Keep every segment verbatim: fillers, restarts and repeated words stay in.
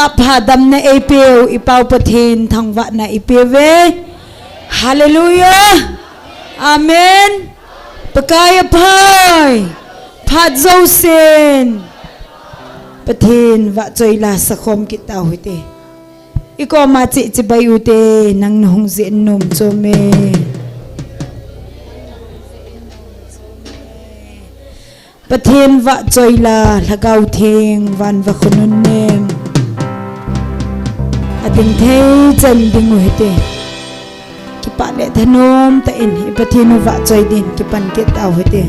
Phat damna eipeu i Pau Pathen thangvahna ipeuve. Hallelujah. Amen. Pakai aphai. Phat jousen Pathen vahchoi la sakhom kit tau hite. I koma cheh chibai ute, nang nahung jeh in nom chom e. Pathen vahchoi la, Lhagao Theng, van va khonun nem. Ading thei chan ding u hite. Kipah le thanom tah in i Pathen u vahchoi din kipan kit tau hite.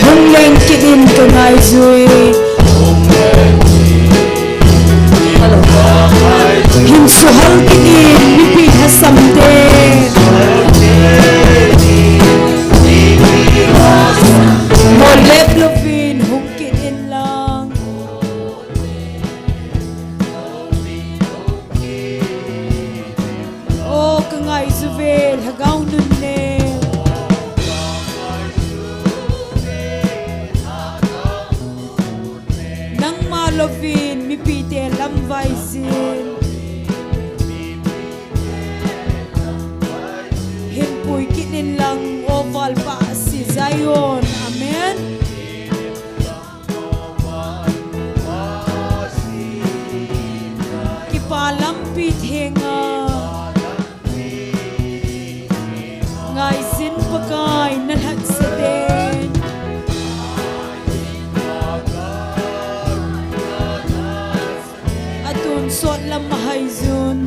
Hung leng kit in ka ngaijui. Hin suhal kit in mipi lhasam te. Molep louvin hung kit in lang. O ka ngaijui ve Lhagao Nun ne. Nangma louvin mipi te lamvai jin. Hin pui kit in lang o valpa si Zion. Amen. Kipa lampi thenga. Ngaijin Pakai na lhatsah te. Atun sot lam ahaijun.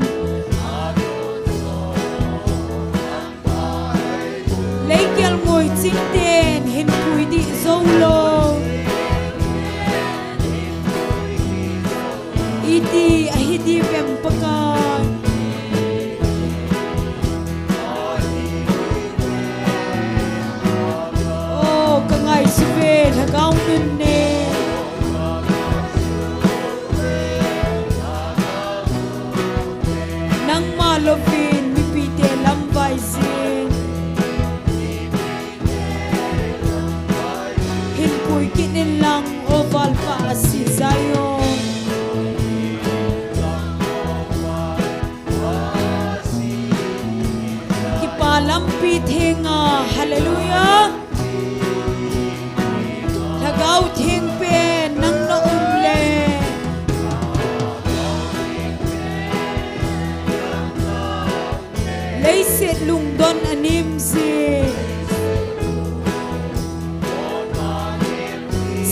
Leikel ngoi chingten hin pui dih jou lou. Iti ahi dih vem Pakai. O ka ngaijui ve Lhagao Nun ne. Nangma louvin mipi te lamvai jin. Hin pui kit in lang o valpa si Zion. Kipa lampi thenga, hallelujah. Lhagao Theng pen nang na um le. Leiset lungdon anem jin.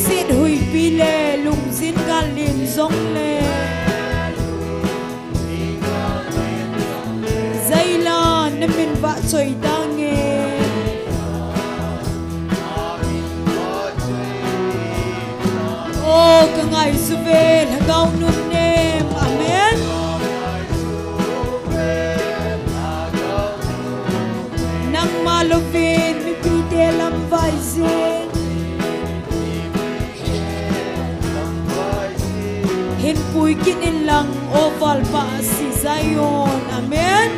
Set huipi le lungjin gal len jong le. Jaila na min vahchoi tange. O ka ngaijui ve Lhagao Nun nem. Amen. Nangma louvin mipi te lamvai jin. Hin pui kit in lang o valpa si Zion. Amen.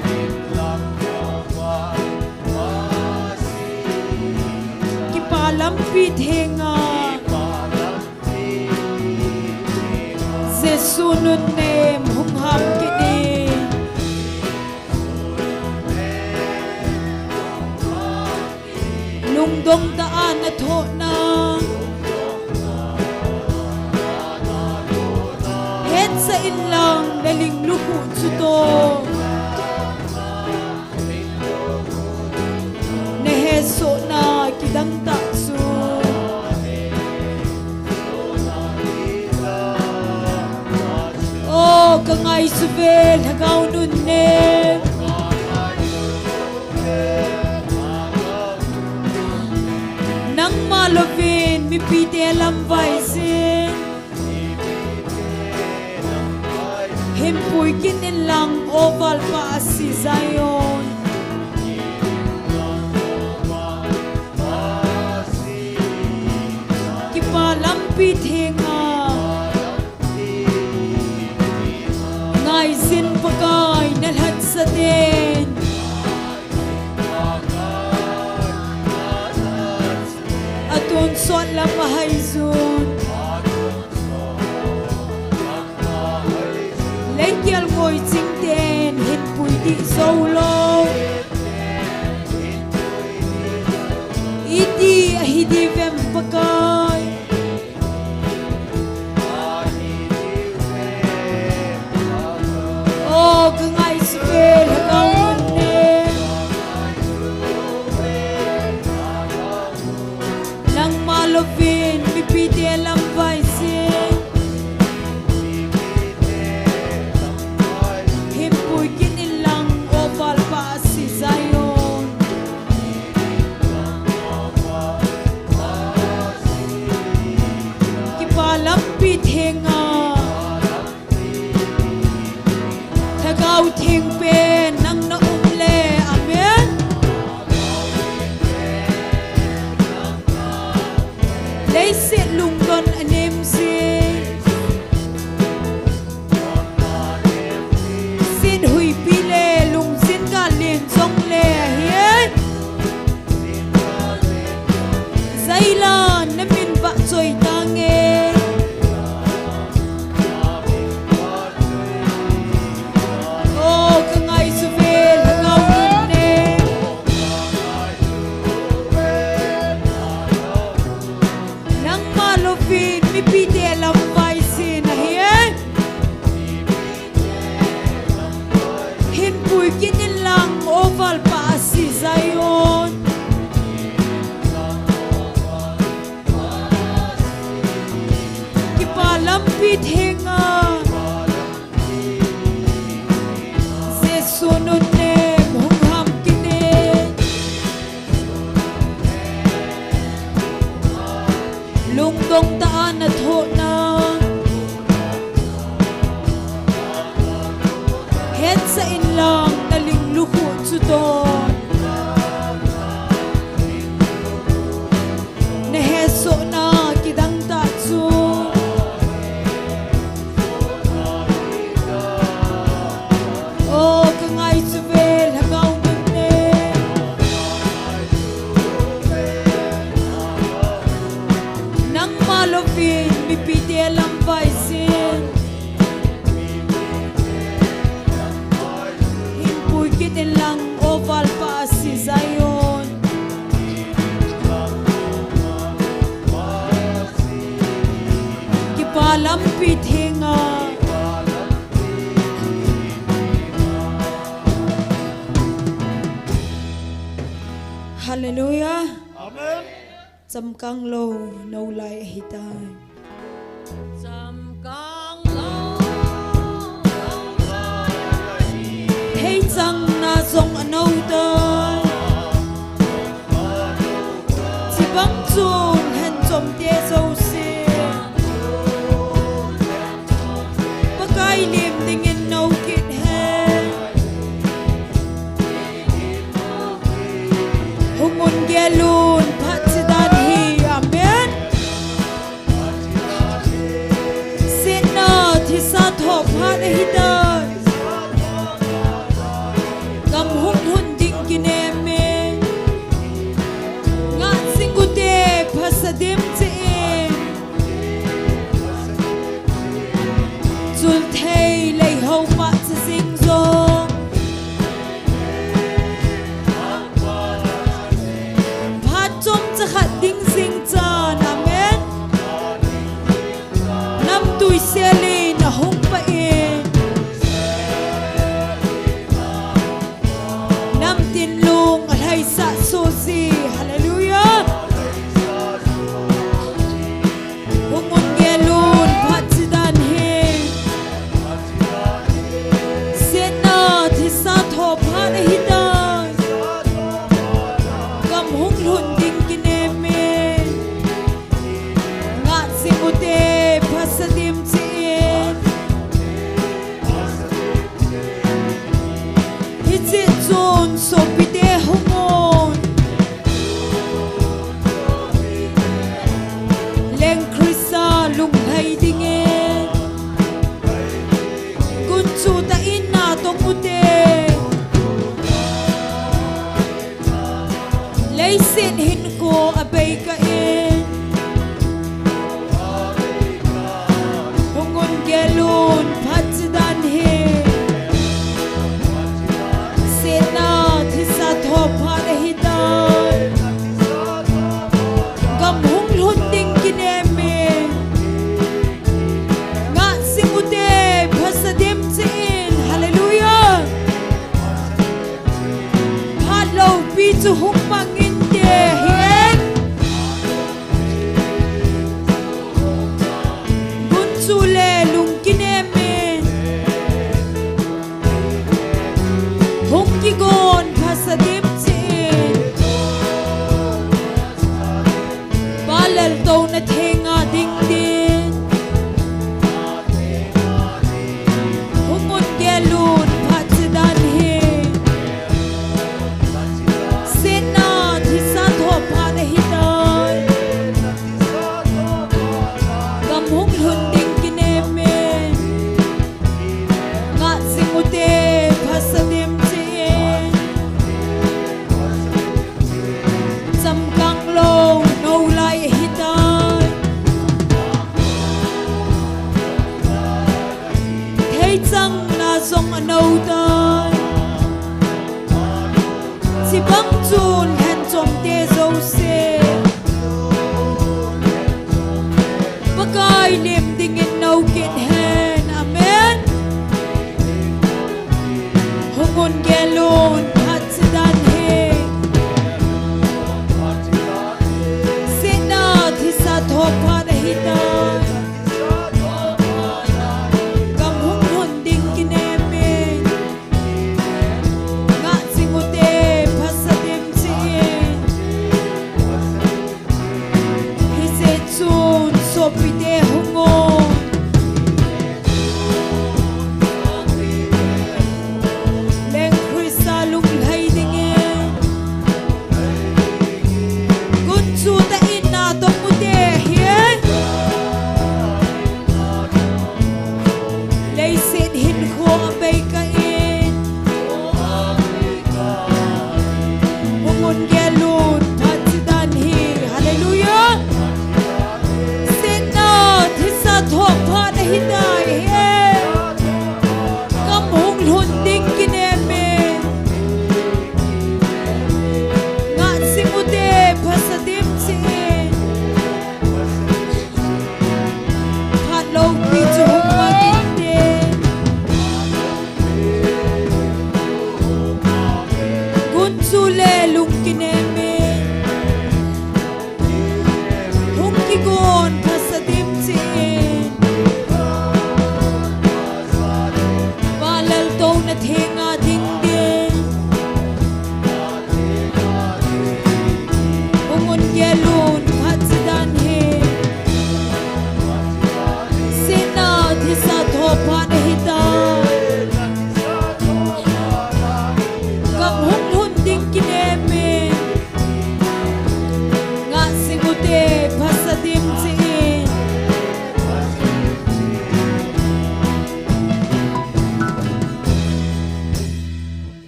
Kipa lampi thenga. Jesu nun nem hung ham kit in. Dongtah a na thohna hetsah inlang na ling lukhuh chutoh na hesohna kidangtah chu. O, ka ngaisuve Lhagao nunnem. Nangma louvin mipite lamvaisin hin pui kit inlang, O Valpa Asi Zion. Kipa lampi thenga ngaisin Pakai na lhatsah ten atonsot lam a haijun. Leikel ngoi chingten hin pui dih jou lou. Iti ahi diuvem Pakai. O, ka ngaisuve Lhagao nunnem. Nangma louvin mipite lamvaisin hin pui kit inlang, O Valpa Asi Zion. Kipa lampi thenga Lhagao Theng pen nang na um le, amen. Leiset lungdon anem jing, sin huipi le lungjin gal len jongle ahi. Jailan na min vahchoi tange. O, ka ngaisuve Lhagao nunnem. Nangma louvin mipite lamvaisin ahi. Hin pui kit inlang, O Valpa Asi Zion. Kipa lampi thenga Jesu nunnem hung ham kit in. Lungdong tah a na thohna hetsah inlang na ling lukhuh chutoh na hesohna kidang tah chu. O, ka ngaisuve Lhagao nunnem. Nangma louvin mipite lamvaisin hin pui kit inlang, O Valpa Asi Zion. Kipa lampi thenga. Hallelujah. Amen. Chamkang lou, nou lai ahitai. Chamkang lou, nou lai ahi. Theichang na jong anou tai. Chibang chun hen chomte jouse Pakai lim dingin nou kit hen. Hung un, gel un, phat chidan hi. Amen. Sitna thisa thoh phat ahitai. Sopite hung un. Leng Christa lunglhai dingin. Gunchu tah in natong ute. Leiset hinkho abei kah in. Hung un gel un phat chidan hi. Setna thisa tho phat ahitai. Gam hung lhun ding kinem in. Ngah jing ute, phasa dim cheh in. Hallelujah. Phat loupi chu hung mang inte hi en. Gunchu le lung kinem in. Hung kigon phasa dim cheh in. Pa laltouna thenga ding din. Hung un gel un phat chidan hi. Setna thisa tho phat ahitai. Gam hung lhun ding kinem in. Ngah jing ute phasa dim cheh in. Chamkang lou nou lai ahitai. Theichang na jong anou tai. Chibang chun lhenchomte jouse. Pakai lim dingin nou kit hen. Amen. Hung un gel un phat chidan hi. Setna thisa tho phat ahitai. Gam hung lhun ding kinem in. Ngah jing ute phasa dim cheh in. Hijeh chun sopite hung un. Leng Christa lunglhai dingin. Gunchu tah in natong ute hi. Leiset hinkho abei kah in. Hung un gel un phat chidan hi. Hallelujah. Setna thisa tho phat ahitai hi. Gam hung lhun ding kinem in. Ngah jing ute phasa dim cheh in. Phat loupi chu hung mang inte. Gunchu le lung kinem in. Hung kigon phasa dim cheh in. Pa laltouna thenga ding din. Hung un gel un phat chidan hi. Setna thisa tho phat ahitai. Gam hung lhun ding kinem in. Ngah jing ute phasa dim cheh in.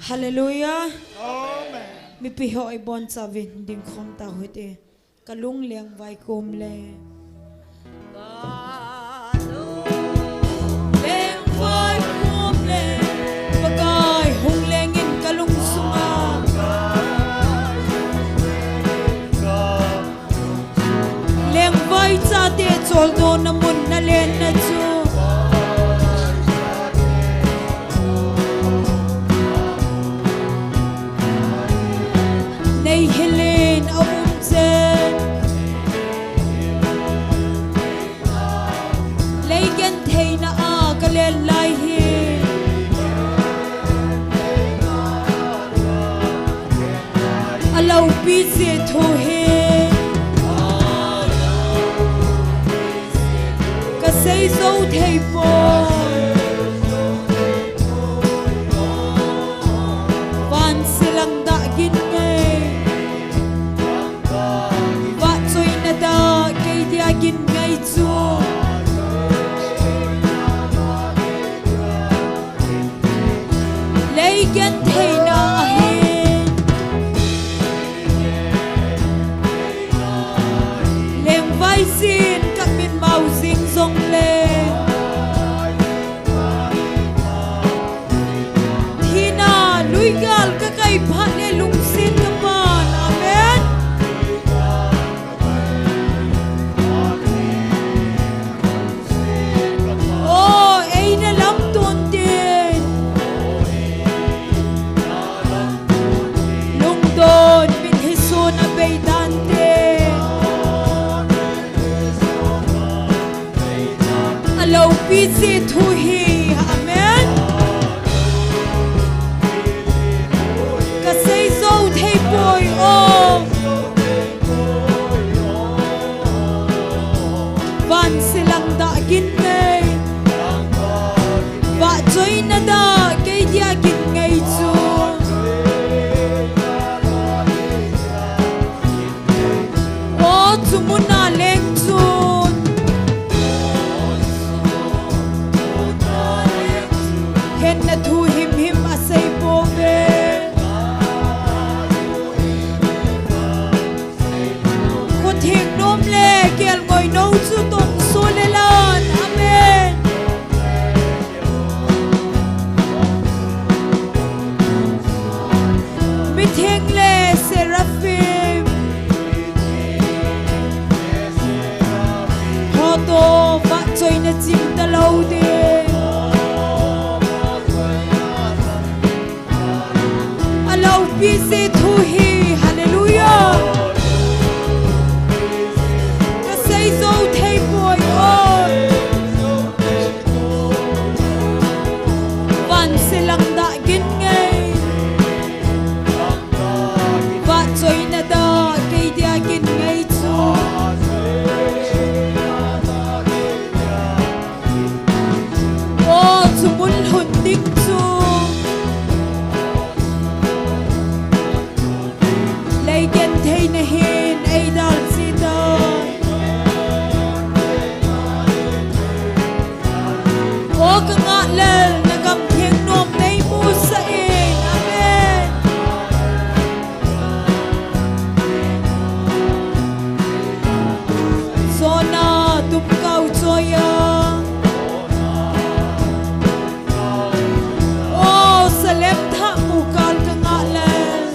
Hallelujah. Amen. Mipi ho ibonchauvin dingkhom tauhite. Kalung lengvai kom le. Lengvai kom le. Pakai hung lengin kalung sunga. Lengvai chate choldona mun nalenna chu. Nei hilin aum chen. Lei gentheina a kalen lai hi. Aloupi jeh thu hi. Kasei jou thei poi. Vansilang Gentheina ahi. Lengvai jin ka min mau jing jongle, thina luigal ka kai phat le lungset ka pan. Amen. O, eina lamton tin, lungdon min hisun a bei dan te, a loupi ji thu hi. Amen. Ka sei jou thei poi o. Van se lang da gin ngei, vahchoina da kei dia gin ngei chu. O, chu mun a leng chun khenna thu himhim a sei pouve. Khutheng nom le kelngoi nou chu tonsot le lan. Amen. Mitheng le seraphim ho toh vahchoina ching talou ding. A loupi ji thu hi. Hallelujah. Ka sei jou thei poi o. Van se lang da gin ngei, vahchoina da kei dia gin ngei chu. O, chu mun lhun ding chu lei gentheina hin ei dal ji tai. O ka ngah lel, na gam theng nom nei musah in. Amen. Jona tum kau choi a, o, Salem thah mu kal ka ngah lel,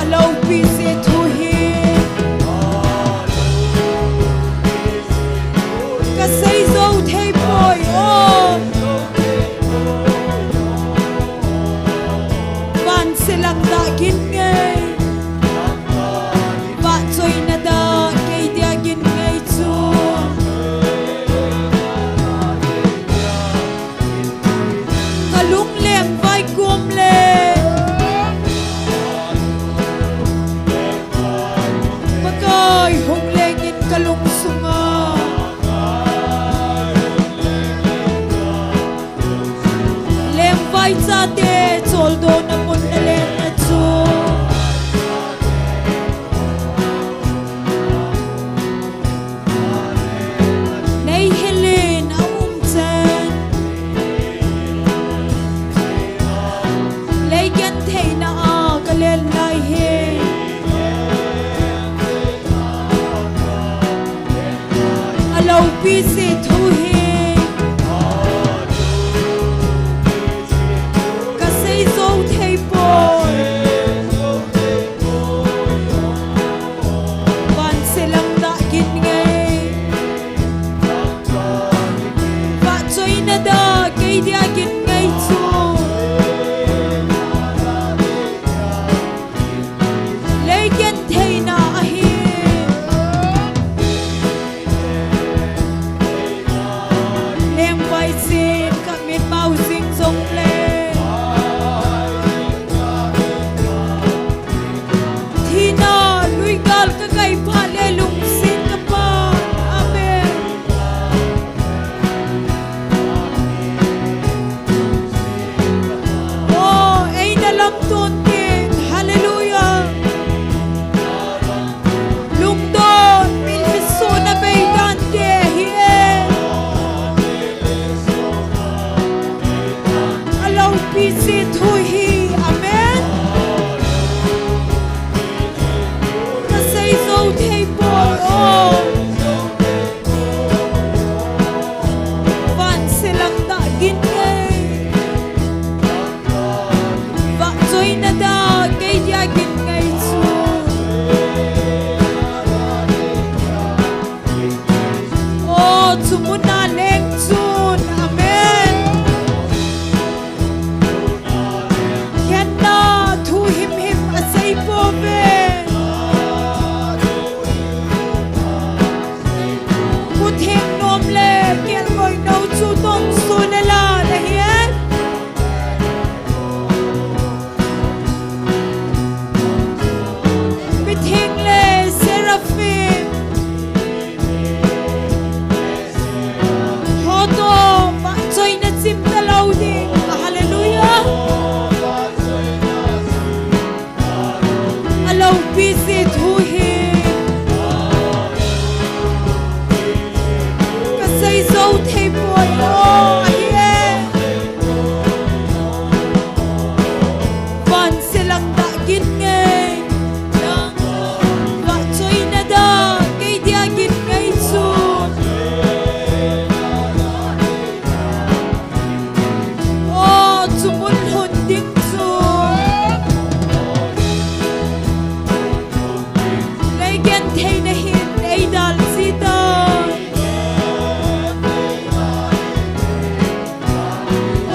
a loupi ji thu hi. Ka sei jou thei poi o. Van se lang da gin ngei, vahchoina da kei dia gin ngei chu. Ka lung lengvai kom le, Pakai hung leng in ka lung sunga. Lengvai chate choldona mun na lengna chu nei hil in a um chen. Lei gentheina a ka len lai hi, a loupi ji thu hi. Ka sei jou thei poi. Van se lang da gin ngei, vahchoina da kei dia gin ngei chu lei gentheina ahi. Lengvai jin ka min mau jing jongle, thina luigal ka kai phat le lungset ka pan. Amen. O, eina lamton tin. Hallelujah. Lungdon min hisun a bei dan te hi e. Isi thu hi, amen. Ka sei zo thei poi o. Van se lang da gin ngei. Vahchoina da kei dia gin ngei chu. O, chu muna leng chun. Amen. Khenna thu himhim asei pouve. Khutheng nom le kelngoi no chu tong su le la na hi e. Mitheng le seraphim ho toh vahchoina chim talou ding. Hallelujah. Aloupi jeh thu hi ka sei zo thei poi o, ahi e. Van se lang da gin ngei. Vahchoina da kei dia gin ngei chu. O, chu mun lhun ding chu. Lei gentheina hin ei dal ji ta.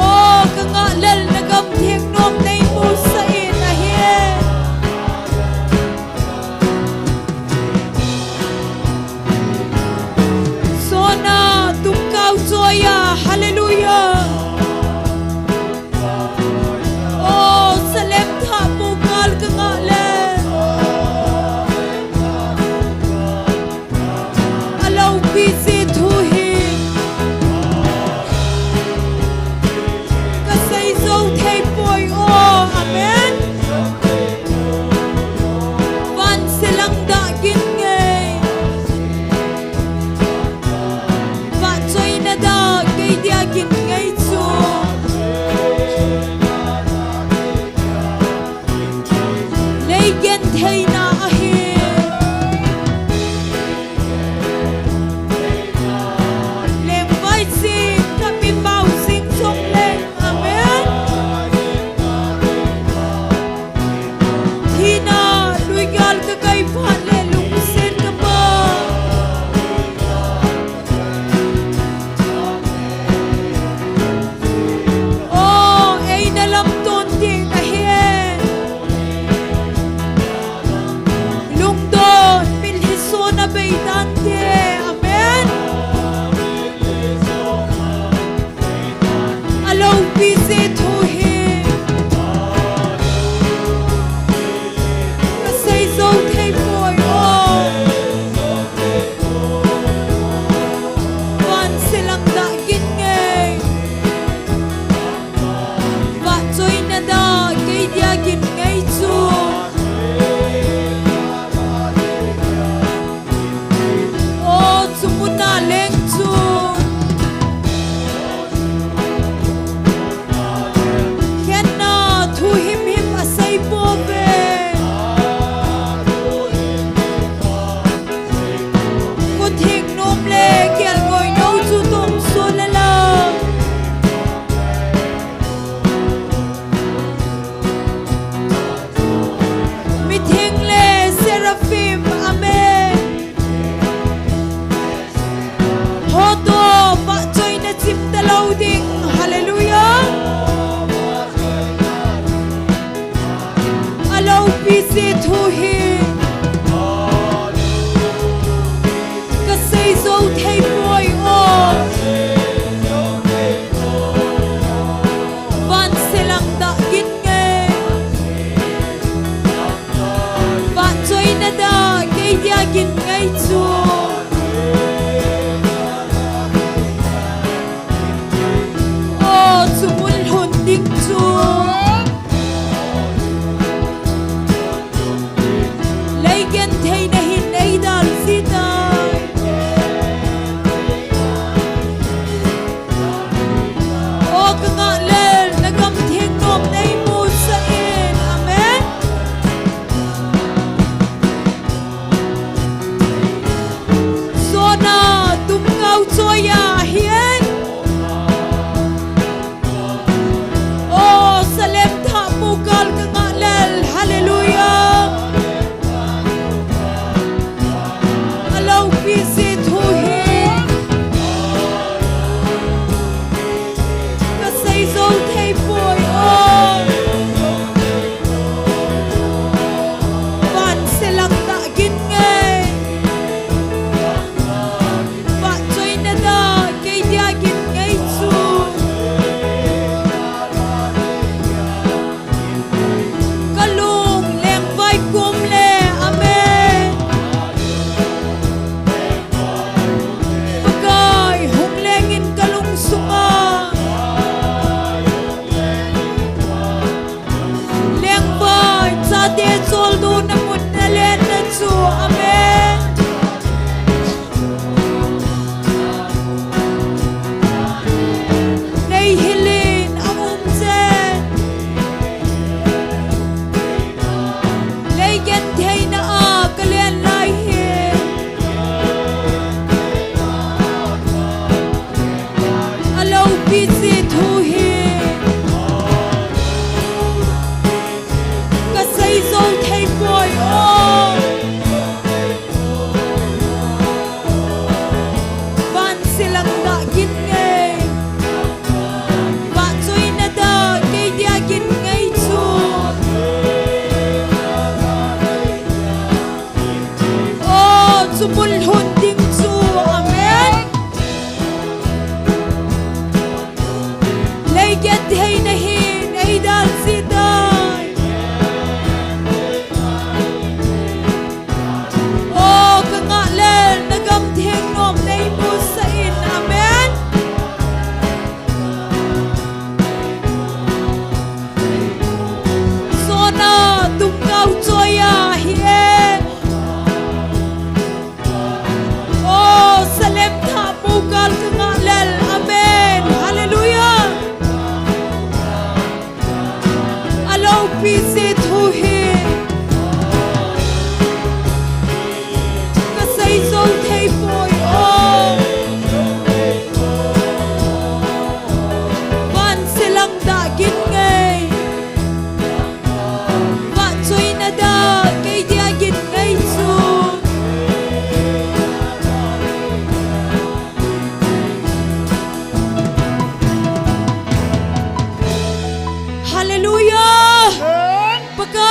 O, ka ngah lel na gam theng nom nei musah in ahi. Sona tum kau choi a, hallelujah. O, Salem thah pu kal ka ngah le. Aloupi jeh thu hi ka sei zo thei poi o, amen. Van se lang da gin ngei. Vahchoina da kei dia gin ngei chu. Lei gentheina ahi. Lengvai jing ka mi mau jing jong leng. Amen. Thina lui gal ka kai phat le lungset ka pang. O, eina lamton ding ahi. Lungdon, mitlhi sona bei tante. Amen. Aloupi jeh thu hi ka sei zo thei poi o. Van se lang da gin ngei. Vahchoina da kei dia gin ngei chu. O, chu muna leng chu. Khenna thu himhim asei pouve. Khutheng nom le kelngoi no chu tong su le la. Mitheng le seraphim, amen. Ho toh vahchoina chim talou ding. Hallelujah. Aloupi jeh thu hi ka sei zo thei poi o. Van se lang da gin ngei. Vahchoina da kei dia gin ngei chu. O, chu mun lhun ding chu.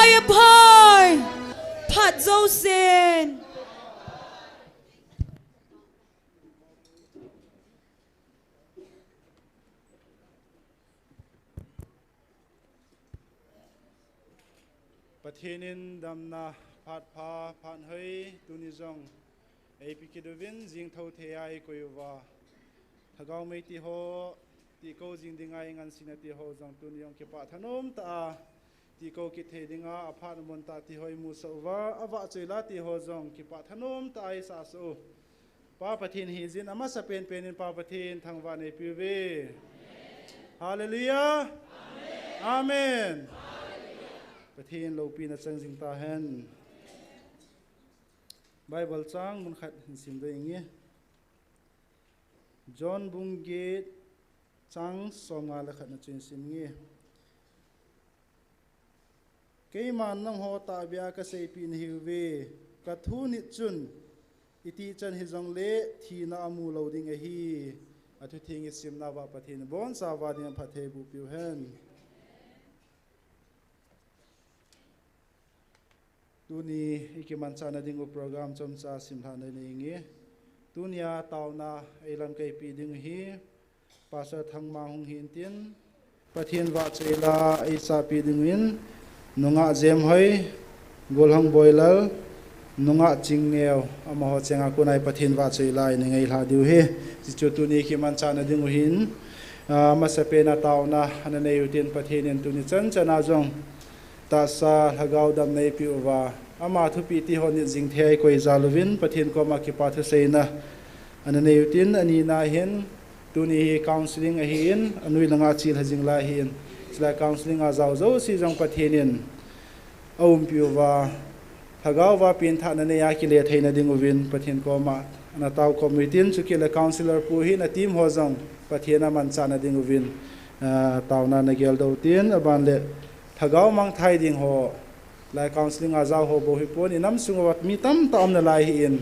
Pai, pai. Phat jousen. Pathen in damna phat pha, phat hoi, tuni jong eipe kit uvin, jing thou thei a eikoi uva, Lhagao mei ti ho, ti ko jing dinga eingansena ti ho jong tuni jong kipah thanom tah a, ti ko kit thei dinga, aphat amun tah ti ho eimusah uva, avahchoi la ti ho jong kipah thanom tah a eisahsah u. Pa Pathen hijin amasa penpen in Pa Pathen thangvah neipe uve. Hallelujah. Amen. Pathen loupina chang jing tahen. Bible chang mun khat hin sim ding inge. John bung get chang som nga le khat na chu hin sim inge. Keiman nangho tahbeh a kaseipeh nahiuve, kathu nit chun, itih chan hijongle thina amu lou ding ahi. Athutheng isimna uva Pathen in abonchauva ding phatthei boh peh u hen. Tuni ikimanchahna ding u program chomcha simlhah nanei inge. Tunia taona eilamkai peh ding u hi Pastor Thangmang hung hin tin, Pathen vahchoi la eisahpeh ding uvin, nungah Jemhoi, Golhang Boilal, nungah Chingneo, amaho chenga kona Pathen vahchoi la eina ngailhah diu ahi. Hichu tuni kimanchahna ding u hin, ah, amasapen a taona ana nei utin Pathen in tuni chan chan a jong tahsa lhagao damna eipeh uva, ama thupeh ti ho nit jing thei a eikoi jal uvin Pathen koma kipa thuseina ana nei utin, anina hin tuni hi counseling ahin, anoi langa chelha jing lai ahin, chulai counseling a jao jouse jong Pathen in aumpeh uva, lhagao va penthahna nei a kile theina ding uvin Pathen koma ana taokhom utin, chukit le counselor pu hin a team ho jong Pathen in amanchahna ding uvin, ah, taona ana geldoh utin, aban le lhagao mangthai ding ho, lai counseling a jao ho bou hipon, inam sung uva mi tamtah um nalai ahin,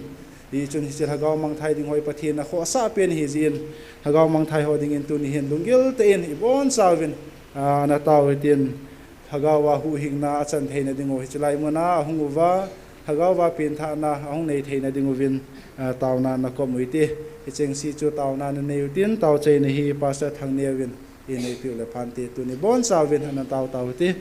hichun hiche lhagao mangthai ding ho hi Pathen in akhohsah pen ahijin, lhagao mangthai ho dingin tuni hin lunggil tah in ibonchauvin, ah, ana tao utin, lhagao a huhhingna achan theina ding u, hiche lai muna ahung uva, lhagao va penthahna ahung nei theina ding uvin, ah, taona ana khom u hite. Hicheng se chu taona ana nei utin, taochaina hi Pastor Thangneo vin eina neipeh u le phante, tuni bonchauvin ana tao tao hite.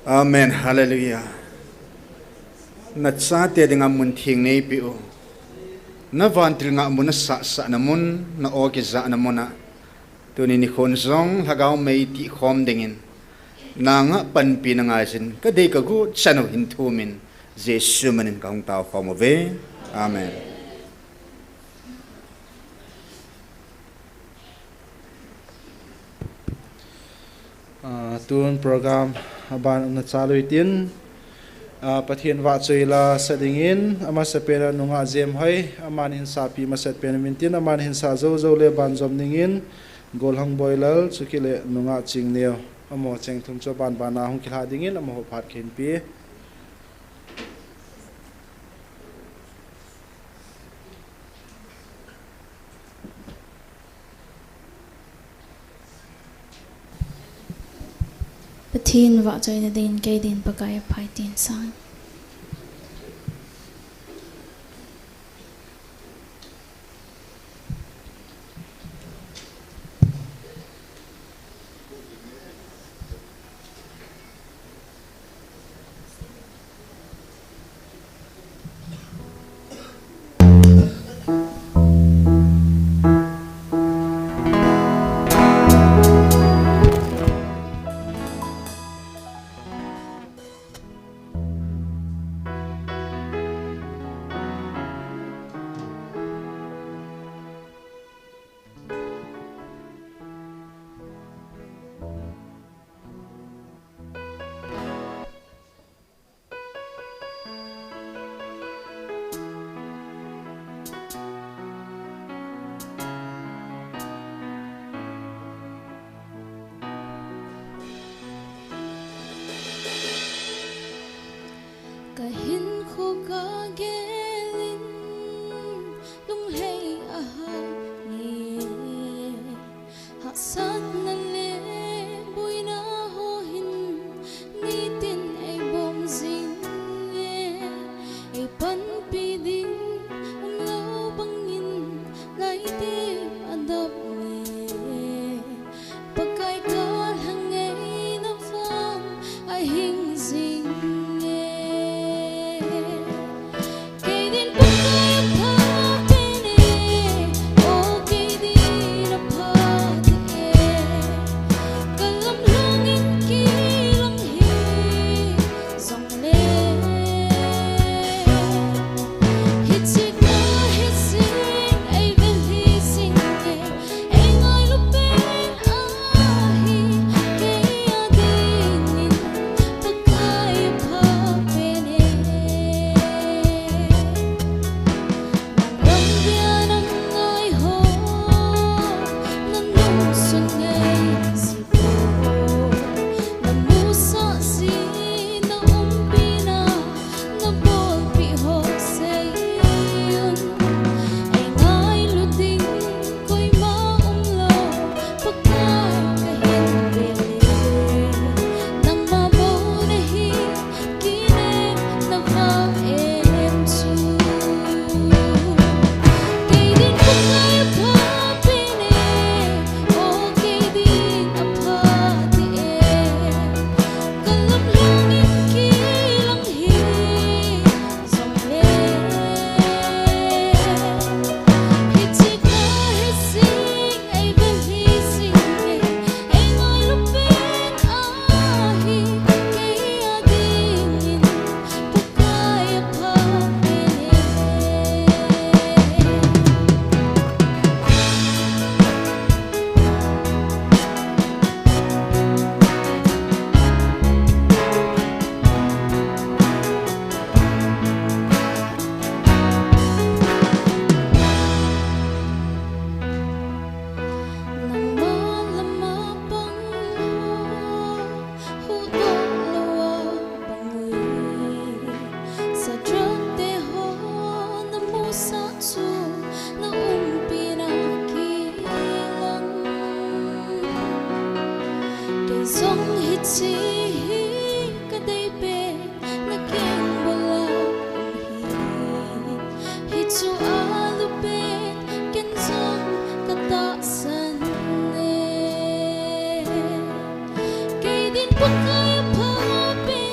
Amen. Hallelujah. Nachate dinga mun theng neipeh u. Na vantil ngahmun, nasahsahna mun, na aw kijahna mun a. Tuni nikhon jong lhagao mei tihkhom dingin, nanga panpina ngaijin, kadei kagot chan u hin thumin, Jesu minin kahung taokhom uve. Amen. Ah, tun program aban umna chalu hitin, ah, Pathen vahchoi la sa dingin, amasapen a nungah Jemhoi, aman hinsahpi masatpen umin tin, aman hinsah joujou le banjom dingin, Golhang Boilal, chukit le nungah Chingneo, amaho cheng thum chu aban bana hung kilha dingin, amaho phat kahin pe. Pathen vahchoina dingin kei din Pakai apha tin sang. Kahinkho kagelin, lunglhai ahah nge. Hahsatna le boina ho hin nitin eibom jinge, eipanpi ding umlou bangin laitep adap nge. Pakai kalhang eina vang ahing jinge. Kei din Pakai apha pen e, o kei din apha ti e. Kalam lhungin kilang hi jongle, hiche kahi jing, eivel hi jing e, eingailu pen ahi, kei a dingin Pakai apha pen e. Nang lam dia nang ngai ho, nang nung sun ngai si po. Na musah ji, na umpina, na bolpi ho sei un. Eingailu ding koima umlou, Pakai kahin vel e. Nangma bou nahi, kinem na va em chu. Kei din Pakai apha pen e, o kei din apha ti e. Kalam lhungin kilang hi jongle, hiche kahi jing, eivel hi jing e, eingailu pen ahi, kei a dingin Pakai apha pen e. Nangma lama pang ho, huhdoh lou a bang ui. Sadrak te ho, na musah chu, na umpina kilang. Kei jong hiche hi kadei pen, na keng bula um hi. Hichu alu pen, ken jong katahsan e. Kei din Pakai apha pen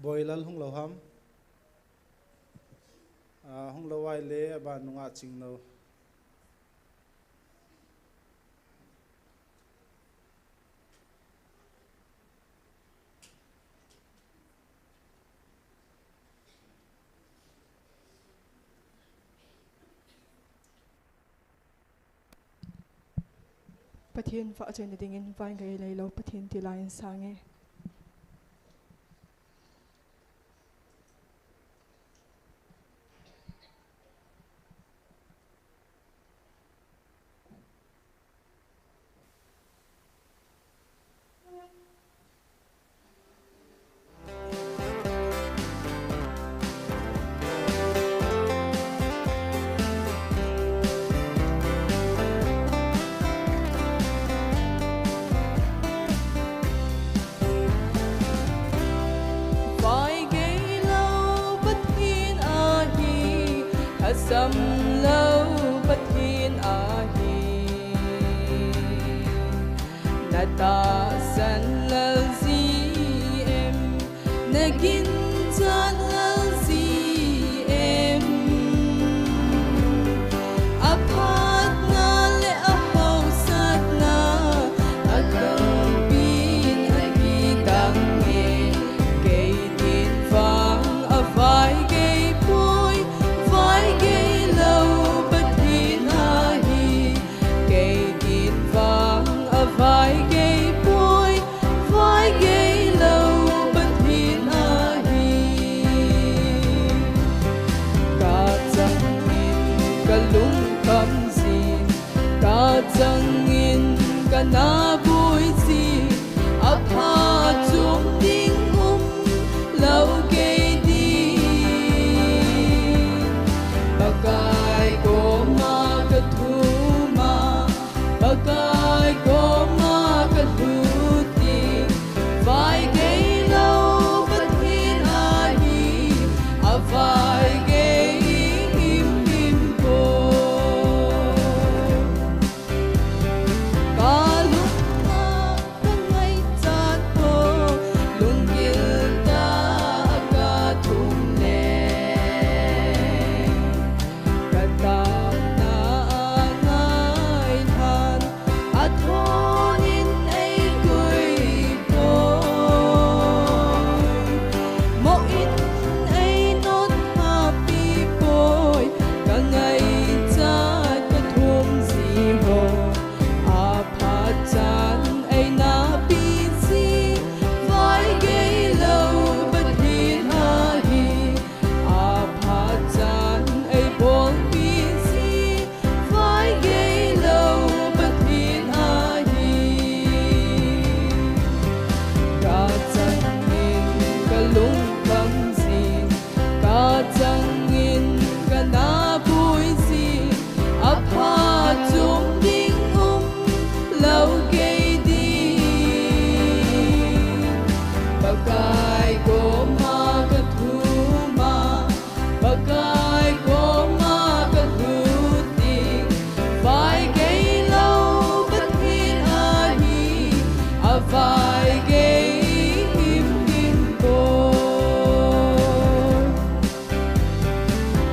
Boilal hung lou ham? Ah, hung lou ahile, aban nunga ching lou. Pathen vahchoina dingin vaigei leilou Pathen tilai in sange. Vaigei lou Pathen ahi, lhasam lou Pathen ahi. Na tahsan lel ji em, na ginchat lel ji em? A phatna le a hausatna, a kalpin a kidang e. Kei din vang a vaigei poi, vaigei lou Pathen ahi. Kei din vang a vaigei poi, vaigei lou Pathen ahi. Ka chang in ka lungkham jin, ka chang in ka na boi jin, a phat chom ding um lou kei din. Pakai koma ka thum a, Pakai koma ka lut ding. Vaigei lou Pathen ahi, a vaigei himhim poi. Ka lungthim a ka ngaichat poi, lunggil tah a ka thum leng, ka taona a ngai lhan, a thon in ei koi poi. Moh in ei not hapi poi, ka ngaichat ka thum ji ho. A phat chan ei napi ji, vaigei lou Pathen ahi. A phat chan ei bolpi ji, vaigei lou Pathen ahi. Ka chang in ka lungkham jin, ka chang in ka na boi jin, a phat chom ding um lou kei din. Pakai koma ka thum a, Pakai koma ka lut ding. Vaigei lou Pathen ahi, a vaigei himhim poi.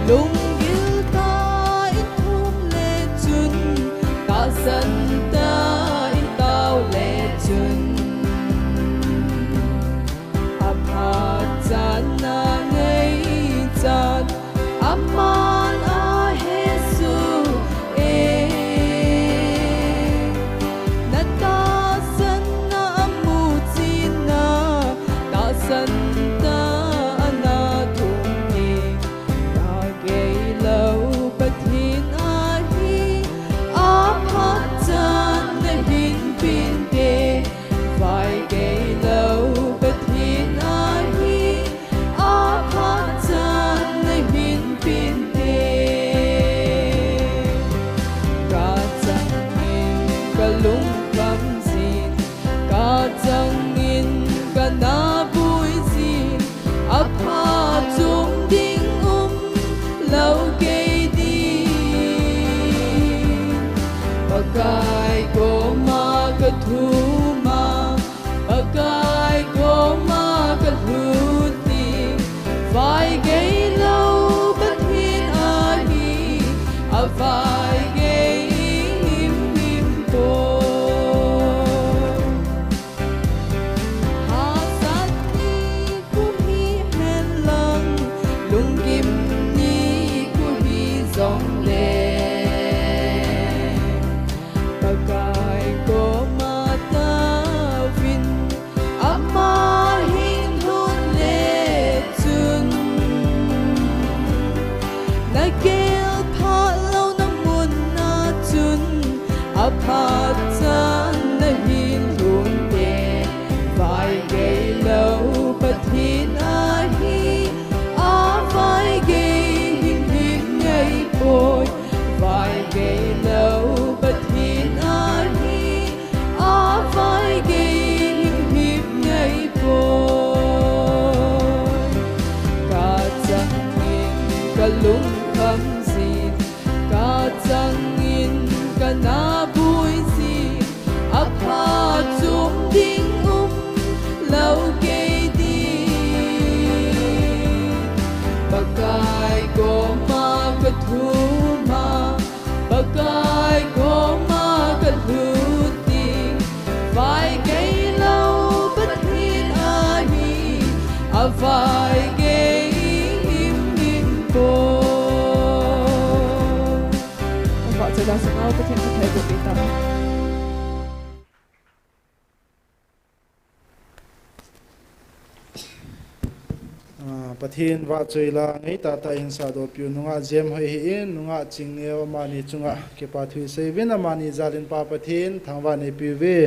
Lunggil tah in thum le chun, tahsan tah in tao le chun, a phat chan a ngaichat, aman a he suh e. Na tahsan na a mu chin a, tahsan tah a na thum e. Vaigei lou Pathen ahi, a phat chan na hin pin te. Vaigei lou Pathen ahi, a phat chan na hin pin te. Ka chang in ka lungkham jin, ka chang in ka na boi jin, Vaigei himhim poi. Hahsat ni khu hihen lang, lunggim ni khu hijongle, Pakai koma taovin, Ama hinlhun le chun, nagel phat louna mun a chun, aphat chan nahinlhun teng, vaigei lou Pathen ahi, avaigei himhim ngai poi, vaigei lou Pathen ahi, avaigei himhim ngai poi. Kachangin kalungkham jin, kachangin kana bui jin, aphat chom ding umlou kei din. Pakai koma kathum a, Pakai koma kalut ding, vaigei lou Pathen ahi, avaigei himhim poi. Vahchoi lang sanga Pathen phatthei boh pi ta. Ah, Pathen vahchoi lang ngai tahtah in sahdoh piu nungah Jem Hoi hi in, nungah Chingneo amani chunga kipa thu isei uvin, amani jalin Pa Pathen thangvah neipiu ve.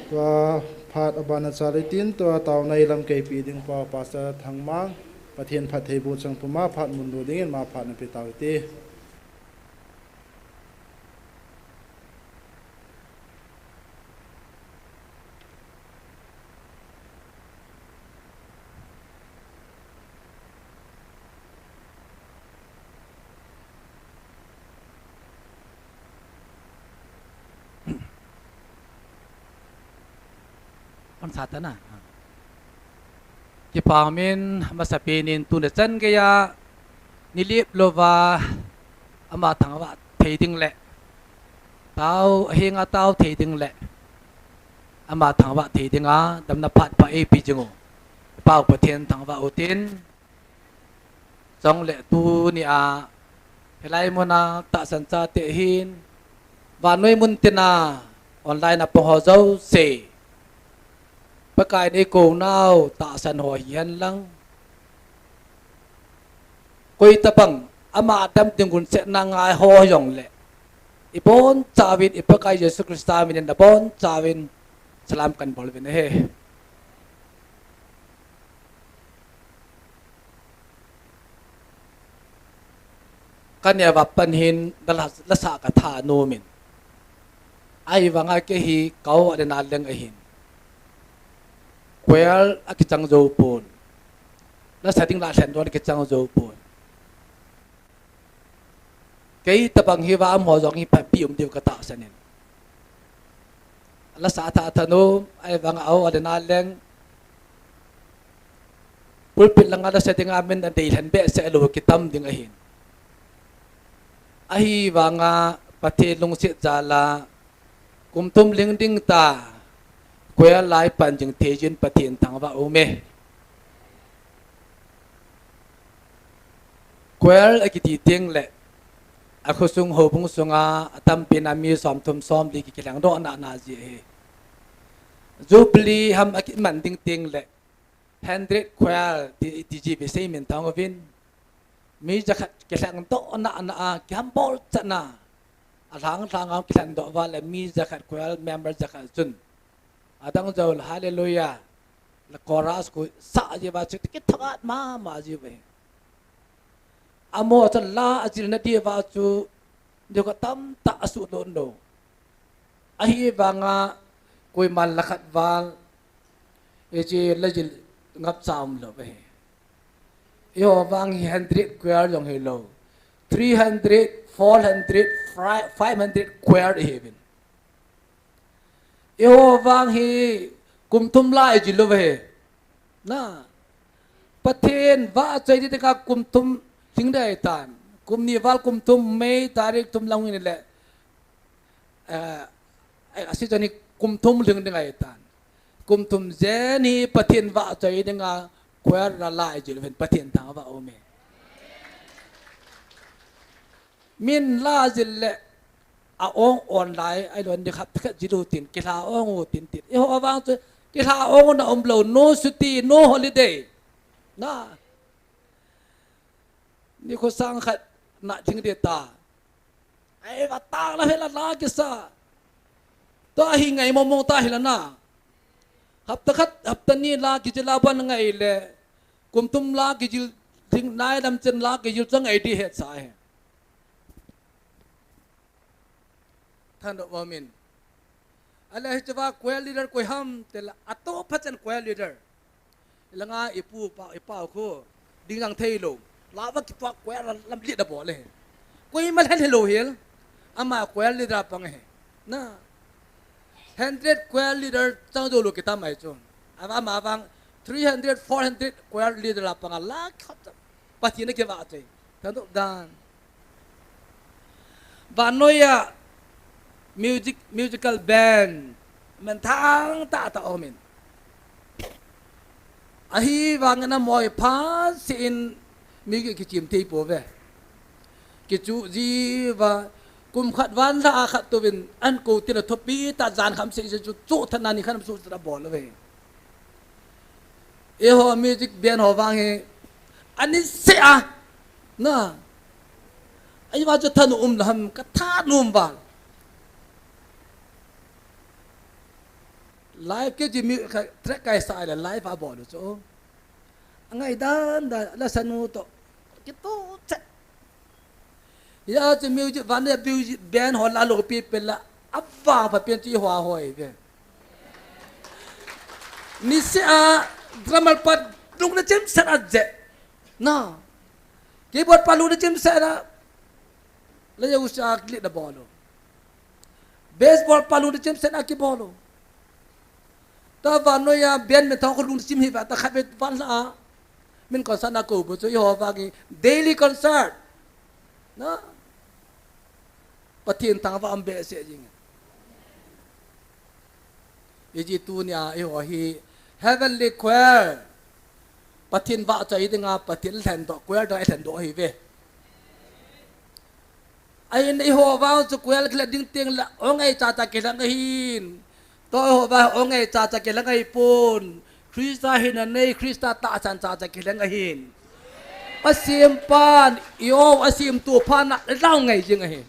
Tua phat abana chal itin, tua taona ilamkeipi ding pa Pastor Thangmang, Pathen phattheiboh chang puma phat mundoh dingin ma phat napeh tau hite. Hon sa ta na. Kipa umin, amasapen in tuni chan geiya nilip louva ama thangvah thei ding le, tao, ahenga tao thei ding le, ama thangvah thei dinga damna phat pa eipe jing u Pa Pathen thangvah utin. Chule tunia hilai muna tahsan chate hin, vannoi mun tina online a pang ho jouse, Pakai in eikou nau tahsan ho hihen lang, koi tabang ama dam ding gunsetna ngai ho jongle, ibonchauvin, i Pakai Jesu Christa minin nabonchauvin salam kahin bol uvin ahi. Kaneo a pat hin la, lasa katha nom in. Ahivanga kei hi ka-o a le na leng ahin, choir a kichang jou pon. Lasa ding la lhen don a kichang jou pon. Kei tabang hiva amaho jong hi phatpi um diu katahsan in. Lasa atha thanom, ahivanga a-o a le na leng, pulpit langa lasa dinga min adei lhen behseh lou kitam ding ahin. Ahivanga Pathen lungset jal a, kum thum lhing ding ta, choir lai pan jing thei jin Pathen thangvah ume. Choir akiti teng le, akhosung houbung sunga atampen a mi somthum somli ki, kilhengdoh nana ji ahi. Jubilee ham akiman ding teng le, hundred choir ti, ti ji ve sei min thang uvin. Mi jakhat kilhengdoh nana a, kihambol chan a, alhang lhang a kilhengdoh uva le mi jakhat, choir member jakhat chun adang jou le hallelujah le chorus khu sa jiuva chu kithang-at mama jiuve. Amaho chun la ajilna diuva chu nikho tamtah asuhlut lou. Ahivanga koiman la khat val, hiche la jil ngapcha umlou ve. Eiho vang hi hundred choir jong hilou, three hundred, four hundred, five hundred choir ihiuvin. Eiho vang hi kum thum lai jil lou ve. Na, Pathen vahchoi ding tia kum thum lhing ding ahitan. Kum ni val kum thum May tarik thum lang in le, eh, eh, a season hi kum thum lhing ding ahi tan. Kum thum jen hi Pathen vahchoi dinga choir la la ijil uvin Pathen thangvah um e. Min la jil le a ong on lai, ahilou le ni khat khat jil u tin, kilha ong u tin tin. Eiho vang chu kilha ong na um lou, no chutti, no holiday. Na. Nikho sang khat na thing de ta. Ai va tang la hela la kisa. Tua hi ngai mong mong ta hila na. Hapta khat, hapta ni la kijil a ban ngai le. Kum thum la kijil ding nai lam chen la kijil chang ai di het sa he. Thanop umin. Ahile hiche va choir leader koi ham tile atoh pha chen choir leader. Ilanga ipu pa, ipa khu. Ding jang thei lou. La va kitua choir lam lead a bol e. Koima lhen hilou hel. Ama choir leader pang e. Na. Hundred choir leader chang jou lou kitam mai chu. Ava ama vang three hundred, four hundred choir leader a pang a la khop. Pathen a kivahchoi. Thanop dan. Vannoi a music, musical band. Manthang tah tah umin. Ahivangin amoi phat seh in music kichim thei pouve. Kichu jiuva kum khat van la a khat touvin an ko tila thopi tah jan kham seh chu chu thana ni khan su sa bol uve. Eiho music band ho vang hi ani seh a. Na. Ai va chu thanom um la ham ka thanom val. Live ke ji mi ka track kai sa le live a bol chu. Angai dan dan la sanu to. Kitu chat. Hia chu music van le music band ho la lou pi pe la. Ava pha pen chu ho hoi ve. Ni seh a drummer pa lung na chim sat a je. Na. Keyboard pa lung na chim sat a. La ya usa klik da bol. Baseball pa lung na chim sat a kibol. Ta vannoi a band manthang khu lungsim hi va ta khat ve van la a. Min concert na ko bu chu eiho vang hi daily concert. Na. Pathen thangvah um behseh jing. Iji tunia eiho hi heavenly choir. Pathen vahchoi dinga Pathen lhendoh choir dang lhendoh ahi ve. Ahin eiho vang chu choir kila ding teng la ong ai cha cha kilheng ahin. Toh eiho vang ong ai cha cha kilheng ahi pon. Christa hina nei Christa tahsan cha cha kilheng ahin. Asempan, eiho asemtu phat na la ngai jing ahi.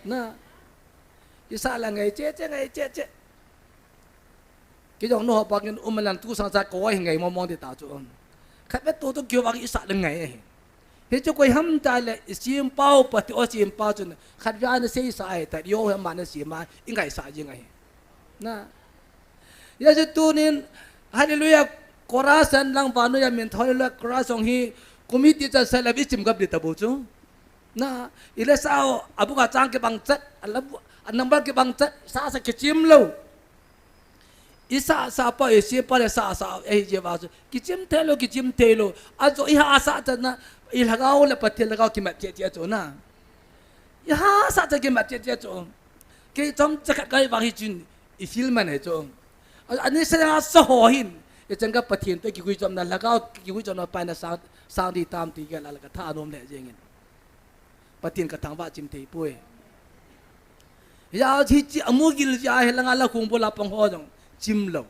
Na. Kisa la ngai che che ngai che che. Kijong no bangin um lan tu sang cha ko hi ngai mong mong di ta chu. Khat ve tu tu kio bang isa le ngai ahi. Hichu koi ham tile i simpau Pathen o simpau chun khat ve ana sei sa ai ta eiho hi ama na sima i ngai sa jing ahi. Na. Hia chu tunin hallelujah chorus an lang vannoi a min hallelujah chorus song hi committee cha sa la vi chim gap di ta bu chu. Na, ile sao, abuka chang kibang chat, alabu, a number kibang chat, sa sa kichim lou. Isa sa pa, isi pa le sa sa, eh, je va chu. Kichim thei lou, kichim thei lou. Ajo iha sa chat na, i lhagao le Pathen lhagao kimat che che chu na. Iha sa chat kimat che che chu. Kei chom cha khat kai va hi chun, i feel man he chu. A, ani sa sa ho hin. I chan ka Pathen to kigui chom na, lhagao kigui chom na, pa na sa, sa di tam ti ka la ka thanom le jeng in. Pathen ka thangvah chim thei poi. Hia hichi amu gil jia hilanga la khungbo la pang ho jong chim lou.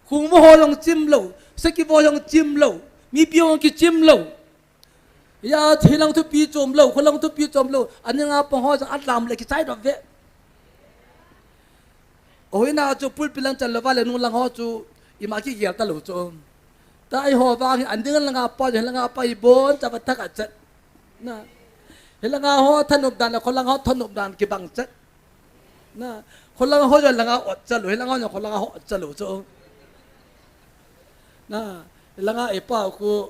Khungbo ho jong chim lou. Saki bo jong chim lou. Mipi jong kichim lou. Hia hilang thupi chom lou. Khulang thupi chom lou. Aninga pang ho jong atlam le kichai dop ve. Ohoina chu pulpit lang chan lou va le nung lang ho chu ima kigel ta lou chu. Ta eiho vang hi an ding langa pa, langa pa hi bon cha va thak a chat. Na. Hilanga ho thanop dan, kholanga ho thanop dan kibang chat. Na. Kholanga ho langa ot cha lou, hilanga ho kholanga ho ot cha lou chu. Na. Hilanga e pa khu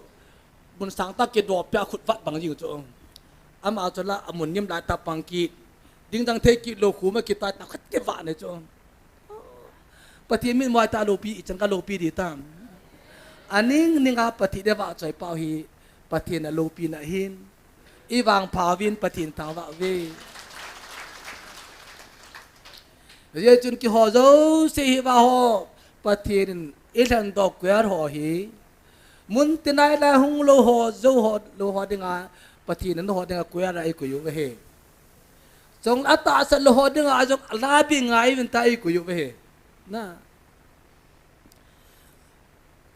mun sang ta kido pia khut vat bang jing chu. Ama chu la amun nim lai ta pang ki. Ding dang thei ki lou khu ma ki ta ta khat ki va ne chu. Pathen min moi ta loupi, i chan ka loupi di tam. Aning ninga Pathen de vahchoi pau hi, Pathen a loupina hin. I vangpha uvin Pathen thangvah uve. Hijeh chun keiho jouse hi vaho Pathen in i lhendoh choir ho hi. Mun tina lai hung lou ho, jou ho, lou ho dinga, Pathen in ho dinga choir a eikoi uve. Chong atahsa lou ho dinga, jong ala bi ngai uvin tia eikoi uve. Na.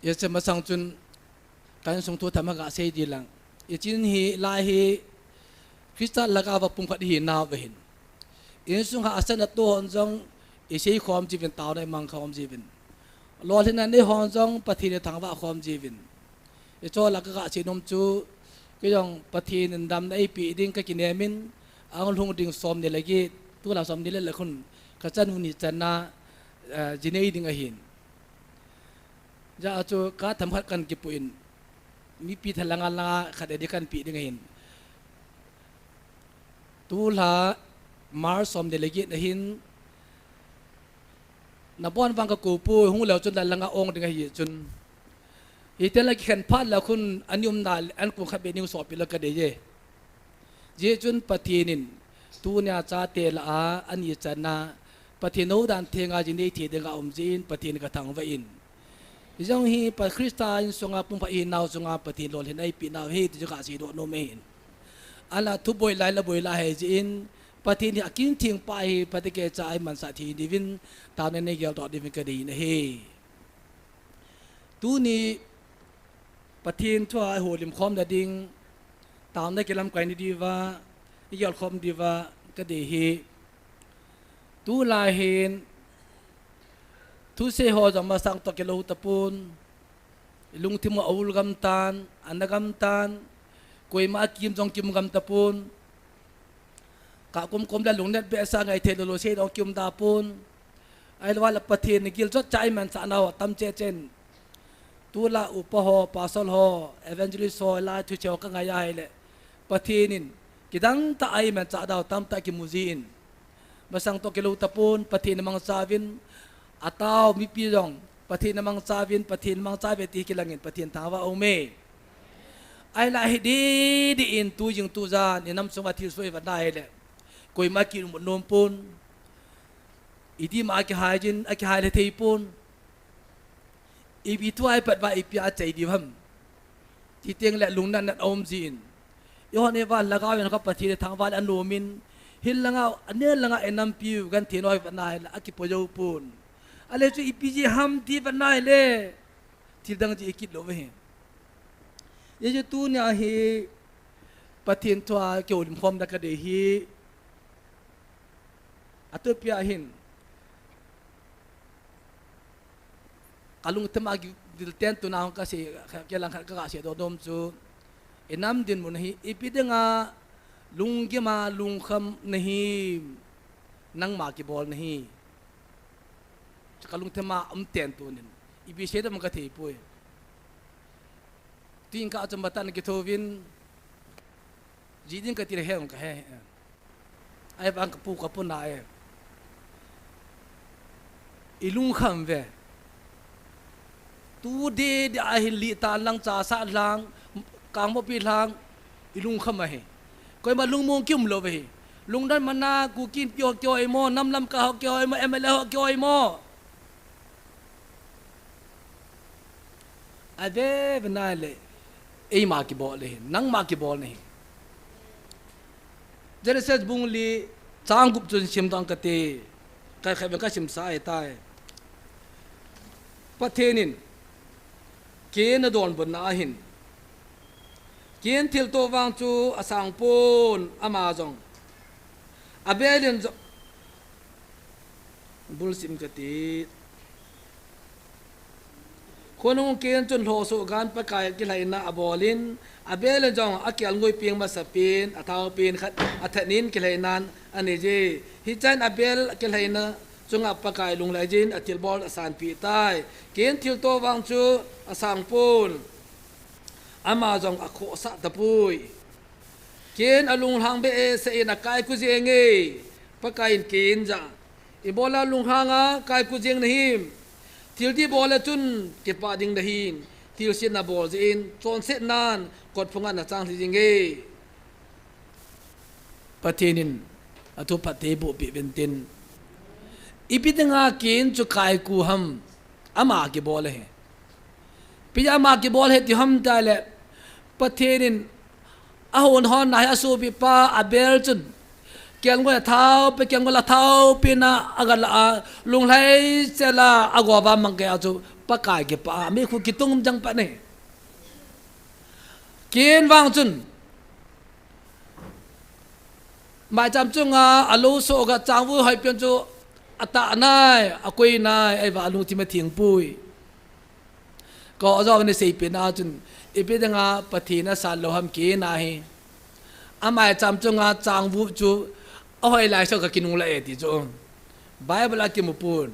Hiche masang chun, ka insung thu themkhat kasei ding lang. Hiche hi lai hi, Christa lhagao a pumkhat ihinau ahin. Insung a asan atoh hon jong, isei khom jiuvin taona imang khom jiuvin. Lolhinna nei hon jong, Pathen ithangvah khom jiuvin. Hiche lah a kasei nom chu, kei jong Pathen in damna eipeh ding kakinem in, ahung lhung ding som ni le get, tulha som ni le le khun, kachan u ni channa, eh, jinei ding ahin. Hijeh chun ka themkhat kakipu in, mipi thalanga langa khat adih kape ding ahin. Tulha March som ni le get ahin, nabon vang kakou poi, hung leu chun la langa ong ding ahi chun. Hiti lah a kikhen phat lah a khun ani umna, an kum khat beh nei sopi lah a kadei e. Hijeh chun Pathen in, tunia chate lah a, ani channa, Pathen houdan thenga jinei thei dinga um jeh in, Pathen kathangvah in. Hijong hi, pa Christa insunga pumkhat ihinau chunga Pathen lolhinna eipeh nau ahi, ti chu kasei doh nom ahin. Ahinla thuboi lai la boi lai ahi jeh in, Pathen hi akintheng pa ahi, phatechan imansah thei diuvin, taona nei geldoh diuvin kadei in ahi. Tuni Pathen thua ihoulim khomna ding, taona kilamkai na diuva, igelkhom diuva, kadei ahi. Tulai hin, thusei ho jong masang toh kilou tapon, ilungthim u aul gam tan, ana gam tan, koima akim jong kium gam tapon, Ka kum kum le lungnat behseh a ngai thei lou lou sei dong kium tapon. Ahilou le Pathen in gilchat cha imansah nau tam chechen. Tulai upa ho, pastor ho, evangelist ho, la thucheu kangai ahile. Pathen in kidang tah a imansah nau tamtah kimu jin. Masang toh kilou tapon, Pathen in mangcha uvin, atao mipi jong, Pathen in mangcha uvin, Pathen in mangcha uve ti kilangin, Pathen thangvah aume. Ahileh hi didi in tujing tujan, inam sunga thilsoh ivet na ahile. Koima kimu nom pon. Idim a kihai jin, akihai le thei pon. Ipi thu a ipat uva ipi a chai diu ham. Ti teng le lungnat nat aum jin. Ihon iva lhagao in kha Pathen thangvah le anom in. Hil langa, anel langa inampiu genthei noi vet na ahile, akipoi jou pon. Ahile chu ipi jeh ham ti vet na ahile. Thil dang jeh ikit lou ve hi. Hijeh chun tunia hi Pathen thua kihoulim khom da kadei hi. Atupia hin. Kalungthim a gidil ten tuna hung kasei, kilang khat kasei doh nom chu. Inam dinmun hi, ipi dinga, lunggim a, lungkham nahi, nangma kibol nahi. Chu kalungthim a um ten tunin. Ipi sei dem kathei poi. Tin ka chom batan kithouvin. Ji ding kati le he ong kahe. Ahivang kapu kapu na e. Ilungkham ve. Tu didi ahin li tan lang chasa lang, kangmopi lang, ilungkham ahi. Koima lungmong kium lou ve hi. Lungdan mana Kuki Inpi ho kihoi mo, nam lam ka ho kihoi mo, M L A ho kihoi mo. Ave ve na le, eima kibol le hi, nangma kibol nahi. Genesis bung li chang gup chun sim dang kate, kai khai ben kasim sa e tai. Pathen in, Cain adonbutna ahin. Cain thilto vang chu asang pon ama jong. Abel in jong, bul sim kate. Khonung Cain chun lhosoh gan Pakai kilhaina abolin, Abel in jong akelngoi peng masapen, athao pen khat athat in kilhainan anei je. Hichan Abel kilhaina chunga Pakai lunglhai jin athilbol asanpi tai. Cain thilto vang chu asang pon. Ama jong akhohsah tapoi. Cain alunglhang behseh in akai khu jeng e. Pakai in Cain jah a, ibola lunglhang a kai khu jeng nahim. Thil dih bol le chun kipah ding nahin. Thilse nabol jeh in, chonsetnan kotphunga nachang lhi jing e. Pathen in athu phatthei boh peh uvin tin. Ipi dinga Cain chu kaiku ham, ama kibol ahi. Ipi ama kibol ahi ti ham tile, Pathen in ahon hon na hi asopipa Abel chun kelngoi a thao pe, kelngoi a thao pe na aga la a, lunglhai chela agova mang kei a chu Pakai kipah a, mi khu kitung jang pa nei. Cain vang chun maicham chunga alou soh ga changvu hoi pian chu atah nai, akoi nai, ahivang alungthim atheng poi. Ko ajo ni seipeh na chun, ipi dinga Pathen asan lou ham Cain ahi. Amaicham chunga changvu chu ahoi lai soh ga kinung la e ti chu Bible a kimu pon.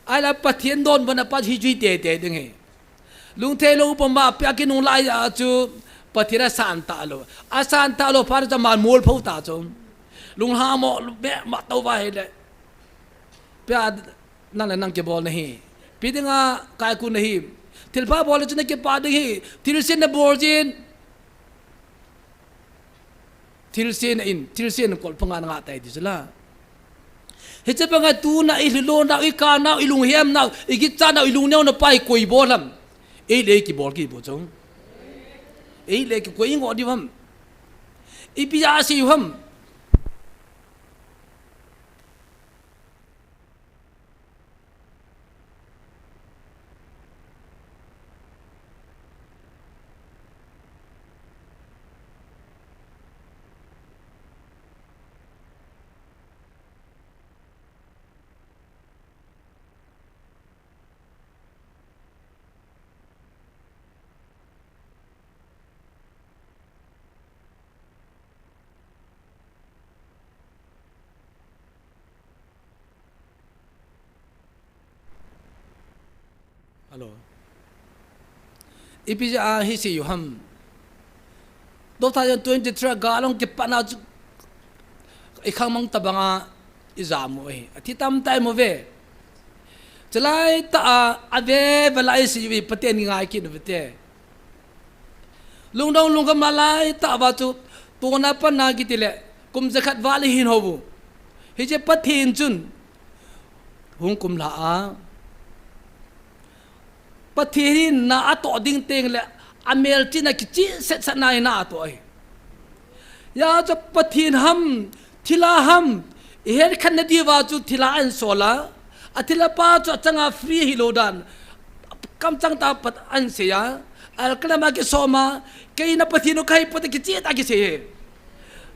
Ahila Pathen donbutna pa hi jui tete ding ahi. Lungthei lou puma pia kinung lai a chu Pathen asan talou. Asan talou phat chu aman mol pho ta chu. Lunghang mo be ma tou va hile. Pia nang le nang kibol na hi. Ipi dinga kaiku na hi. Thilpha bol le chu na kipah ding ahi. Thilse na bol jin. Thilse na in, thilse na kol panga na ngah tai ti chu la. Hiche banga tuna i lhilou nau, i ka nau, i lunghem nau, i kichat nau, i lungneo nau pa hi koi bol ham. Ei le kibol kibol chu. Ei le kikoi i ngoh diu ham. Ipi asei u ham. Hello. Ipi jeh a hi sei u ham. Two thousand twenty-three a gal hung kipat na chu i khangmang tabanga i jam u ahi. Athi tamtah i mu ve. Chulai tah a, ave vala i sei u hi Pathen i ngai kit u ve te. Lungdong lungkham a lai tah va chu tuna pat na kiti le kum jakhat val i hin hou u. Hiche Pathen chun hung kum lha a Pathen hin na atoh ding teng le amelchihna kicheh set set na hi na atoh ahi. Hijeh chun Pathen ham, thilha ham, i het khen na diuva chu thilha ahin sol a. Athilha pa chu achanga free hilou dan. Kamchang tah pat ahin sei a. Alkalam a kisom a, kei na Pathen u kahi poi ti kicheh tah a kisei e.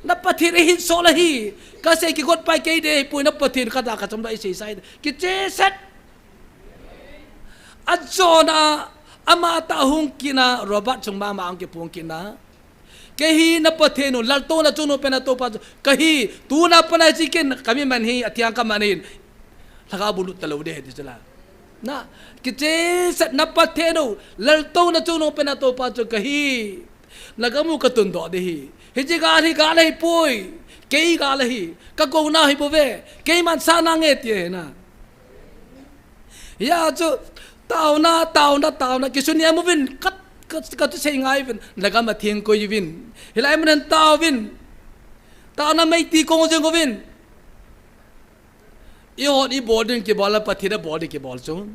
Na Pathen eihin sol ahi. Kasei kigot pai kei ding ahipoi, na Pathen kadah kachom da i sei sai. Kicheh set. Ajon a, ama tah hung kit na, Robert Sungma ama hung kiphong kit na. Kei hi na Pathen u, laltouna chungnung pen a toupa chu kahi, tuna pat na hiche kin, ka mi man hi, athiang ka man in. Lhagao bou lut talou ding ahi ti chu la. Na, kicheh set na Pathen u, laltouna chungnung pen a toupa chu kahi. Na gam u ka tundoh ding ahi. Hiche gal hi gal ahipoi. Kei gal ahi. Ka gou nau hi bou ve. Keiman sa nange ti ahi na. Hijeh chun taona, taona, taona. Kisun nem uvin. Ka, ka, ka thusei ngai uvin. Na gam atheng koi uvin. Hilai mun hin tao uvin. Taona mei ti kong jeng uvin. Eihon ibol ding kibol a, Pathen abol ding kibol chu.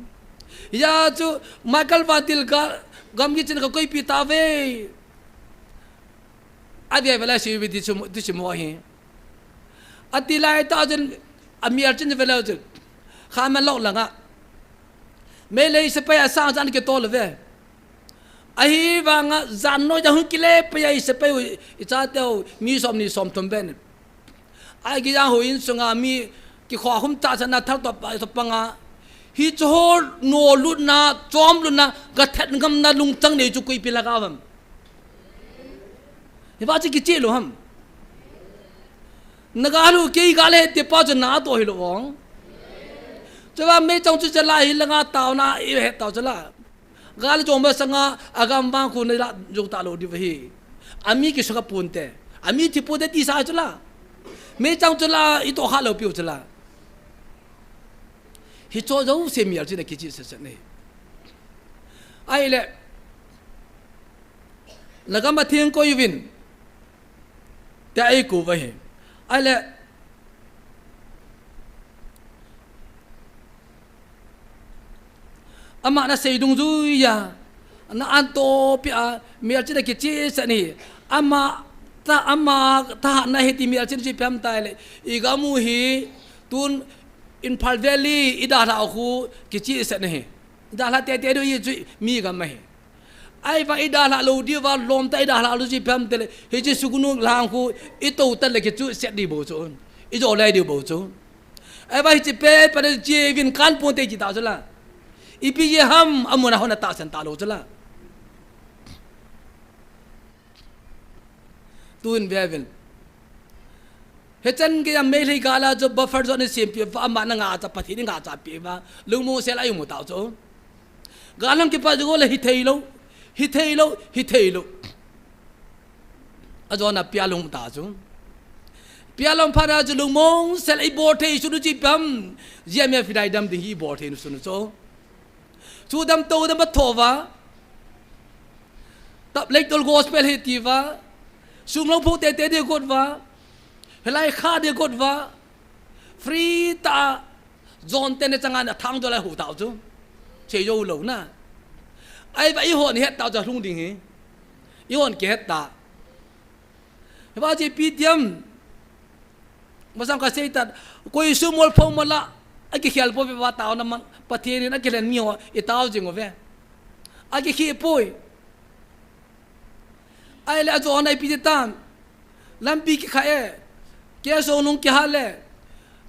Hijeh chun, Michael Van Til ka, gamgi chin ka koipi tauve. Ave vala sei uve ti chu, ti chu mo hi. Ati lai tah chun, amel chin veleu chu. Khaman lok langa. Meitei sepai asang chan kitol uve. Ahivanga jan noi jong hung kile pei a i sepai u, i chateu, mi som ni som thum ven. Ai kijang houin sunga mi kikhokhum tah chan a thal toh pa, toh panga. Hiche ho nolutna, chomlutna, gathat ngamna lungchang nei chu koipi lhagao ham. Hiva chu kicheh lou ham. Na gal u kei gal ahi ti pa chu na atoh hilou vang. Chua meichang chu chala hi langa taona i het tau chala. Gal jong masanga agam vang khu na la jong talou diu ahi. Ami kisunga ponte. Ami thi ponte ti sa chu la. Meichang chu la i toh kha lou piu chu la. Hicho jouse mial china kicheh set set nei. Ahile. Na gam atheng koi uvin. Tia eikou u ahi. Ahile, ama nasei dungjuiya, na antopiha, melchihna kichehsah ahi. Ama tha, ama thahatna hi ti melchihna chu ipi ham itile, igam u hi, tun Imphal Valley, idalhah u khu kichehsah ahi. Idalhah teitei diu hi chu mi gam ahi. Ahivang idalhah lou diuva, lomtah idalhah lou chu ipi ham itile, hiche Sugnu lang khu, itou tah le kichehsah ding bou chu. Ijo lai diu bou chu. Ahivang hiche pepa na cheuvin kan ponte kiti tah chu la. Ipi jeh ham, amun a hon atahsan talou chu la. Tun veuvin. Hichan geiya Meitei gal a chu buffer zone asempeh uva, ama na ngaichat, Pathen in ngaichat peh uva, lungmong sel a i um u tah chu. Gal hung kipat jou le hithei lou, hithei lou, hithei lou. Ajona Pi Alhom um tah chu. Pi Alhom phat a chu lungmong sel a ibol thei sun u chu ipi ham, G M F hi dam ding hi ibol thei sun u chu. Chu dam tou dam a tho uva. Tap lei tol gospel hi ti uva. Sum lou pho teitei ding got uva. Hilai kha ding got uva. Free tah a. John ten achanga athangdol a hou tah chu. Che jou lou na. Ahivang eihon het tah chu alhung ding hi. Eihon kihet tah. Hiva chu ipi ti ham. Masang kasei tah, koi sum ol phong mala, akikhel pouve va taona man, Pathen in akilhen mi ho, itao jing uve. Akikhel poi. Ahile ajona ipi ti tam. Lampi kikha e. Case hung kihal e.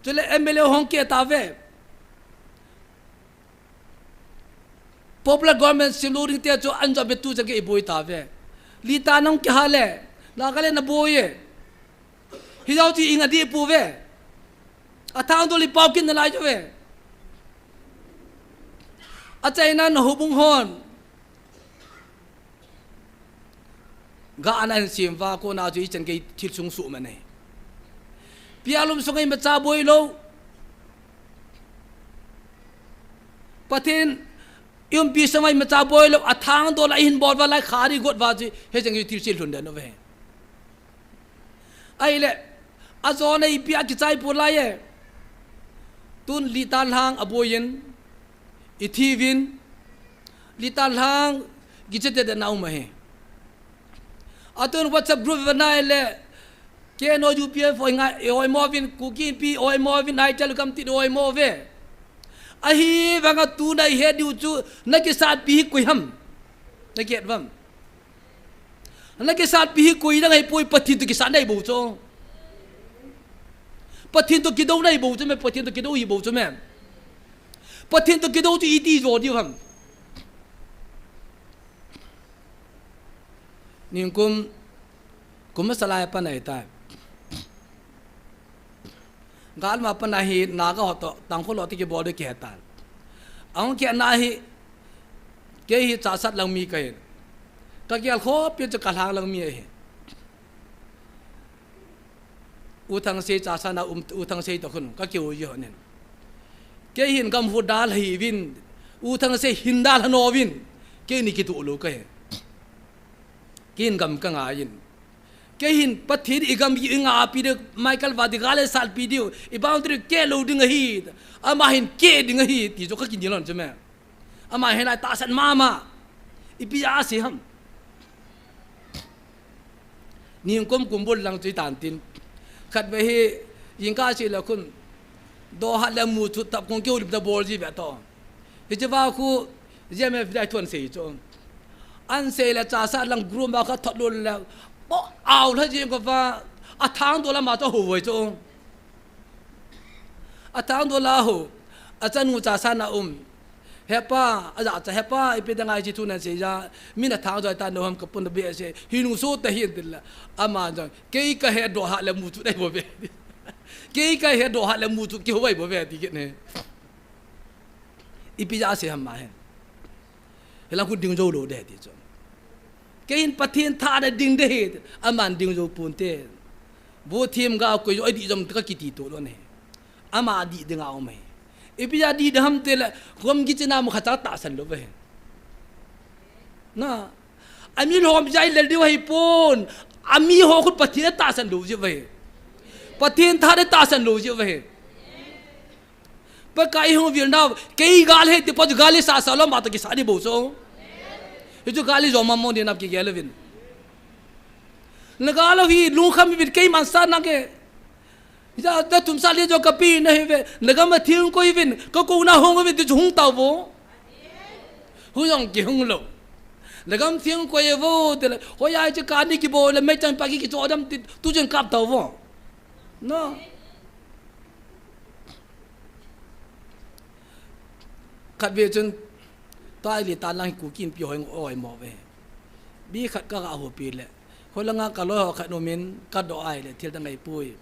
Chule M L A hung keh tauve. Popular government sem lou ding te chu an jop be tu chan gei iboi tauve. Litan hung kihal e. Nagaland aboi e. Hijou chu i nga ding pouve. Athangdol i pao kit nalai chu ve. Achaina na houbung hon. Ga ana hin sem uva, kona chu ichan gei thil sung suh man ahi. Pi Alhom sunga imacha boi lou. Pathen i umpi sunga imacha boi lou, athangdol a ihin bol uva lai kha ding got uva chu, hichan gei thil se lhun den uve. Ahile, ajona ipi a kichai pon lai e. Tun Litan lang aboi in, ithi uvin, Litan lang kichete de na um ahi. Atun WhatsApp group va nai le, K N O U P F o nga, e oimo uvin, Kuki Inpi oimo uvin, Naitel gam ti oimo uve. Ahivanga tuna ihet diu chu, nakisatpi hi koi ham. Nahet uvam. Nakisatpi hi koi dang ahipoi, Pathen toh kisat ahi bou chu. Pathen toh kidou ahi bou chu me, Pathen toh kidou hi bou chu me. Pathen toh kidou chu iti jo diu ham. Nikum, kum masa lai a pat ahitai. Galma pat a hi Naga ho toh, Tangkhul ho toh kibol ding kihe tan. Ahung kihena hi, kei hi Chassad lang mi kahin. Kagel khopi chu Kalhang lang mi ahi. U Thangsei Chassad na um, U Thangsei toh khun, kakihou ji hon in. Kei hin gam hu dalha hih uvin, U Thangsei hin dalha nom uvin, keini kitoh lou kahi. Kei hin gam kangai in. Kei hin Pathen in igam hi eingahpi diu, Michael Vadi gal eisalpi diu, i boundary keh lou ding ahi, ama hin keh ding ahi, ti chu kakinel lhon chu me. Ama hin atahsan mama, ipi asei ham. Nikum kum bul lang chu itan tin. Khatvei hi, jingkah seh le khun, Dohat le Muchut tap kong kihoulim ta bol ji ve toh. Hiche va khu, G M F dai thu ahin sei chu. Ahin sei le Chassad lang group ma kha thot lou le. Po, ao lha jing kova, athangdol a ma chu hou ve chu. Athangdol a hou, achanu Chassad na um. Hepa, aja cha hepa, ipi dang ahi chi thu nahin sei ja, min athangdol ta no ham kapun be se, hi nu so ta hin tile. Ama jong, kei kahe Dohat le Muchut ahi bou ve. Kei kahe Dohat le Muchut kihou ahi bou ve, ti kit ne. Ipi ja asei ham ma hin. Hilang khu ding jou lou ding ti chu. Kei hin Pathen thahat a ding ding ahi, aman ding jou ponte. Vo thim ga koi jo adih jom ka kiti to lou ne. Ama dih ding a um ahi. Ipi ja dih ding ham tile, gam kichena mu khat cha tahsan lou ve. Na, Ami lhom jai lel diu ahi pon. Ami ho khun Pathen atahsan lou jeh uve. Pathen tha de tahsan lou jiu ve. Pakai hung vil nau, kei gal he ti pa chu gal hi sa sa lou ma to kisa di bou chu. Hichu gal hi jo ma mo ni nap kigel uvin. Na gal hi lungkham uvin keiman sa na ke. Ja ta tum sa le jo ka pi na hi ve. Na gam a thing koi uvin, ka ko na hung uvin ti chu hung tau vo. Hung jong kihung lou. Na gam thing koi vo te le. Hoi ai chu ka ni kibol le mei chang pa ki kicho dam ti tu jeng kap tau vo. No. Khat ve chun, tai li tan lang Kuki Inpi hoi, hoi mo ve. Bi khat ka ga ho pi le. Kholanga ka loi ho khat um in ka do ai le thil dang ai pui.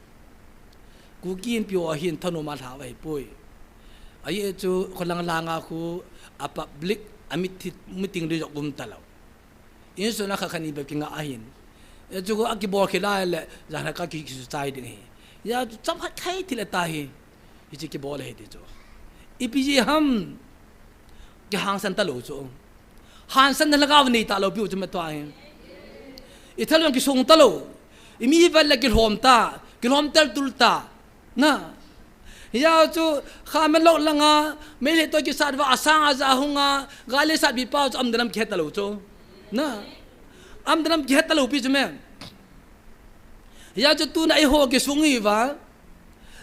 Kuki Inpi ho hin thanom a lha vai pui. Ai e chu kholang langa khu a public a meeting, meeting ri jok um ta lou. Insung a kha kha ni bep kinga ahin. E chu ko a kibol khel a le, jan a ka ki, kisu chai ding hi. Ya chu chap khat khai thil a ta hi. Hichi kibol hi ti chu. Ipi ji ham. Kihangsan ta lou chu. Hangsan na lhagao nei ta lou piu chu ma tua hi. I thalung kisung ta lou. I mi val le kilhom ta. Kilhom tel tul ta. Na. Hia chu kha me lou langa, Meitei to kisat va asang aja hunga, gal le sat bi pau chu am danam kihet ta lou chu. Na. Am danam kihet ta lou pi chu me. Hia chu tuna i ho kisung hi va.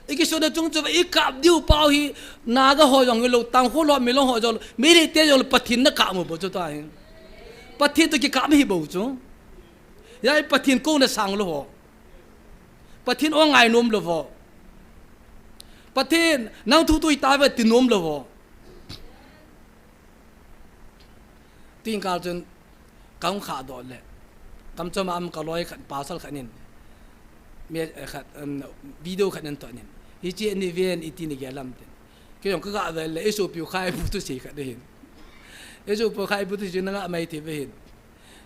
I kisung na chung chu va i kap diu pau hi, Naga ho jong hi lou, Tangkhul ho, Milong ho jong, Meitei te jong Pathen na kap mo bou chu ta hi. Pathen to kikap hi bou chu. Hia i Pathen ko na sang lou ho. Pathen o ngai nom lou vo. Pathen, nang thu tui ta ve ti nom lou vo. Tin kal chun, ka hung kha doh le. Kam chom a am ka loi khat, pasal khat in. Me, eh, khat, um, video khat in to in. Hichi ni ven iti ni ge lam tin. Kei jong ka ga ve le, i sopiu khai bu tu sei khat hin. I sopiu khai bu tu sei na nga mai ti ve hin.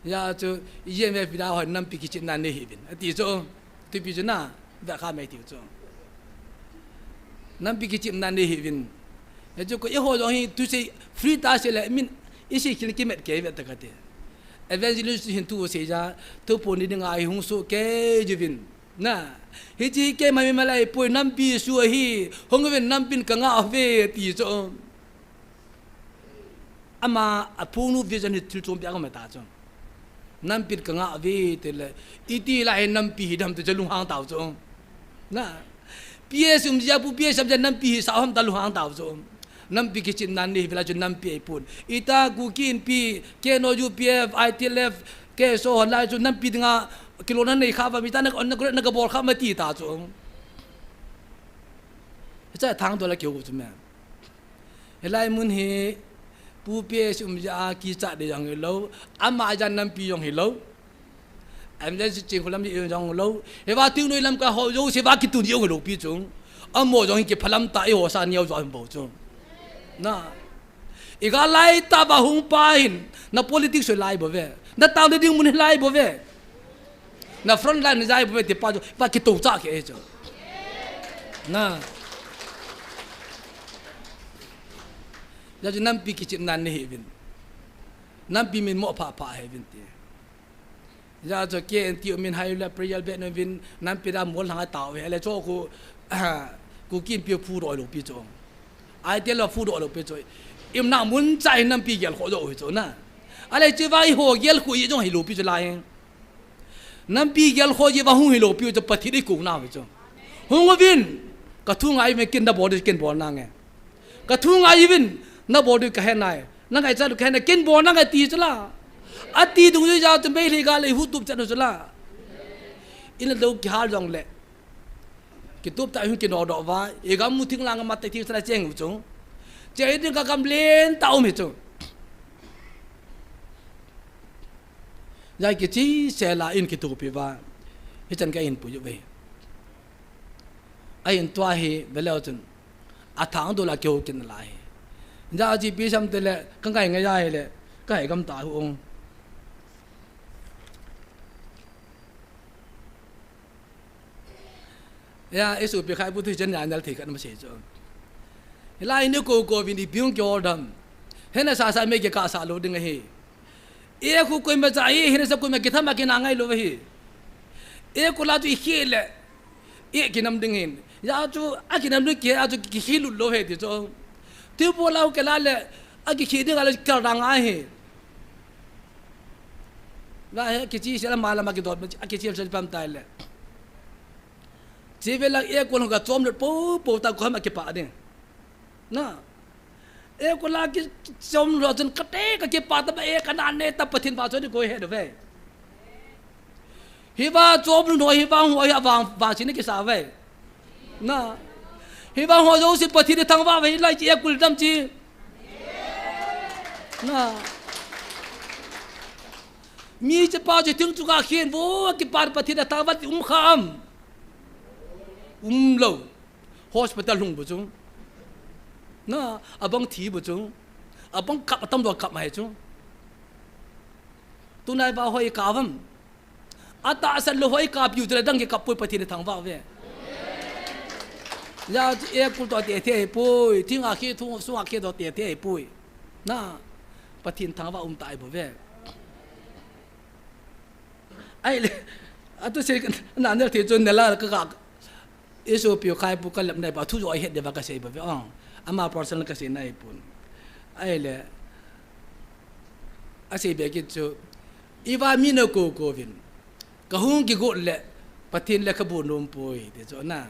Ya chu, yen ve pida hon nampi kichim nan nei hih uvin. Ati chu, tupi chu na, ve kha mai tiu chu. Nampi kichim nan nei hih uvin. Ya chu ko i ho jong hi tu sei free ta sei le min, i sei kin kimet kei ve ta ka te. Evangelist hin tu sei ja, tu pon ni dinga hi hung su kei juvin. Na, hichi kei mai ma lai poi nampi su hi, hung uvin nampin ka nga ve ti chu. Ama, a phung nu vision hi thil chom pia ka ma ta chu. Nampi ka nga ve te le, iti la hi nampi hi dam te chu lunghang tau chu. Na, P S um jia pu P S um jia nampi hi sa ham ta lunghang tau chu. Nampi kichim nan ni vela chu nampi ai pun. Ita Kuki Inpi, K N O U P F, I T L F, K S O hon lai chu nampi dinga kilona nei kha va mi ta na, na, na ka bol kha ma ti ta chu. Hicha thang to la keu chu me. Hilai mun hi, Pu P S um ja a kicha de jong hi lou, ama ja nampi jong hi lou. Am ja si ching khulam di jong lou. Hiva ting noi lam ka ho jo se va kitun jong hi lou pi chung. Amo jong hi kiphalam ta i ho sa niau jo am bo chung. Na. I ga lai ta va hung pa hin. Na politics lai bo ve. Na tau de ding mun lai bo ve. Na front line na jai bo ve ti pa jo. Va kitu cha ke e jo. Na. Ja chu nampi kichim nan ni hi vin. Nampi min mo pha pha hi vin ti. Ja chu K N T U min hai la prayer be no vin nampi da mol hang tau ve le chu ku, ku kin pi phu roi lou pi chu. Ai te lo phu roi lou pi chu. Im na mun cha hi nampi gel kho jo hi chu na. Ale chi va i ho gel khu i jong hi lou pi chu la hi. Nampi gel kho ji va hung hi lou pi chu Pathen i ku na hi chu. Hung vin ka thu ngai me kin da bol kin bol na nge. Ka thu ngai vin, na bol ding ka he nai. Na ngai cha ding ka he nai, kin bol na ngai ti chu la. A ti dung ju ja chu bei li ga le hu tup cha chu la. In lo ki hal jong le. Ki tup ta hun ki no do va, i gam mu thing lang ma te thing sa la cheng u chu. Che ding ka gam len ta um hi chu. Jai ki chi se la in ki tup pi va. Hi chan ka in pu ju ve. A in tua hi ve leu chun. A thang do la keu kin la hi. Ja ji pi sam te le, ka ngai ngai ja hi le, ka hai gam ta hu ong. Ya, i su pi khai bu tu chen ya nal thei khat ma sei chu. Hilai ni ko ko vin i biung kyo dam. Hena sa sa me ke ka sa lo ding hi. E khu koima cha hi, hina sa koima kithama kina ngai lou hi. E khu la chu i khi le. e kinam ding hin. Hijeh chun, a kinam ding kihe a chu ki, ki, kilut lou ahi ti chu. Tupou lau kila le, a kikhi ding a le kal dang ahi. Ga he kichi se la ma la ma kidot, a kichi se pam tai le. Chi ve la e ko ga chom le po, po ta ko ma kipa ding. Na. E ko la kichom lo chun kate ka kipa ta ba e ka na ne ta Pathen va chun ko he do ve. Hi va chom lo hi va ho hi a vang, vang chi ni kisa ve. Na. Hi va ho jo si Pathen thangvah ve lai chi e kul dam chi. Na. Mi chi pa chi thing chu ka khen vo kipa Pathen thangvah ti um kham. Um lo. Hospital hung bu chu. Na, abang thi bu chu. Abang kap atam do kap mai chu. Tunai ba hoi ka vam. Ata san lo hoi ka piu te dang ke kap pui Pathen thangvah ve. Ya e kul to te te pui, thing a khi thu su a khi to te te pui. Na, Pathen thangvah um tai bu ve. Ai le, atu se na ne the chu ne la ka ka Isu piu khai pu ka lep nai ba thu jo a het de ba ka sei ba ve ong. Ama personal ka sei nai pun. Ai le, a sei be kit chu, i va mi na ko ko vin. Ka hung kigot le, Pathen le ka bu nom pui, ti chu na.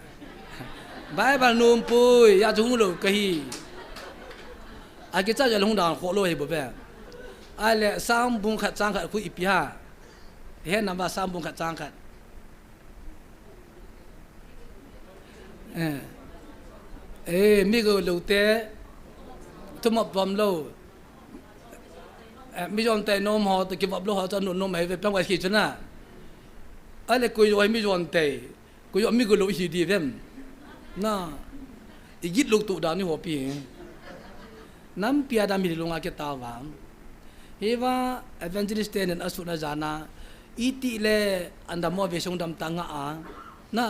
Bible nom pui, ya chu hung lo ka hi. A kicha ja hung dang kho lo hi ba ve. Ai le, Sam bung khat chang khat khu ipi ha. He nam va Sam bung khat chang khat. Eh. Eh, mi go lo te, thumop bom lo. Eh, mi jon te nom ho, te kivop lo ho, cha nu nom he ve pang wa khi chuna. Ale koi jo mi jon te, koi jo mi go lo hi di vem. Na, i git lo tu da ni ho pi. Nampi a dam hi lunga ke ta va. Hi va evangelist te nen a su na ja na, i ti le an dam mo ve song dam ta nga a. Na,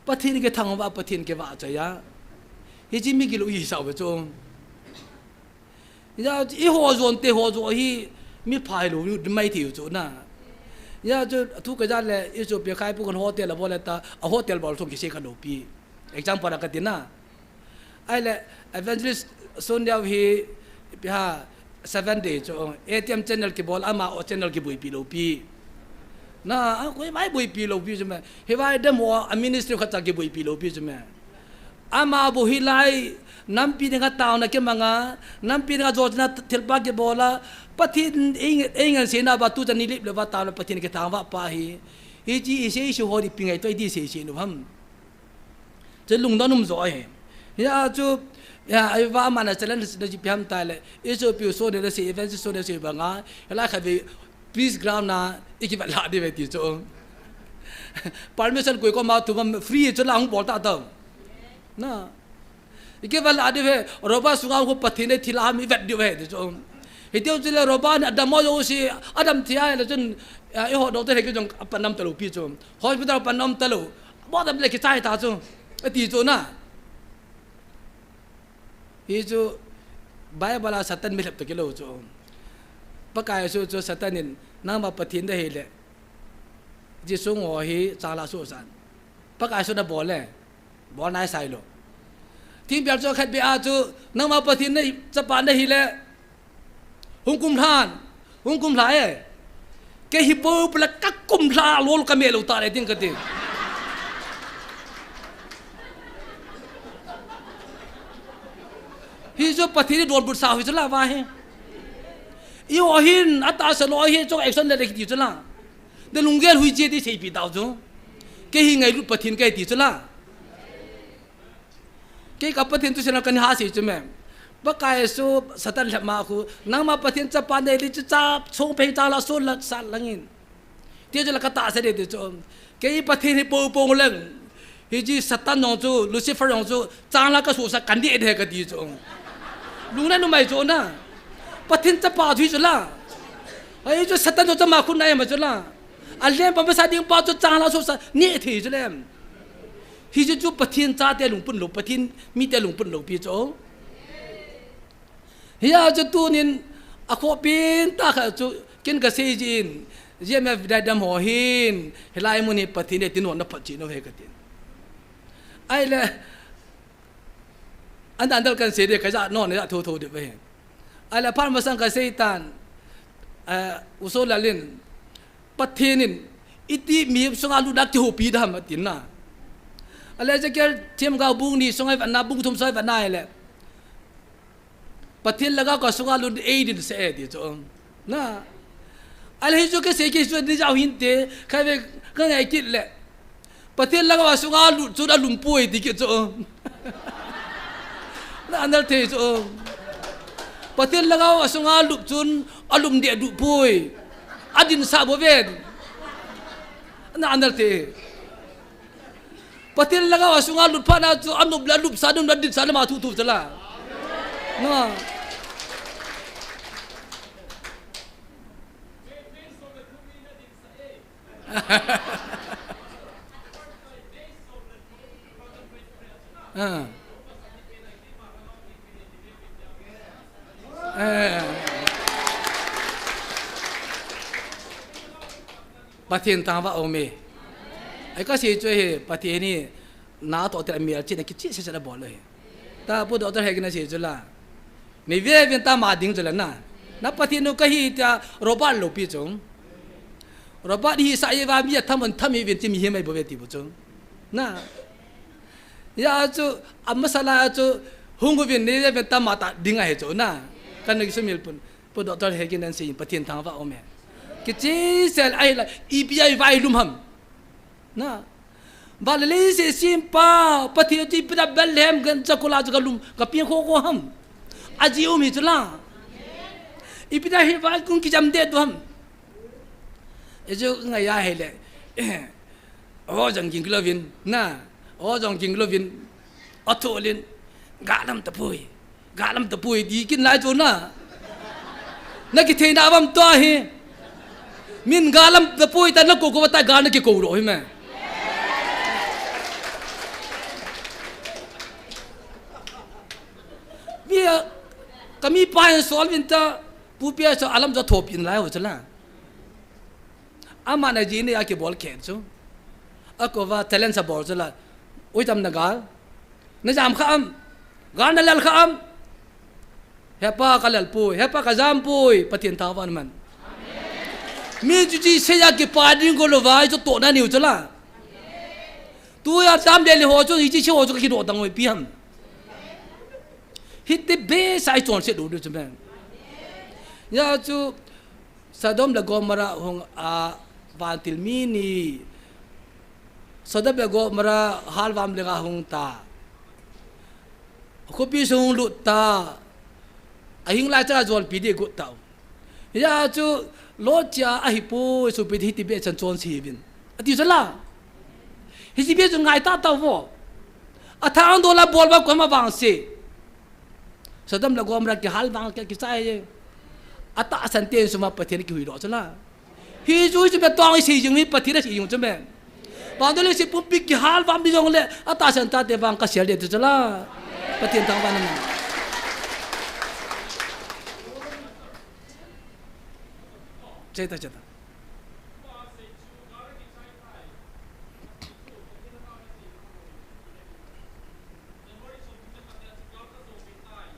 Pathen ke thang va, Pathen ke va cha ya. Hi chi mi ki lo hi sa ve chu. Ya, i ho jon te ho jo hi mi phai lo mai thei chu na. Ya, chu thu ka ja le, i chu pe khai pu kan hotel a bo le ta, a hotel bol thong ki se ka lo pi. Example a ka ti na. Ai le, Evangelist Sun Liao hi, pi ha, seven day chu, A T M channel kibol, ama o channel kibuipi lou pi. Na, a, koi mai buipi lou pi chu me. Hi vai dem ho, a ministry khat cha kibuipi lou pi chu me. Ama bu hi lai, nampi dinga tauna kimanga, nampi dinga jotna thilpa kibola, Pathen ei, ei ngan sena ba tu cha ni lip le va tauna Pathen kithangvah pa hi. Hi chi i sei su ho di pi ngai toi di sei sei nu ham. Chu lungdon um jo ahi. Hia chu, ya, ai va mana challenge na ji piam ta le. I chu piu so ne se, event so ne se banga. Hela kha ve, please ground na, i ki va la di ve ti chu. Permission koi ko ma tu ma free chu la hung bol ta ta. Na. I ki va la di ve, roba sunga ko Pathen ne thila mi vet di ve ti chu. Hi teu chu le roba na adam mo jo si, adam thi ai le chun, ya, i ho doctor he ki jong panam ta lo pi chu. Hospital panam ta lo. Bo dam le kichai ta chu. Ati chu na. Hi chu Bible a Satan mi lhep to kilo chu. Pakai Jesu chu Satan in nangma Pathen da hi le. Jesu ngo hi chang la su san. Pakai Jesu na bol le. Bol nai sai lo. Thing pial chu khat be a chu nangma Pathen na chapa na hi le. Hung kum lhan, hung kum lha e. Kei hi po pula ka kum lha lol ka me lo ta le ding ka ti. Hi chu Pathen ni don but sa hi chu la va hi. I o hin, a ta sa lo hi chu action le le ki ti chu la. De lunggel hui je ti sei pi tau chu. Kei hi ngailut Pathen kei ti chu la. Kei ka Pathen tu sena kani ha sei chu me. Pakai Jesu Satan lhep ma khu. Nangma Pathen chapa nei li chu cha chong pei cha la so la sa langin. Ti chu la ka ta sa de ti chu. Kei Pathen hi po po leng. Hi ji Satan jong chu, Lucifer jong chu, chang la ka su sa kan di de ka ti chu. Lung na nu mai chu na. Pathen chapa chu chu la. Ai chu Satan jong chama khu nai ma chu la. A lem pa ma sa ding pa chu chang la su sa ni thei chu lem. Hi chu chu Pathen chate lungput lou, Pathen mite lungput lou pi chu. Hia chu tunin a khopin ta kha chu kin ka sei jin, G M F dai dam ho hin, hilai mun hi Pathen e tin hon na phat chi no he ka tin. Ahile, an dan dal kan sei de, ka ja no ne ja tho tho de ve. Ahile, phat masang ka sei tan, eh, u Solal in, Pathen in, iti mi sunga lut na kihoupi dam atin na. Ahile, Ezekiel themgao bung ni sunga i vet na, bung thum sunga i vet na ahile. Pathen lhagao ka sunga lut ei din sah e ti chu. Na. Ahile hichu ka sei kit chu ni jao hinte, kha ve ka ngai kit le. Pathen lhagao a sunga lut chun alum poi ti kit chu. Na anal thei chu. Pathen lhagao a sunga lut chun alum deh duh poi. Adin sah bou ven. Na anal thei. Pathen lhagao a sunga lut phat na chu anop le alup sa, anop le adin sa le ma thu thu chu la. Na. Ah. Eh. Pathen thangvah um e. Ai ka sei chu hi, Pathen hi na toh tel a melchihna kicheh seh seh a bol u hi. Tua Pu Doctor Hegin in asei chu la. Nei ve uvin ta ma ding chu la na. Na Pathen u kahi tia Robert loupi chu. Robert hi sa ye va mi a tham un tham hi uvin ti mi hi mai bou ve ti bou chu. Na. Hijeh chun, amasa lai a chu, hung uvin nei ve uvin ta ma ta ding ahi chu na. Kan na kisumil pon. Pu Doctor Hegin in asei in Pathen thangvah um e. Kicheh seh a ahile, ipi a i vailum ham. Na. Van le leiset sempa, Pathen chu ipi a Bethlehem gancha kola chu kalum, kapeng kho kho ham. Ajeh um hi chu la. Ipi a hi vai kung kijam deh du ham. Hichu ngai a ahile. O jong ging louvin, na. O jong ging louvin. Athulin. Galam tapoi. Galam tapoi ti kin lai chu na. Na kithei na vam tua hi. Min galam tapoi ta na ko ko ta ga na kikou ro hi me. Mi a, ka mi pa hin sol vin ta, Pu Pi a so alam jo thop in lai ho chu la. Ama na ji ni a kibol khen chu. A ko va talent sa bol chu la. Ui tam na gal. Na jam kha am. Gal na lel kha am. He pa ka lel poi, he pa ka jam poi, Pathen thangvah in man. Mi chu ji se ya kipa ding ko lo vai chu to na niu chu la. Tu ya jam le le ho chu ji se ho chu ki do dang oi pi ham. Hiti be sa i chon se du du chu men. Ya chu Sodom le Gomorrah hung a vantil mi ni. Sodom le Gomorrah halvam le nga hung ta. Khopi sung lut ta. Ahing lai cha jolpi di gut ta. Hijeh chun Lot cha ahi poi sopi hiti be chan chon si vin. Ati chu la. Hiti be chu ngai ta ta vo. Athang do la bol ba ko ma vang se. Sodom le Gomorrah kihal vang kei kichai e. Atahsan ten suma Pathen kihui doh chu la. Hichu, hichu be tong isei jing hi Pathen asei jing chu me. Vang do le si pumpi kihal vam di jong le, atahsan tate vang ka sel de chu la. Pathen thangvah in man. Cheta, cheta.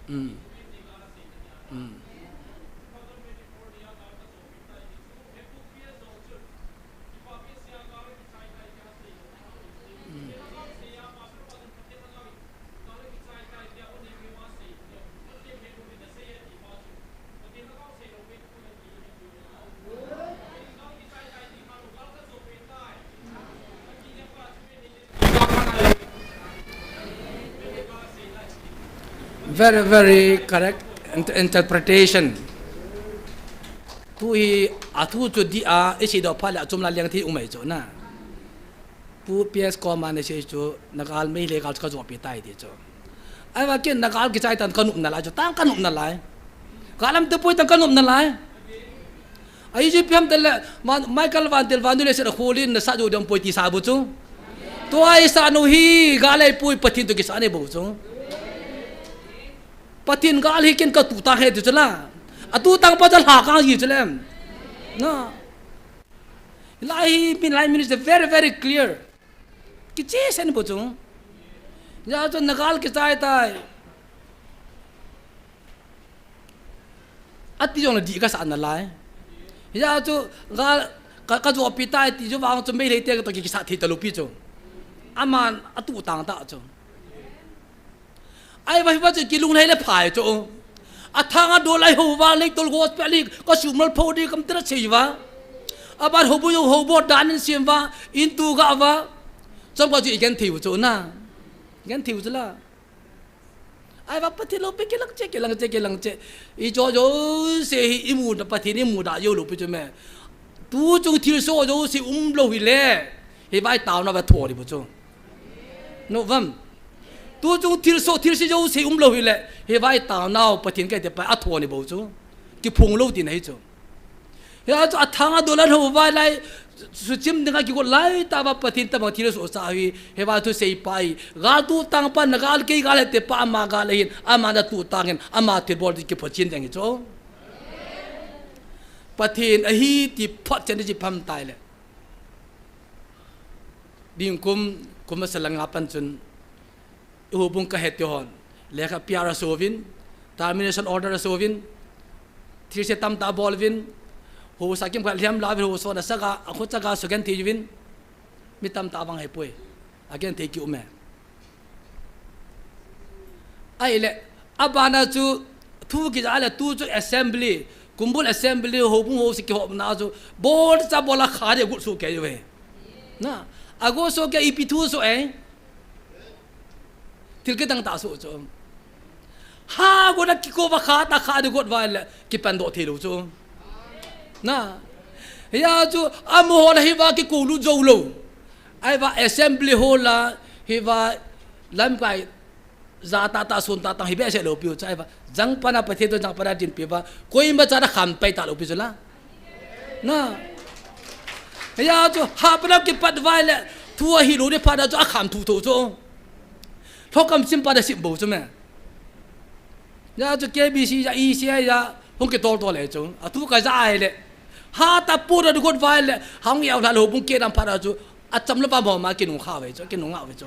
Mm. Mm. Mm. Very, very correct int-, interpretation. Tu hi athu chu di a, isi do pha le achum la liang thi umai chu na. Pu P S Koma na sei chu, na gal mei le gal chu ka jopi tai ti chu. Ahivang ken na gal kichai tan ka nop nalai chu, tang ka nop nalai. Galam tapoi tan ka nop nalai. Ahi chu ipi ham tile, ma-, Michael Van Til Van Dule se na khulin na sa jo dam poi ti sa bou chu. Tua i sa nu hi, gal ahipoi Pathen to kisa nei bou chu. Pathen gal hi ken ka tu tang he ti chu la. Atu tang pa cha lha kang ji chu lem. Na. Lai hi, min lai minister very, very clear. Kicheh seh ni bou chu. Hijeh chun na gal kichai tai. Ati jongle dih kasah nalai. Hijeh chun gal ka, kajopi tai ti chu vang chu Meitei te toh ki, kisah thei talou pi chu. Aman atuh tang ta chu. Ahivang hiva chu kilunglhai le phai chu. Athang a dol a ihou uva, Leitol gospel hi kasumil pho ding kam tira sei uva. Aban houbung, houbung dan in sem uva, in tu ga uva. Chomkhat chu igenthei u chu na. Genthei u chu la. Ahivang Pathen lopi kilang cheh, kilang cheh, kilang cheh. Ijo jouse hi imu da, Pathen imu da jou lou pi chu me. Tuchung thilsoh jouse umlou hile, hiva itaona va tho ding bou chu. Nom uvem? Tuchung thilsoh, thilse jouse umlou hile, hiva itaonau Pathen kei te pa atho ding bou chu. Kiphong lou tina hi chu. Hia chu athang a dol a hou uva lai, suchim dinga kigot lai tah uva Pathen tabang thilsoh sa hi, hiva thusei pa hi. Gal tuh tang pa, na gal kei gal hete pa, ama gal ahin, ama na tuh tang in, ama thilbol ti kiphochin ding hi chu. Pathen ahi ti photchen ding chi pham tai le. Ding kum, kum masa lang a pan chun, i houbung ka het te hon, lekha P R aso uvin, termination order aso uvin, thilse tamtah abol uvin, housa kimkhat lhem la uvin, housa na saka, akhu saka sugenthei uvin, mi tamtah vang hepoi, agenthei ki um e. Ahile, abana chu thu kija le tu chu assembly, kumbul assembly, houbung house kihopna chu, bol cha bol a kha ding agot soh kei uve. Na, agot soh kei ipi thu soh e. Thil kidang tah soh chu. Ha got a kiko va kha ta kha ding got va le, kipan doh thei lou chu. Na, hia chu, amaho la hiva kiko lut jou lou. Ahivang assembly hall a, hiva lamkai, ja tah tah, sun tah tah, hi behseh lou piu chu, ahivang, jangpan a Pathen toh jangpan a dinpi uva, koima cha na kham pai talou pi chu la. Na. Hia chu, ha pa na kipat uva le, thu ahi lou ding phat a chu, akham thu tho chu. Lhokam sim pa na sim bou chu me. Hia chu K B C ja, E C I ja, hung kitol tol e chu. Athu kaja ai le. Ha ta pu da got vai le, hung yau la lou bung ke dam phat a chu. Acham lou va mo ma kinung kha ve chu, kinung ngah ve chu.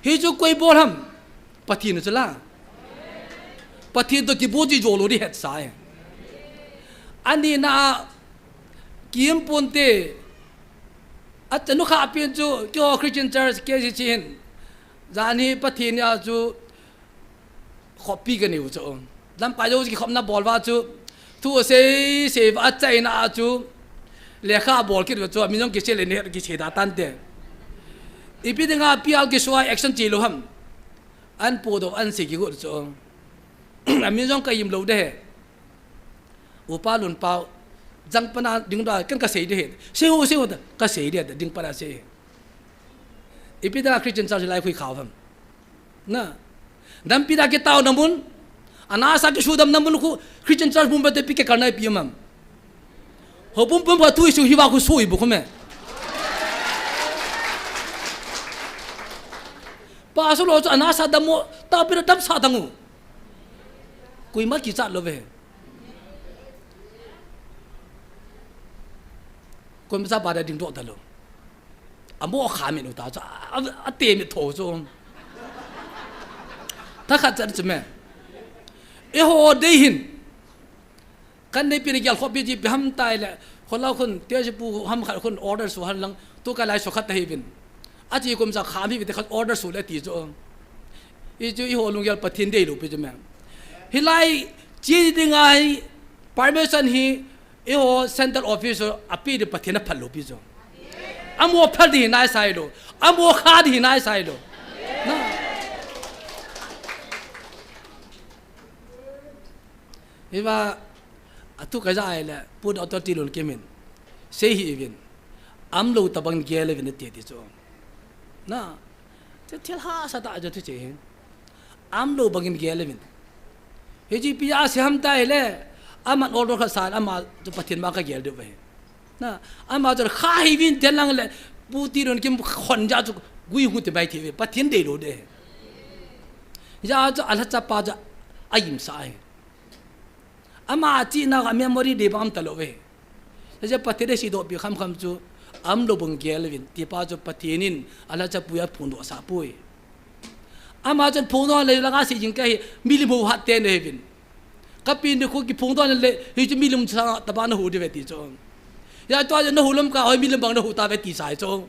Hi chu koi bol ham. Pathen chu la. Pathen toh kibu ji jo lou ding hetsa e. Ani na kim pon te. Achanu kha pin chu, keiho Christian Church K C C hin. Jani Pathen a chu, khopi kanei u chu. Lamkai jou kikhopna bol uva chu. Thu asei, sei uva achaina a chu. Lekha abol kit uva chu, mi jong kisei le ne kisei da tan te. Ipi dinga P R kisua action chi lou ham. An pu do an sei kigot chu. Ami jong ka im lou de he. Upa Lunpau, jangpan a ding da, ken kasei de he. Sei u, sei u da, kasei de, ding pan a sei. Ipi da Christian Church lai khui khau ham. Na. Dampi da kitao na mun. Ana sa kisudam na mun khu Christian Church bum ba te pi ke karna ipi ham. Ho bum bum ba tu isu hiva khu sui bu khu me. Pa su lo chu ana sa dam mo, ta pi da dam sa dang u. Koima kichat lou ve. Koima cha ba da ding doh talou. Amo kha mi nu ta chu, a, a te mi tho chu. Thakhat chan chu me. Eiho dei hin. Kan neipi ni gel khopi ji pi ham tai le. Kholou khun, te ji pu ham khat khun order su han lang. Tu ka lai su khat ta hi vin. Achi kum cha kham hi vin te khat order su le ti chu. I chu eiho lunggel Pathen dei lou pi chu me. Hilai chi ding ai permission hi eiho central office api ding Pathen aphal lou pi chu. Amo phal ding hi nai sai lou. Amo kha ding hi nai sai lou. Na. Hiva, atu kaja ai le, pu Doctor Tilun kimin. Sei hi ivin. Amlou tabang gel ivin ati ti chu. Na. Chu thil hahsa tah chu thu che hi. Amlou bangin gel uvin. Hichi pi a sei ham tai le. Aman order khat san ama chu Pathen ma ka gel diu ve. Na, ama chu kha hi vin te lang le. Pu Tilun kim khon ja chu gui hu te bai the ve. Pathen dei lou de. Ja chu alhacha pa chu a im sa hi. Ama china a memory dei bang am talou ve. Hijeh a Pathen dei seidoh pi kham kham chu amlou bang gel uvin. Ti pa chu Pathen in alhacha pu a phondoh sa poi. Ama chun phongdoh le langa sei jing kahi, milim hou hat te nahiuvin. Kapi nikho kiphongdoh le, hichu milim sanga tobang nahu diu ve ti chu. Hia tua chu nahu lam ka hoi milim bang nahu tave ti sai chu.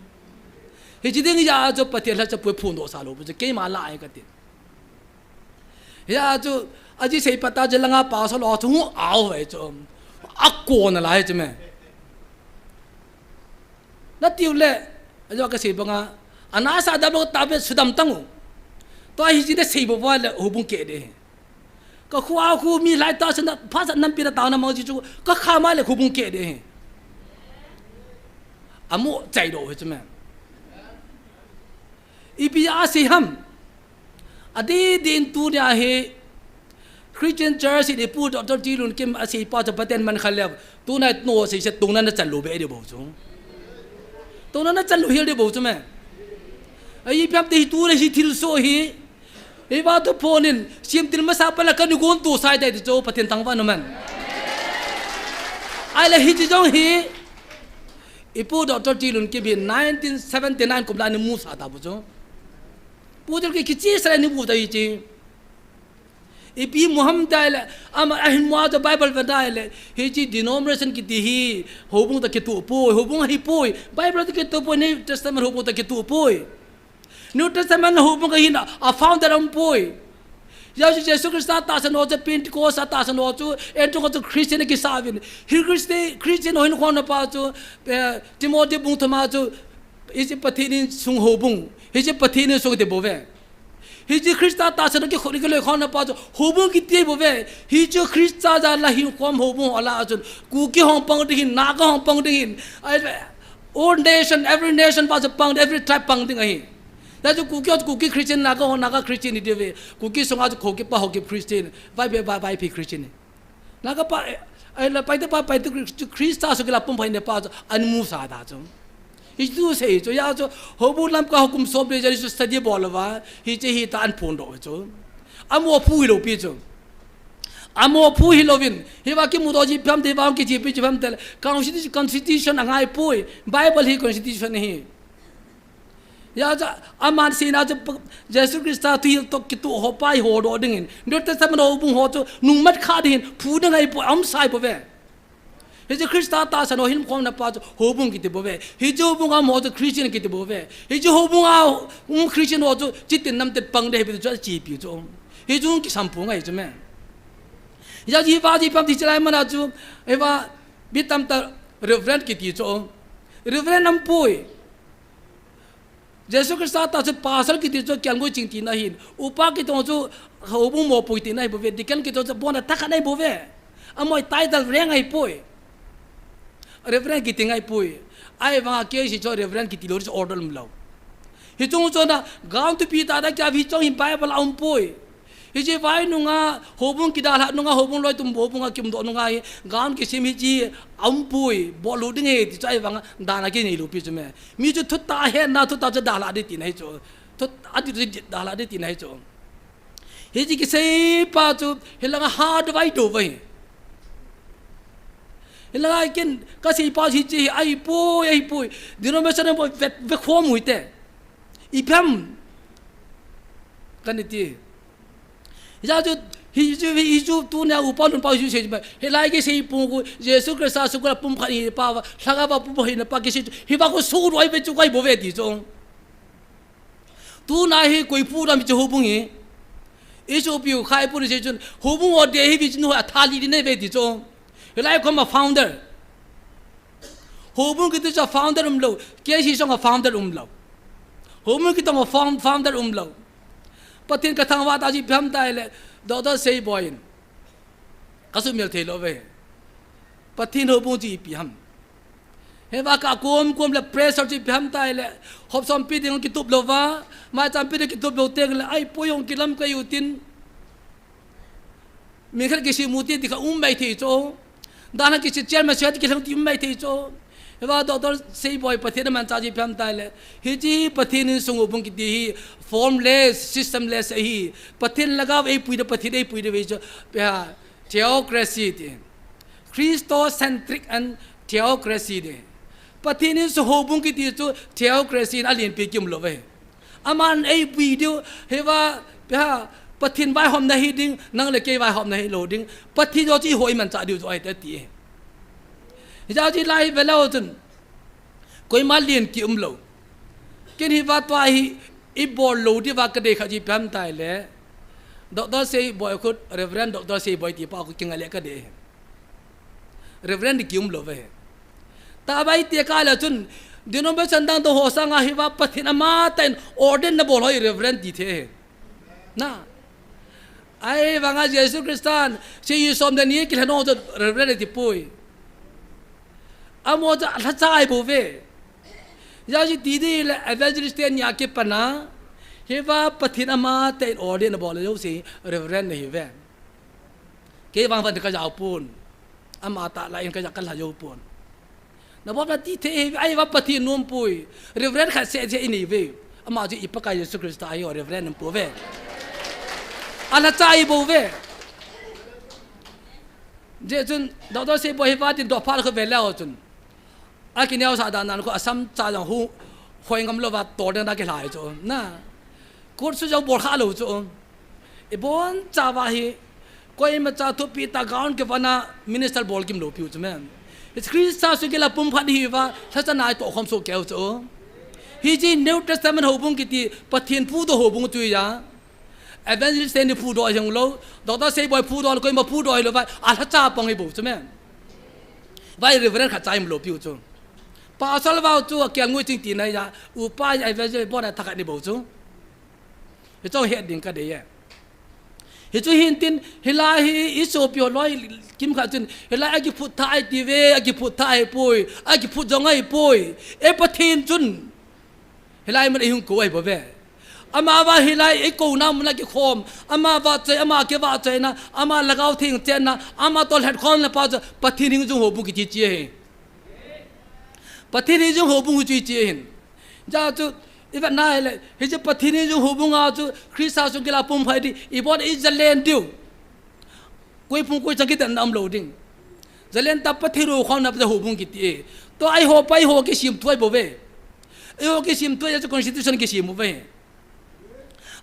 Hichi ding hia chu Pathen lhachapu phongdoh sa lou pu chu keima lah ahi kati. Hia chu, aji sei phat a chu langa pastor lou chu hung au ve chu. Akon alai chu me. Natiu le, ajo kasei banga, anasa dam lou tave sudam tang u. Tua hichi nasei bou va le houbung keh de. Kakhoa khu mi lai tahsan a, phasah nampi na tao na mang ji chu, kakha ma le houbung keh de. Amu chai doh hi chu me. Ipi asei ham. Adeh din tunia hi Christian Church in ipu Doctor T Lunkim asei pa chu paten man kha leu. Tuna no sei se tuna nachan lou be de bou chu. Tuna nachan lou hel de bou chu me. Ai ipi ham ti hi tuna hi thilsoh hi. Hiva tu phonin, siam til masa pala kanu gon tu sai dai ti chu Pathen thangvah in um hen. Ahile hichi jong hi, ipu Doctor T Lunkim hi nineteen seventy nine kum la ni mu sa ta bou chu. Pu Doctor ki kichi sa ni bu ta hichi. Ipi mu ham tile, ama ahin mu a chu Bible ve tile, hichi denomination kiti hi, houbung toh kitoh poi, houbung ahi poi, Bible toh kitoh poi, New Testament houbung toh kitoh poi. New Testament houbung kahi na, a founder aum poi. Jesu, Jesu Christa tahsan ho chu Pentecost a tahsan ho chu, Antioch chu Christian kisah uvin. Hi Christi-, Christian ho hin khom na pa chu, eh, Timothy bung thum a chu, hichi Pathen insung houbung. Hichi Pathen insung ti bou ve. Hichi Christa tahsan ho kikhom, kiloi khom na pa chu, houbung kiti bou ve. Hichu Christa jal a hin khom houbung ho lah a chun. Kuki hung pang ding hin, Naga hung pang ding hin. Ai, all nation, every nation pa chu pang, every tribe pang ding ahi. Hia chu Kuki ho chu Kuki Christian, Naga ho Naga Christian hi diu ve. Kuki sunga chu Kuki pa ho ki Christian. Vaiphei, Vai, Vaiphei Christian. Naga pa, eh, eh, la Paite pa, Paite Chri-, Christa sung kila pum phai ne pa chu, an mu sa ta chu. Hichu sei chu, hia chu, houbung lam ka hukum som le jari chu study bol lou va, hiche hi ta an phondoh chu. Amu phu hilou pi chu. Amu phu hilouvin, hiva kimudoh ji pham te, hiva kichi pi ji pham te, constitution, constitution angai poi, Bible hi constitution hi. Hia chu, aman seina chu pa-, Jesu Christa thu hil toh kitoh ho pa hi hodoh dingin. New Testament houbung ho chu nungmat kha dingin, phu ding ahi poi, aum sai bou ve. Hichu Christa tahsan ho hin khom na pa chu houbung kiti bou ve. Hichu houbung a um ho chu Christian kiti bou ve. Hichu houbung a um Christian ho chu chitin namtin pang ding ahi pi chu achi pi chu. Hichu kisam phu ngai chu me. Hia chu hiva ji pham ti chilai mana chu, hiva mi tamtah Reverend kiti chu. Reverend aum poi. Jesu Christa tahsan pastor kiti chu kiang gui ching tina hin. Upa kiti chu houbung mopo tina hi bou ve. Deacon kiti chu bon a takha nai bou ve. Amoi title rank ahi poi. Reverend kiti ngai poi. Ahivanga K C chu Reverend kiti lou chu order um lou. Hichung chun a, gam thupi tah tah kia hichung hin Bible a um poi. Hiche vai nunga, houbung kidalhah nunga, houbung loi tum houbung a kimudoh nunga hi, gam kisem hiche aum poi, bol lou ding ahi ti chu ahivanga, dan a kinei lou pi chu me. Mi chu thutah a hetna, thutah chu dalhah ding tina hi chu. Thutah a di, di, dalhah ding tina hi chu. Hiche kisei pa chu, hilanga ha do vai do vai. Hilanga ken, kasei pa hiche hi, ahi poi, ahi poi. Denomination a poi, ve, ve khom u hite. Ipi ham. Kani ti. Hia chu, hichu, hichu tunia upa nun pa hichu sei ba. Hilai kisei pung khu, Jesu Christa sung khu la pum khat hi pa va, lhagao va pum hi na pa kisei chu. Hiva khu suru ai ve chu kai bou ve ti chu. Tuna hi koi phu dam hichu houbung hi. Hichu piu khai phu ni sei chun, houbung ho de hi vi chun ho athali di nei ve ti chu. Hilai khom a founder. Houbung kiti chu founder umlou, K C sung a founder umlou. Houbung kiti a found-, founder umlou. Pathen kathangvah tah chu ipi ham tile, Doctor Seiboi in. Kasumil thei lou ve. Pathen houbung chu ipi ham. Hiva kakom kom le pressure chu ipi ham tile, hop som pi ding kitup lou va, mai cham pi ding kitup lou teng le, ahi poi hung kilam kai u tin. Mi khat kisim u ti, ti kha um mai thei chu. Dan a kisit chairman sung a ti kilhung ti um mai thei chu. Hiva Doctor Seiboi Pathen aman cha ji pham tai le. Hiche Pathen insung houbung kiti hi formless, systemless ahi. Pathen lhagao eipui de, Pathen eipui de ve chu. Pia theocracy ti. Christocentric and theocracy ti. Pathen insung houbung kiti chu theocracy in alen pi kium lou ve. Aman ei video, hiva, ha, Pathen vaihomna hi ding, nang le kei vaihomna hi lou ding. Pathen jouse ihoi manchah diu jouse ahi ti. Hijouse lai veleu chun. Koima len kium lou. Ken hiva tua hi, ibol lou diuva kadei khat chu ipi ham itile. Doctor Seiboi khut, Reverend Doctor Seiboi tipa khut kingai le kadei. Reverend di kium lou ve. Tahbeh tia kale chun, denomination dang dang ho sanga hiva Pathen amatah in ordain nabol ho hi Reverend ti thei. Na. Ahivanga Jesu Christan, Seijui som le ni kilhen ho chu Reverend ti poi. Amaho chu alhacha ahi bou ve. Jouse ti ding le evangelist teni a kipana, hiva Pathen amatah in ordain nabol jouse Reverend nahi ve. Kei vang vang kajao pon. Amatah lai in kaja kalha jou pon. Nabol na ti thei, ahiva Pathen nom poi. Reverend khat seh seh inei ve. Ama chu i Pakai Jesu Christa ahi o Reverend nom poi ve. Alhacha ahi bou ve. Hijeh chun, Doctor Seiboi hiva tin doh phat kho veleu chun. Akineosah dan nan khu asam cha jong hu, hoi ngam louva tol ding a kilhai chu. Na. Kut su jong bol kha lou chu. Ibon chauva hi, koima cha thupi ta gown kivana minister bol kim lou piu chu men. Christa sung kila pumkhat hiva, lhacha nai toh khom so keu chu. Hiche New Testament houbung kiti, Pathen phudoh houbung chu ahi. Evangelist teni phudoh hung lou, Doctor Seiboi phudoh lou, koima phudoh hilou vai, alhacha pang hi bou chu men. Vai Reverend khat cha im lou piu chu. Pastor vang chu akel ngui ching tina ahi, upa evangelist bon a thakhat ni bou chu. Hichu het ding kadei e. Hichu hin tin, hilai hi isopi ho loi kimkhat chun, hilai akiphut tha ahi ti ve, akiphut tha ahi poi, akiphut jong ahi poi. E Pathen chun. Hilai mun eihung kou ahi bou ve. Amavang hilai eikouna mun a kikhom, ama vahchoi, ama kivahchoina, ama Lhagao Theng chenna, ama toh lhetkhomna pa chu Pathen hing jung houbung kiti chu ahi. Pathen hing jung houbung chu ahi. Hijeh chun, ivet nai le, hiche Pathen hing jung houbung a chu Christa sung kila pumkhat ding, ibon ijalen diu. Koi phung koi chang kitetna um lou ding. Jalen tah Pathen hou khomna pa chu houbung kiti e. Tua eiho pa eiho kisem thu ahi bou ve. Eiho kisem thu ahi chu constitution kisem u ve.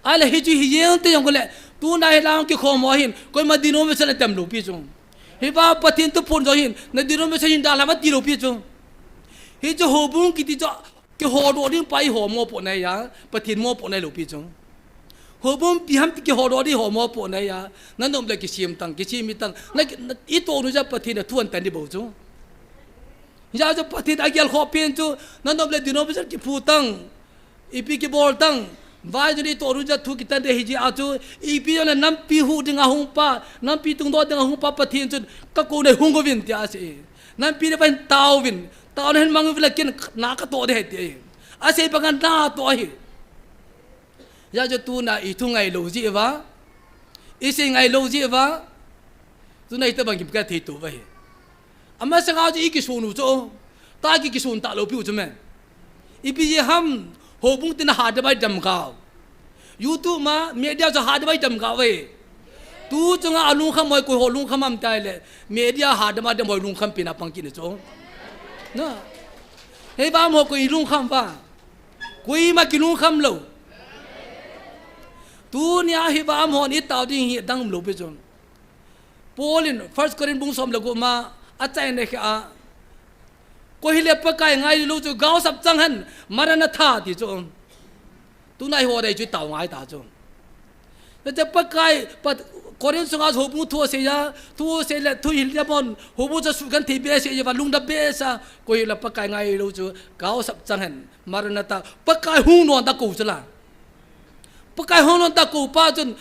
Ahile hichu hi jeng te jong kole. Tuna hilai kikhom ho hin. Koima denomination atam lou pi chu. Hiva Pathen thuphon jong hin. Na denomination hin dalha va ti lou pi chu. Hichu houbung kiti chu. Kihodoh ding pa iho mopo nai a, Pathen mopo nai lou pi chu. Houbung ipi ham ti kihodoh ding ho mopo nai a, na nom le kisem tang, kisem mi tang, na, na, itoh nu ja Pathen a thu ahin tan ding bou chu. Hijeh chun Pathen agel khoh pen chu, na nom le denomination kiphu tang, ipi kibol tang, vai jun itoh nu ja thu kitan ding hijeh a chu, ipi jong le nampi hu ding a hung pa, nampi tungdoh ding a hung pa Pathen chun, kakou nai hung uvin tia asei. Nampi le vai taovin, Taona hin mang uvin la ken na katoh ding ahi ti ahi. Asei banga natoh ahi. Hijeh chun tuna ithu ngai lou jeh uva. Isei ngai lou jeh uva. Tuna itobang kim kathei tou uva ahi. Amasanga chu ikisun u chu. Tua ki kisun talou piu chu men. Ipi jeh ham houbung tin a ha dabai damgao. YouTube ma media chu ha dabai damgao ve. Tu chunga alungkham hoi koi ho lungkham ham tile. Media ha dama dam hoi lungkham pina pang kit ni chu. Na. Hiva mo koi lungkham va. Koima kilungkham lou. Tunia hiva mo ni tao ding hi dang lou pi chu. Paul in First Corinth bung som le gup ma achaina khat a. Koi hile Pakai ngai lou chu gaosap chang hen, Maranatha ti chu. Tuna iho dei chu tao ngai ta chu. Nate Pakai, Pat-, Corinth sunga houbung thu asei a, thu asei le, thu hil le bon, houbung chu sugenthei behseh jeh uva, lungdam behseh a, koi hile Pakai ngai lou chu, gaosap chang hen, Maranatha, Pakai hung non ta kou chu la. Pakai hung non ta kou pa chun,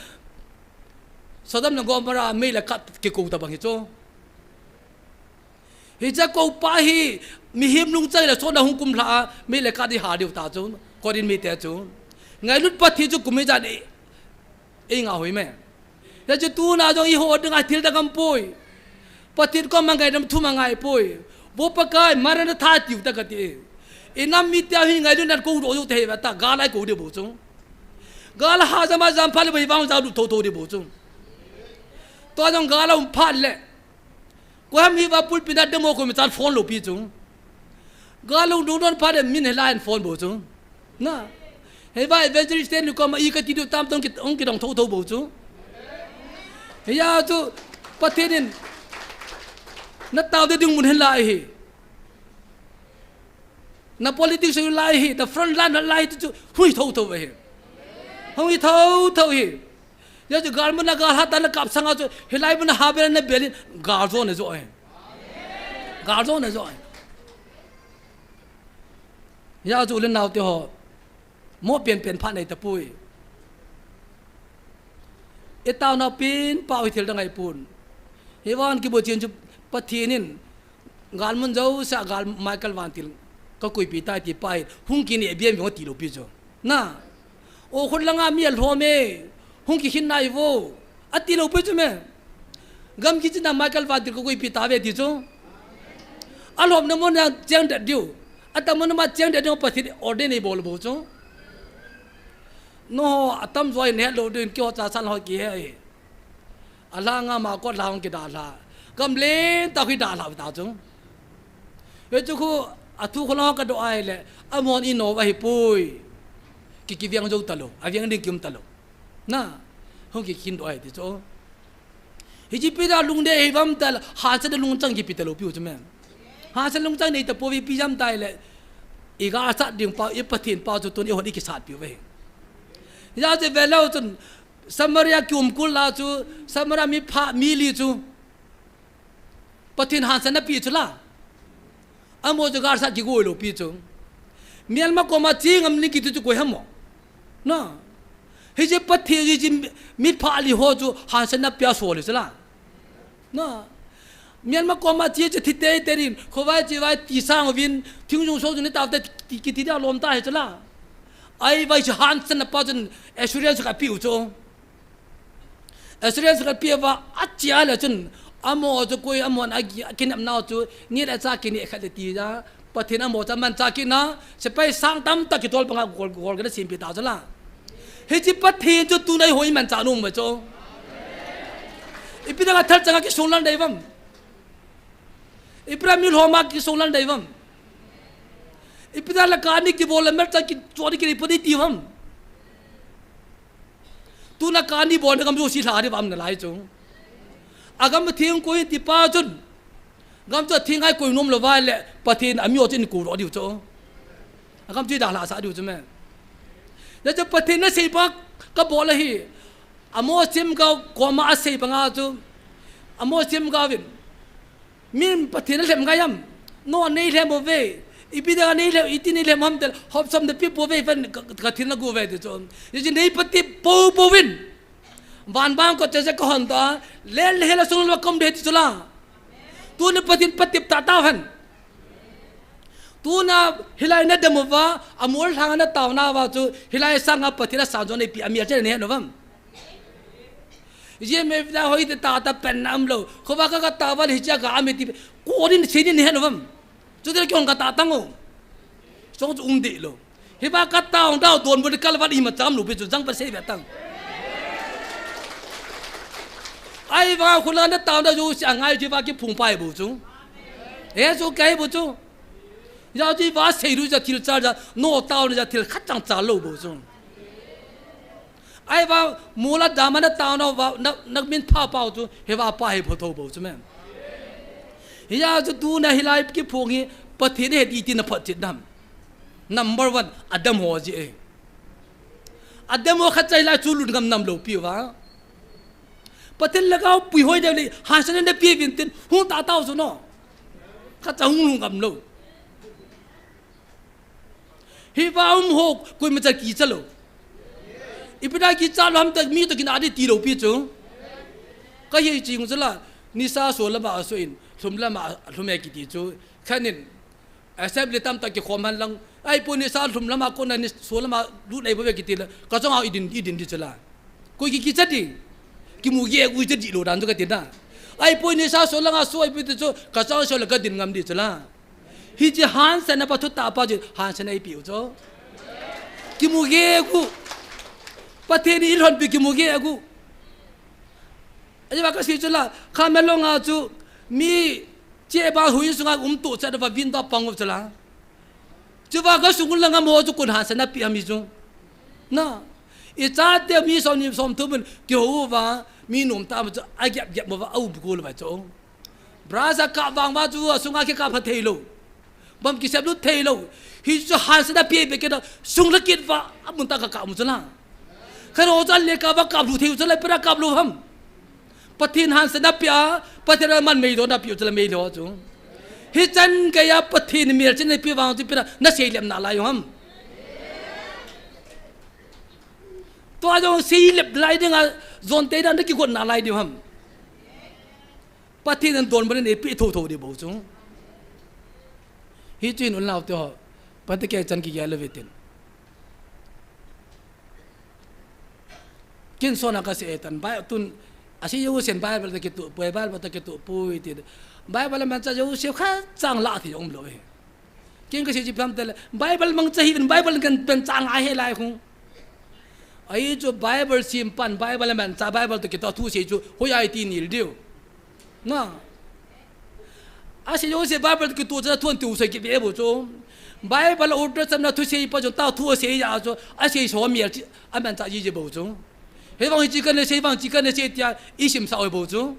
Sodom le Gomorrah mei le kath kikou tabang hi chu. Hiche kou pa hi mihem lungchang le sona hung kum lha a, mei le kath hi ha diu ta chu, Corinth mite chu. Ngailut Pathen chu kum ijat ei, ei ngah hoi me. Hijeh chun tuna jong iho dinga thil dang um poi. Pathen koma ngaidam thum angai poi. Vo Pakai, Maranatha tiu ta kati. Inam mite hi ngailutna kou doh jou te hi va ta, gal a ikou ding bou chu. Gal a ha jama jam phat le vo hi vang jam lut thotho ding bou chu. Tua jong gal a um phat le. Koi ham hiva pulpit a demo ko mi chan phone lou pi chu. Gal a um dong don phat le min hilai in phone bou chu. Na. Hei va evangelist ten ni koma i kati diu tam tong ki, hung kidong thotho bou chu. Hei a chu Pathen in na tao de ding mun hin lai hi. Na politics lai hi, na front line lai hi chu hui thotho hi. Hui thotho hi. Ya chu galmun a gal hat na kap sanga chu hilai mun a ha bel na belin gal jo na jo hi. Gal jo na jo hi. Ya chu le nau te ho. Mo pian pian pha nei ta pui. E tau na pin pau hi thil dang ai pun. Hi van ki bo chin chu Pathen in galmun jo sa gal Michael Vantil ka koi pi tai ti pai hung ki ni biam yong ti lo pi chu. Na. O khun langa mi a lhom e. Hung ki khin nai vo. A ti lo pi chu me. Gam ki china Michael Vantil ka koi pi ta ve ti chu. A lhom na mo na cheng dat diu. A ta mo na ma cheng dat diu Pathen ordain ei bol bo chu. No, a tam jo in he lo din kyo cha san ho ki he. A la nga ma ko la hung ki da la. Gam len ta khi da la ta chu. He chu khu a thu khu lo ka do ai le. A mon i no va hi pui. Ki ki viang jo ta lo. A viang ding kim ta lo. Na. Hung ki kin do ai ti chu. Hi chi pi da lung de hi vam ta la. Ha sa da lung chang ki pi ta lo piu chu me. Ha sa lung chang nei ta po vi pi jam tai le. I ga sa ding pa, i Pathen pa chu tun i hon i ki sat piu ve. Ya je ve lo chun Samaria ki um kul la chu, Samaria mi pha, mi li chu. Pathen hansan na pi chu la. Amo chu gar sa ki goi lo pi chu. Myanmar koma chi ngam ni ki tu chu koi ham mo. Na. Hi je Pathen hi je mi pha li ho chu hansan na pia so le chu la. Na. Myanmar koma chi chu thi te te rin, kho vai chi vai ti sang vin, thing jung so chu ni ta te ki ti da lom ta he chu la. Ai vai chu hansan na pa chun assurance ka pi u chu. Assurance ka pi va a chia le chun amo chu koi amo na ki, a kinep nau chu ni le cha ki ni khat le ti ja Pathen amo cha man cha ki na sepai sang tam ta ki tol panga gol gol ka sim pi ta cha la. Hi chi Pathen chu tu nai hoi man cha nung ma chu. Ipi da ka thal changa ki sung lan dai vam. Ipi da mi lhoma ki sung lan dai vam. Ipi da la ka ni ki bol la mer cha ki chu ni ki ri pu ni ti vam. Tuna ka ni bol na gam jo si hla di vam na lai chu. A gam thing koi ti pa chun. Gam chu thing ai koi nom lo vai le Pathen a mi o chin ku ro diu chu. A gam chu da hla sa diu chu me. Ya chu Pathen na sei pa ka bol la hi. A mo sim ka koma a sei pa nga chu. A mo sim ka vin. Min Pathen a lhem ngai am. No nei lhem bo ve. Ipi da nei lhem, iti nei lhem ham tel. Hop som de pi bo ve fan ka, ka thil na gu ve ti chu. Ye ji nei pati po po vin. Van bang ko che che ko hon ta. Le le la sung lo kom de ti chu la. Tu ni Pathen pati ta ta han. Tu na hilai na demo va, a mol hang na tau na va chu, hilai sanga Pathen a san jo nei pi a mi a che ne no vam. Ye me vida hoi te ta ta pen nam lo. Kho va ka ka ta va hi cha ka ami ti. Ko din se ni ne no vam. Chu te kyong ka ta tang o. Song chu um de lo. Hi va ka ta ong dau don bu ka va i ma cham lo pe chu jang pa se ve tang. Ai va khu la na ta da ju si a ngai ji va ki phung pai bu chu. He chu kai bu chu. Ya ji va sei ru ja thil cha ja no ta na ja thil khat chang cha lo bu chu. Ai va, mula dama na tao na va, na, na min pha pau chu, he va pa he pho tho bo chu me. Hi ya chu tu na hilai ki phung hi, Pathen he ti ti na phat chit dam. Number one, Adam ho ji e. Adam ho khat chai lai chu lut ngam nam lo pi va. Pathen lagao pui hoi de le, ha sa na pi vin tin, hung ta tao chu no. Khat cha hung lung ngam lo. Hi va um ho, koi ma cha ki cha lo. Ipi da ki cha lo ham ta mi to kin a di ti lo pi chu. Ka hi chi ngu cha la, ni sa so lama a so in, lhum lama, lhum e ki ti chu. Khanin, assembly tam ta ki khom han lang. Ai po ni sa lhum lama ko na ni so lama lu nei bo ve ki ti la. Ka chong a i din, i din di cha la. Koi ki ki cha di. Ki mu ye u cha di lo dan chu ka ti na. Ai po ni sa so lama so ai pi ti chu, ka chong so la ka din ngam di cha la. Hi chi hansan na pa thu ta pa chi hansan na i piu cho. Ki mu ge gu. Pathen i lhon pi ki mu ge gu. Aji va ka si chu la, kha me lo nga chu, mi che ba hui sunga um tu cha da va vin da pang u cha la. Chu va ka sung la nga mo chu kun hansan na pi a mi chu. Na, i chate mi som ni som thum in kihou uva, mi nom tah ma chu agep gep mo uva, aum kul uva chu. Brass a kap vang uva chu, asunga kikap pha thei lou. Bam kisep lut thei lou. Hichu hansetna pe be kit a, sung la kit uva, amun tah kakap mu chu la. Khat ho chu ale kap uva kap lut thei u chu la, ipi a kap lou ham. Pathen hansetna pe a, Pathen a man meidona pe u chu la, meilou chu. Hichan geiya Pathen melchihna pe vang chu ipi a, na seilep nalai u ham. Tua jong seilep lai dinga, jon te dan na kigot nalai diu ham. Pathen in donbut in eipe thotho diu bou chu. Hichu hin u le nao te ho, Pathen kei chan kigel lou ve tin. Kin sona kasei tan, Bi-, tun, asei jousen Bible toh kitoh poi, Bible toh kitoh poi ti. Bible mangcha jouse khat chang lah thei jong um lou e. Ken kasei chu ipi ham tile, Bible mangcha hiuvin, Bible kan pen chang a he lai khu. Ahi chu Bible simpan, Bible mangcha, Bible toh kitoh thu sei chu, hoiya iti nil diu. Na. Asei jouse Bible toh kitoh chu thun tiu sei kibe bou chu. Bible Old Testament thusei pa chu ta thu sei a chu, asei so mial chi, amangcha ji ji bou chu. Hivang hiche kana sei, vang hiche kana sei tia, isimsah u bou chu.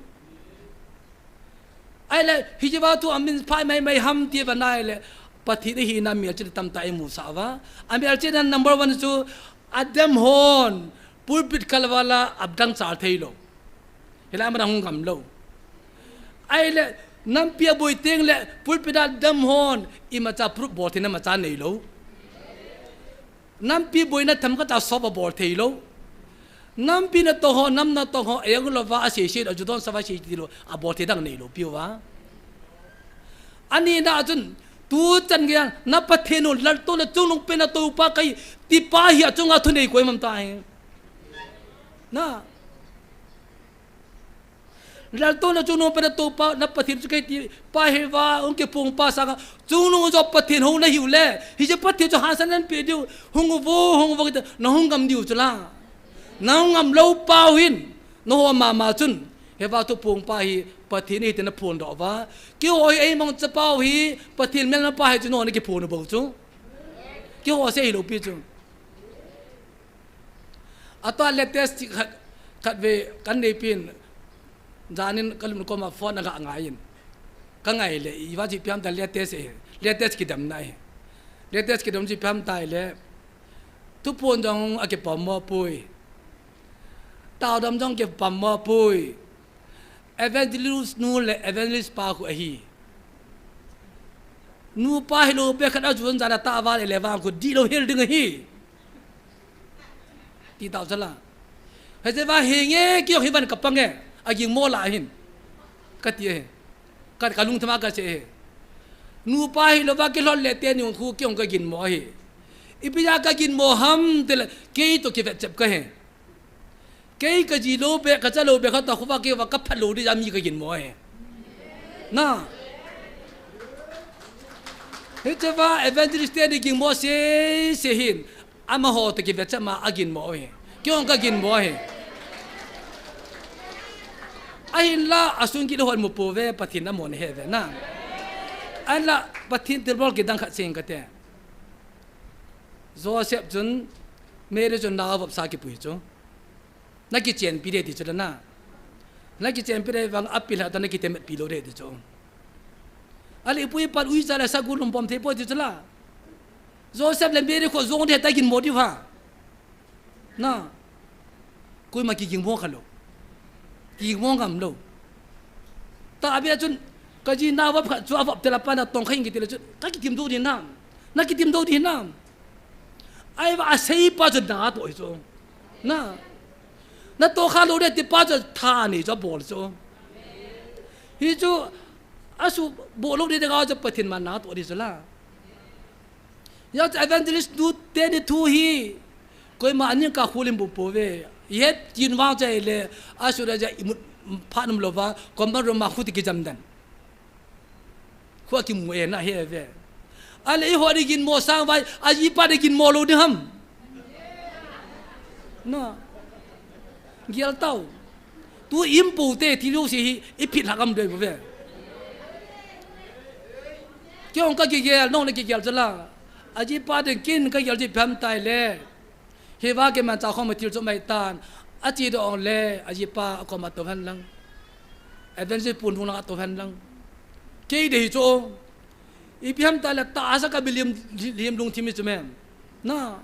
Ahile, hiche va thu amin phai mai mai ham ti uva na ahile, Pathen ahina melchihna tamtah imusah uva. Amelchihna number one chu, adam hon, pulpit kalval a, abdang chal thei lou. Hilai a man ahung ngam lou. Ahile, nampi aboi teng le, pulpit a adam hon, imacha proof bol theina imacha nei lou. Nampi boina themkhat a sop abol thei lou. Nampi natong ho, nam natong ho, eng louva asei sei, ajudon sava sei ti lou, abol thei dang nei lou piu va. Ani na chun, tu chan geiya, na Pathen u laltouna chungnung pen a toupa kahi, ti pa hi achunga thu nei koi mam ta hi. Na. Laltouna chungnung pen a toupa, na Pathen chu kahi ti pa hi va, hung kiphong pa sanga, chungnung jo Pathen hou nahiu le, hiche Pathen chu hansetna nape diu, hung uvo, hung uvo kiti, nahung ngam diu chu la. Nahung ngam lou pau hin, naho mama chun, hiva thuphong pa hi, Pathen ahi ti naphondoh uva. Keiho hi eimangcha pau hi, Pathen melma pa ahi chu nahon nakiphon u bou chu. Keiho sei hilou pi chu. Atua latest chi khat, khat ve kan neipin, janin kalung koma phone aga ngaiyin. Ka ngai le, iva chu ipi ham tile latest e, latest kidemna e. Latest kidem chu ipi ham tile, thuphon jong akipom mo poi. Taodam jong kipom mo poi. Evangelist nu le evangelist pa khu ahi. Nupa hilou be khat a chu jan jana ta val ele vang khu dihlou hel ding ahi. Ti tau chala. Hijeh a hi nge kei jong hi van ka pang e. Aging mo la hin. Ka ti e. Ka, ka lungthim a ka che e. Nupa hilou va kilhon le teni khu kei jong ka gin mo ahi. Ipi a ka gin mo ham tile kei toh kivet chep ka he. Kei ka ji lou be, ka cha lou be khat toh khu va kei va ka phat lou di jeh a mi ka gin mo e. Na. Hiche va evangelist teni ging mo se, se hin. Amaho toh kivet cheh ma agin mo e. Kei jong ka gin mo e. Ahinla, asung gin hon mu pouve, Pathen in amon ahe ve na. Ahinla, Pathen thilbol kidang khat sei ing kate. Joseph chun, Mary chun nao avop sa kipui chu. Na kichenpi de ti chu la na. Na kichenpi de vang apilha ta na kitemetpi lou de ti chu. Ahile ipu ipan uicha le sagu lum pom thei poi ti chu la. Joseph le Mary khu jong de ta gin mo diu ha. Na. Koima kiging mo kha lou. Kiging mo ngam lou. Tahbeh a chun ka ji nao avop khat chu avop tela pa na tong kha ing kiti le chu. Ka kitim dou di nam. Na kitim dou di nam. Ahivang asei pa chu natoh hi chu. Na. Natoh kha lou de ti pa chu tha nei chu abol chu. Hichu asuhbol lou di de ga chu Pathen ma natoh di chu la. Hijeh chun evangelist nu teni thu hi koima aning ka khulin bou pouve. Ihet kin vang chai le asuh da ja imut phat um louva, common room a khu ti kijam den. Khu akimu e na he ve. Ahile eiho di gin mo sang vai, ajipa di gin mo lou ding ham. Na. Gel tau. Tu im pou te ti lou si hi, iphit lhah gam doi ve. Kei jong ka kigel, nong na kigel chu la. Ajipa di kin ka gel ji phem tai le. Hiva kimanchah khom a thil chu mai tan. Achi doh le, ajipa akoma tou hen lang. Evangelist pun hung lang atou hen lang. Kei dei hi chu. Ipi ham tile tahsa ka bi lim, lim lungthim hi chu me. Na.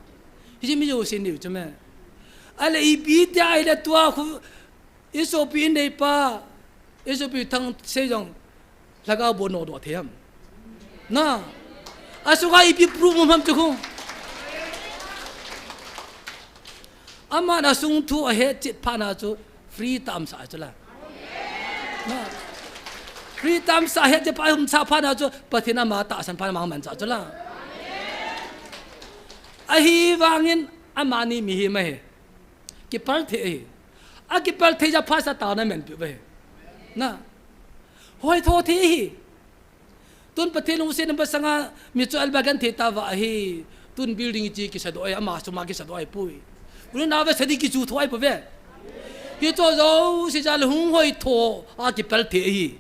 Hiche mi jousen nei u chu me. Ahile ipi tia ahile tua khu, i sopi in neipa, i sopi Thangsei jong, lhagao bou nodoh thei ham. Na. Asunga ipi proof um ham chu khu. Aman asung thu ahet chet phat na chu free tah a um sah chu la. Na. Free tah a um sah, het chet phat a um sah phat na chu Pathen ama tahsan phat na ama manchah chu la. Ahivangin amani mihem ahi. Kipal thei ahi. Akipal thei jeh a pastor taona aman peh u ahi. Na. Hoitho thei ahi. Tun Pathen lungsetna masanga mi chu alba genthei tauva ahi. Tun building ichi kisadoh ahi, ama sum a kisadoh ahipoi. U le nao ve, sadi kichu tho ahipoi ve. Hiche jouse jal hung hoitho a kipal thei ahi.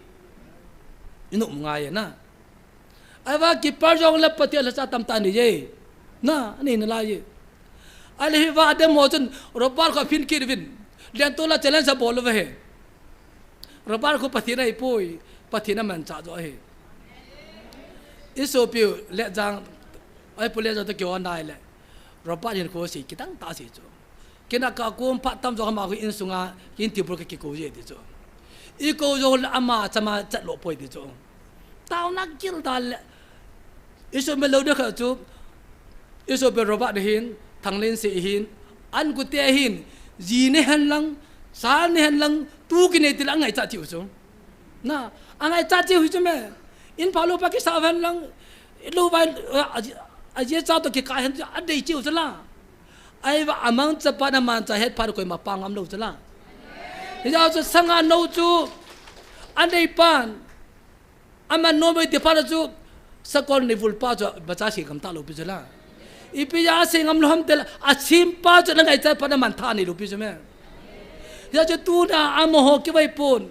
I nom ngai e na. Ahivang kipal jong le Pathen lhacha tamtah anei e. Na, anei nalai e. Ahile hiva adem ho chun Robert kho aphin kit uvin. Lentol a challenge abol uve ahi. Robert khu Pathen ahipoi, Pathen amanchah joh ahi. I sopiu Letjang, ahi pu Letjang toh kihou nai le. Robert hinkho sei, kitang tah sei chu. Kei in ka kum phat tam jong ama khu insunga, kin tibul ka kikou je ti chu. I kou jong le ama chama chat lou poi ti chu. Taona gilda le. I sopi lou de kha chu. I sopi Robert hin, Thanglensei hin, an kute hin, ji nei hen lang, sa nei hen lang, tu kinei ti le angaichat cheh u chu. Na, angaichat cheh u hi chu me. In pha lou pa kisa hen lang, lou vai, a, a, aji cha toh kikah hen chu, adei cheh u chu la. Ahivang amangcha pan amanchah het phat koima pang ngam lou chu la. Hijeh chun sanga nou chu, anei pan, aman nom e ti phat chu, sakol nei vul pa chu, imacha sei ngam talou pi chu la. Ipi jeh a sei ngam lou ham tile, asem pa chu na ngaichat phat na mantha nei lou pi chu me. Hijeh chun tuna amaho kivai pon.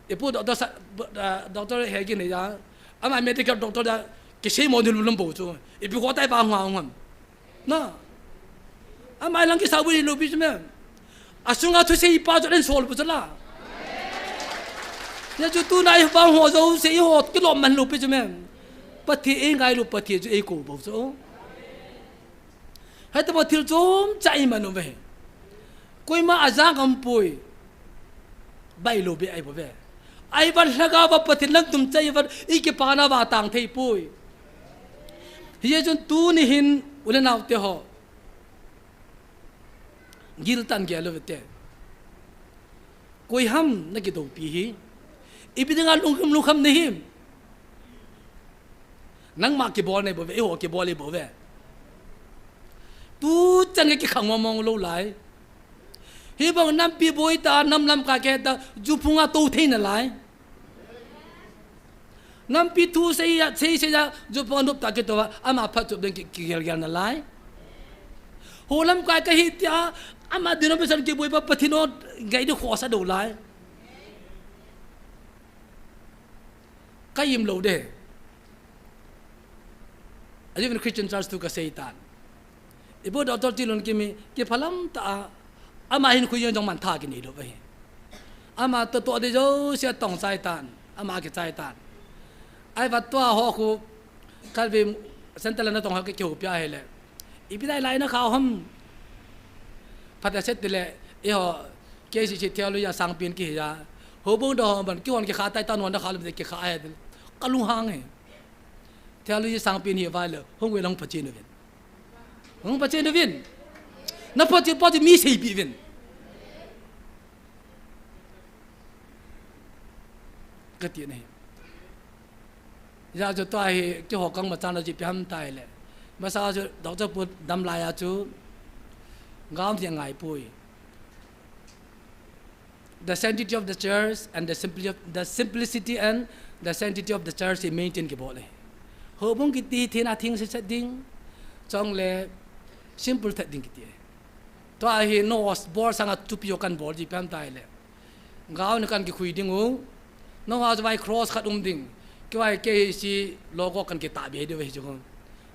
Ipu doctor sa, ah, doctor he kine ja. Ama medical doctor ja, kisei mo ni lulum bou chu. Ipi kho tai ba hung hung ham. Na. Ama lang kisa bu ni lou pi chu me. Asunga thusei pa chu den sol bu chu la. Hijeh chun tuna ivang ho jouse eiho kilom man lou pi chu me. Pathen eingailu, Pathen chu eikou bou chu. Hitobang thil chomcha iman uve. Koima aja ngam poi. Bailou be ahi bou ve. Ahivang lhagao va Pathen lam tum chai vang ikipana va tang thei poi. Hijeh chun tuni hin u le nao te ho. Giltah in gel uve te. Koi ham na kidoupi hi. Ipi dinga lungkham lungkham nei him. Nangma kibol nei bou ve, eiho kibol nei bou ve. Tuchan nge kikhang mong mong lou lai. Hibang nampi boi ta, nam lamkai kei ta, juphung a tou thei nalai. Nampi thu sei a, sei sei a, juphung a nop ta kei tou a, ama phatchop ding ki, kigel gel nalai. Ho lamkai kahi tia, ama denomination kiboi pa Pathen o ngai di khosa dou lai. Ka im lou de. Even Christian church tu ka sei tan. Ipu Doctor Tilun Kimi, kiphalam ta a, ama hin khu yen jong mantha kinei lou ve. Ama to to de jo sia tong chai tan, ama kichai tan. Ahivang tua ho khu, Calvary Centre la natong ho kihoupi ahile. Ipi lai lai na kha ham. Phat a set le, eiho, K C C theology a sangpen kihi a. Houbung dang ho ban, kihon kikha tai tan hon da kha lum de kikha ai. Ka lunghang e. Theology sangpen hi vai le, hung ve lang phachen uvin. Hung phachen uvin. Na phachen phachen mi seipi uvin. Ka ti nei. Hijeh chun tua hi, kihou kang ma chan a ji pi ham tai le. Masa chu, Doctor Pu dam lai a chu, gam ti ngai poi. The sanctity of the church and the simpli-, the simplicity and the sanctity of the church hi maintain kibol e. Houbung kiti thina thing se set ding, chong le simple that ding kiti e. Tua hi no bol sanga tupi o kan bol ji pi ham tai le. Gao ni kan kikhui ding u. No ha vai cross khat um ding. Kivai K C C logo kan kitahbe ding u hi chu.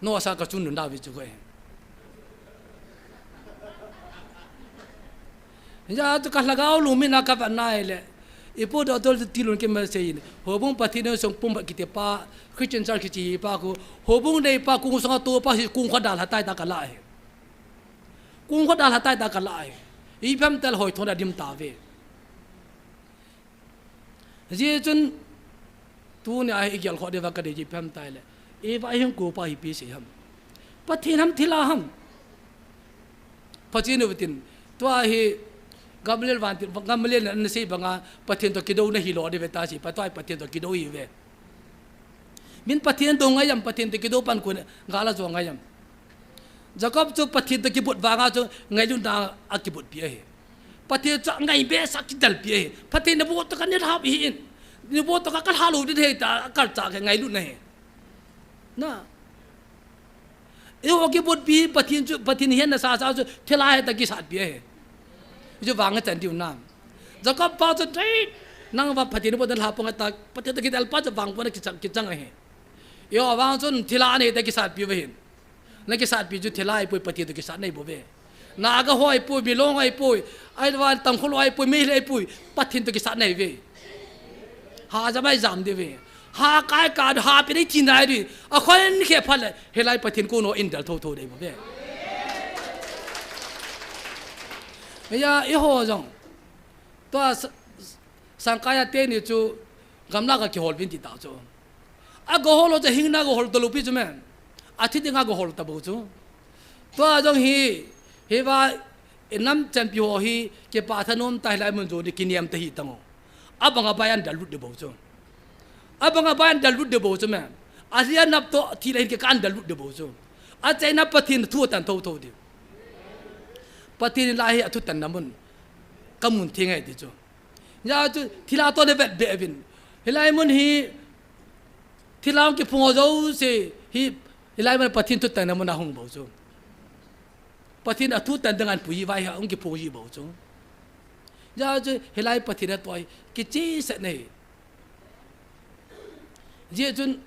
Noah sa ka chun nun da vi chu ko e. Ja tu ka lhagao lu mi na ka va nai le. Ipu do dol ti lun ke ma sei in. Houbung Pathen sung pum ba kiti pa, Christian church kiti pa ko. Houbung nei pa kung sung a to pa hi kung kho dal ha tai ta ka la e. Kung kho dal ha tai ta ka la e. I pam tel hoi thon da dim ta ve. Ji chun, tunia hi i gel kho deuva ka dei ji pem tai le. Eva hin ko pa hi pi sei ham. Pathen ham thila ham. Pathen u tin. Tua hi Gamaliel van tin, Gamaliel na sei banga Pathen to kido na hi lo deuve ta si, pa tua Pathen to kido hi ve. Min Pathen to ngai am, Pathen to kido pan kun gala jo ngai am. Jacob chu Pathen to kibut vanga chu ngailutna a kibut pi ahi. Pathen chu ngai be sa kidal pi ahi. Pathen na bo to ka ni hap hi in. Ni bo to ka ka halo din he ta kal cha ke ngailutna he. Na. E o kibut pi Pathen chu Pathen hian na sa sa chu thela he ta kisat pi ahi. Chu vanga chan diu na. Jacob pa chu dei nang va Pathen bo ta hapong ta Pathen to kidal pa chu vang po na kichang kichang ahi. Yo vang chun thila ne ta kisat pi ve hin. Na kisat pi chu thilai pui Pathen to kisat nei bo ve. Na aga hoi pui, milong ai pui, ai van tam kholo ai pui, mi le ai pui, Pathen to kisat nei ve. Ha jam ai jam de ve. Ha kai ka ha pi nei thi nai ri. A khoi ni khe pha le. Helai Pathen ko no in dal tho tho dei bo ve. Ya i ho jong. To a sa- sangkaya te ni chu gamla ka kihol vin ti ta chu. A go hol o cha hing na go hol to lupi chu me. A thi ding a go hol ta bo chu. Tua jong hi, hi va, e nam champion ho hi, ke pa tha nom ta hi lai mun jo ni kiniam ta hi ta ngo. A banga bai an dal lut de bo chu. A banga bai an dal lut de bo chu me. A lia nap to thi lai ke kan dal lut de bo chu. A chai na Pathen thu tan tho tho de. Pathen lai hi a thu tan na mun. Ka mun thi ngai ti chu. Ya chu thila to le vet be vin. Hilai mun hi thila ong kiphung jo se hi hilai mun Pathen thu tan na mun a hung bo chu. Pathen a thu tan dang an pui vai ha ong kiphung ji bo chu. Ya chu hilai Pathen a toi kichi se nei. Ji chun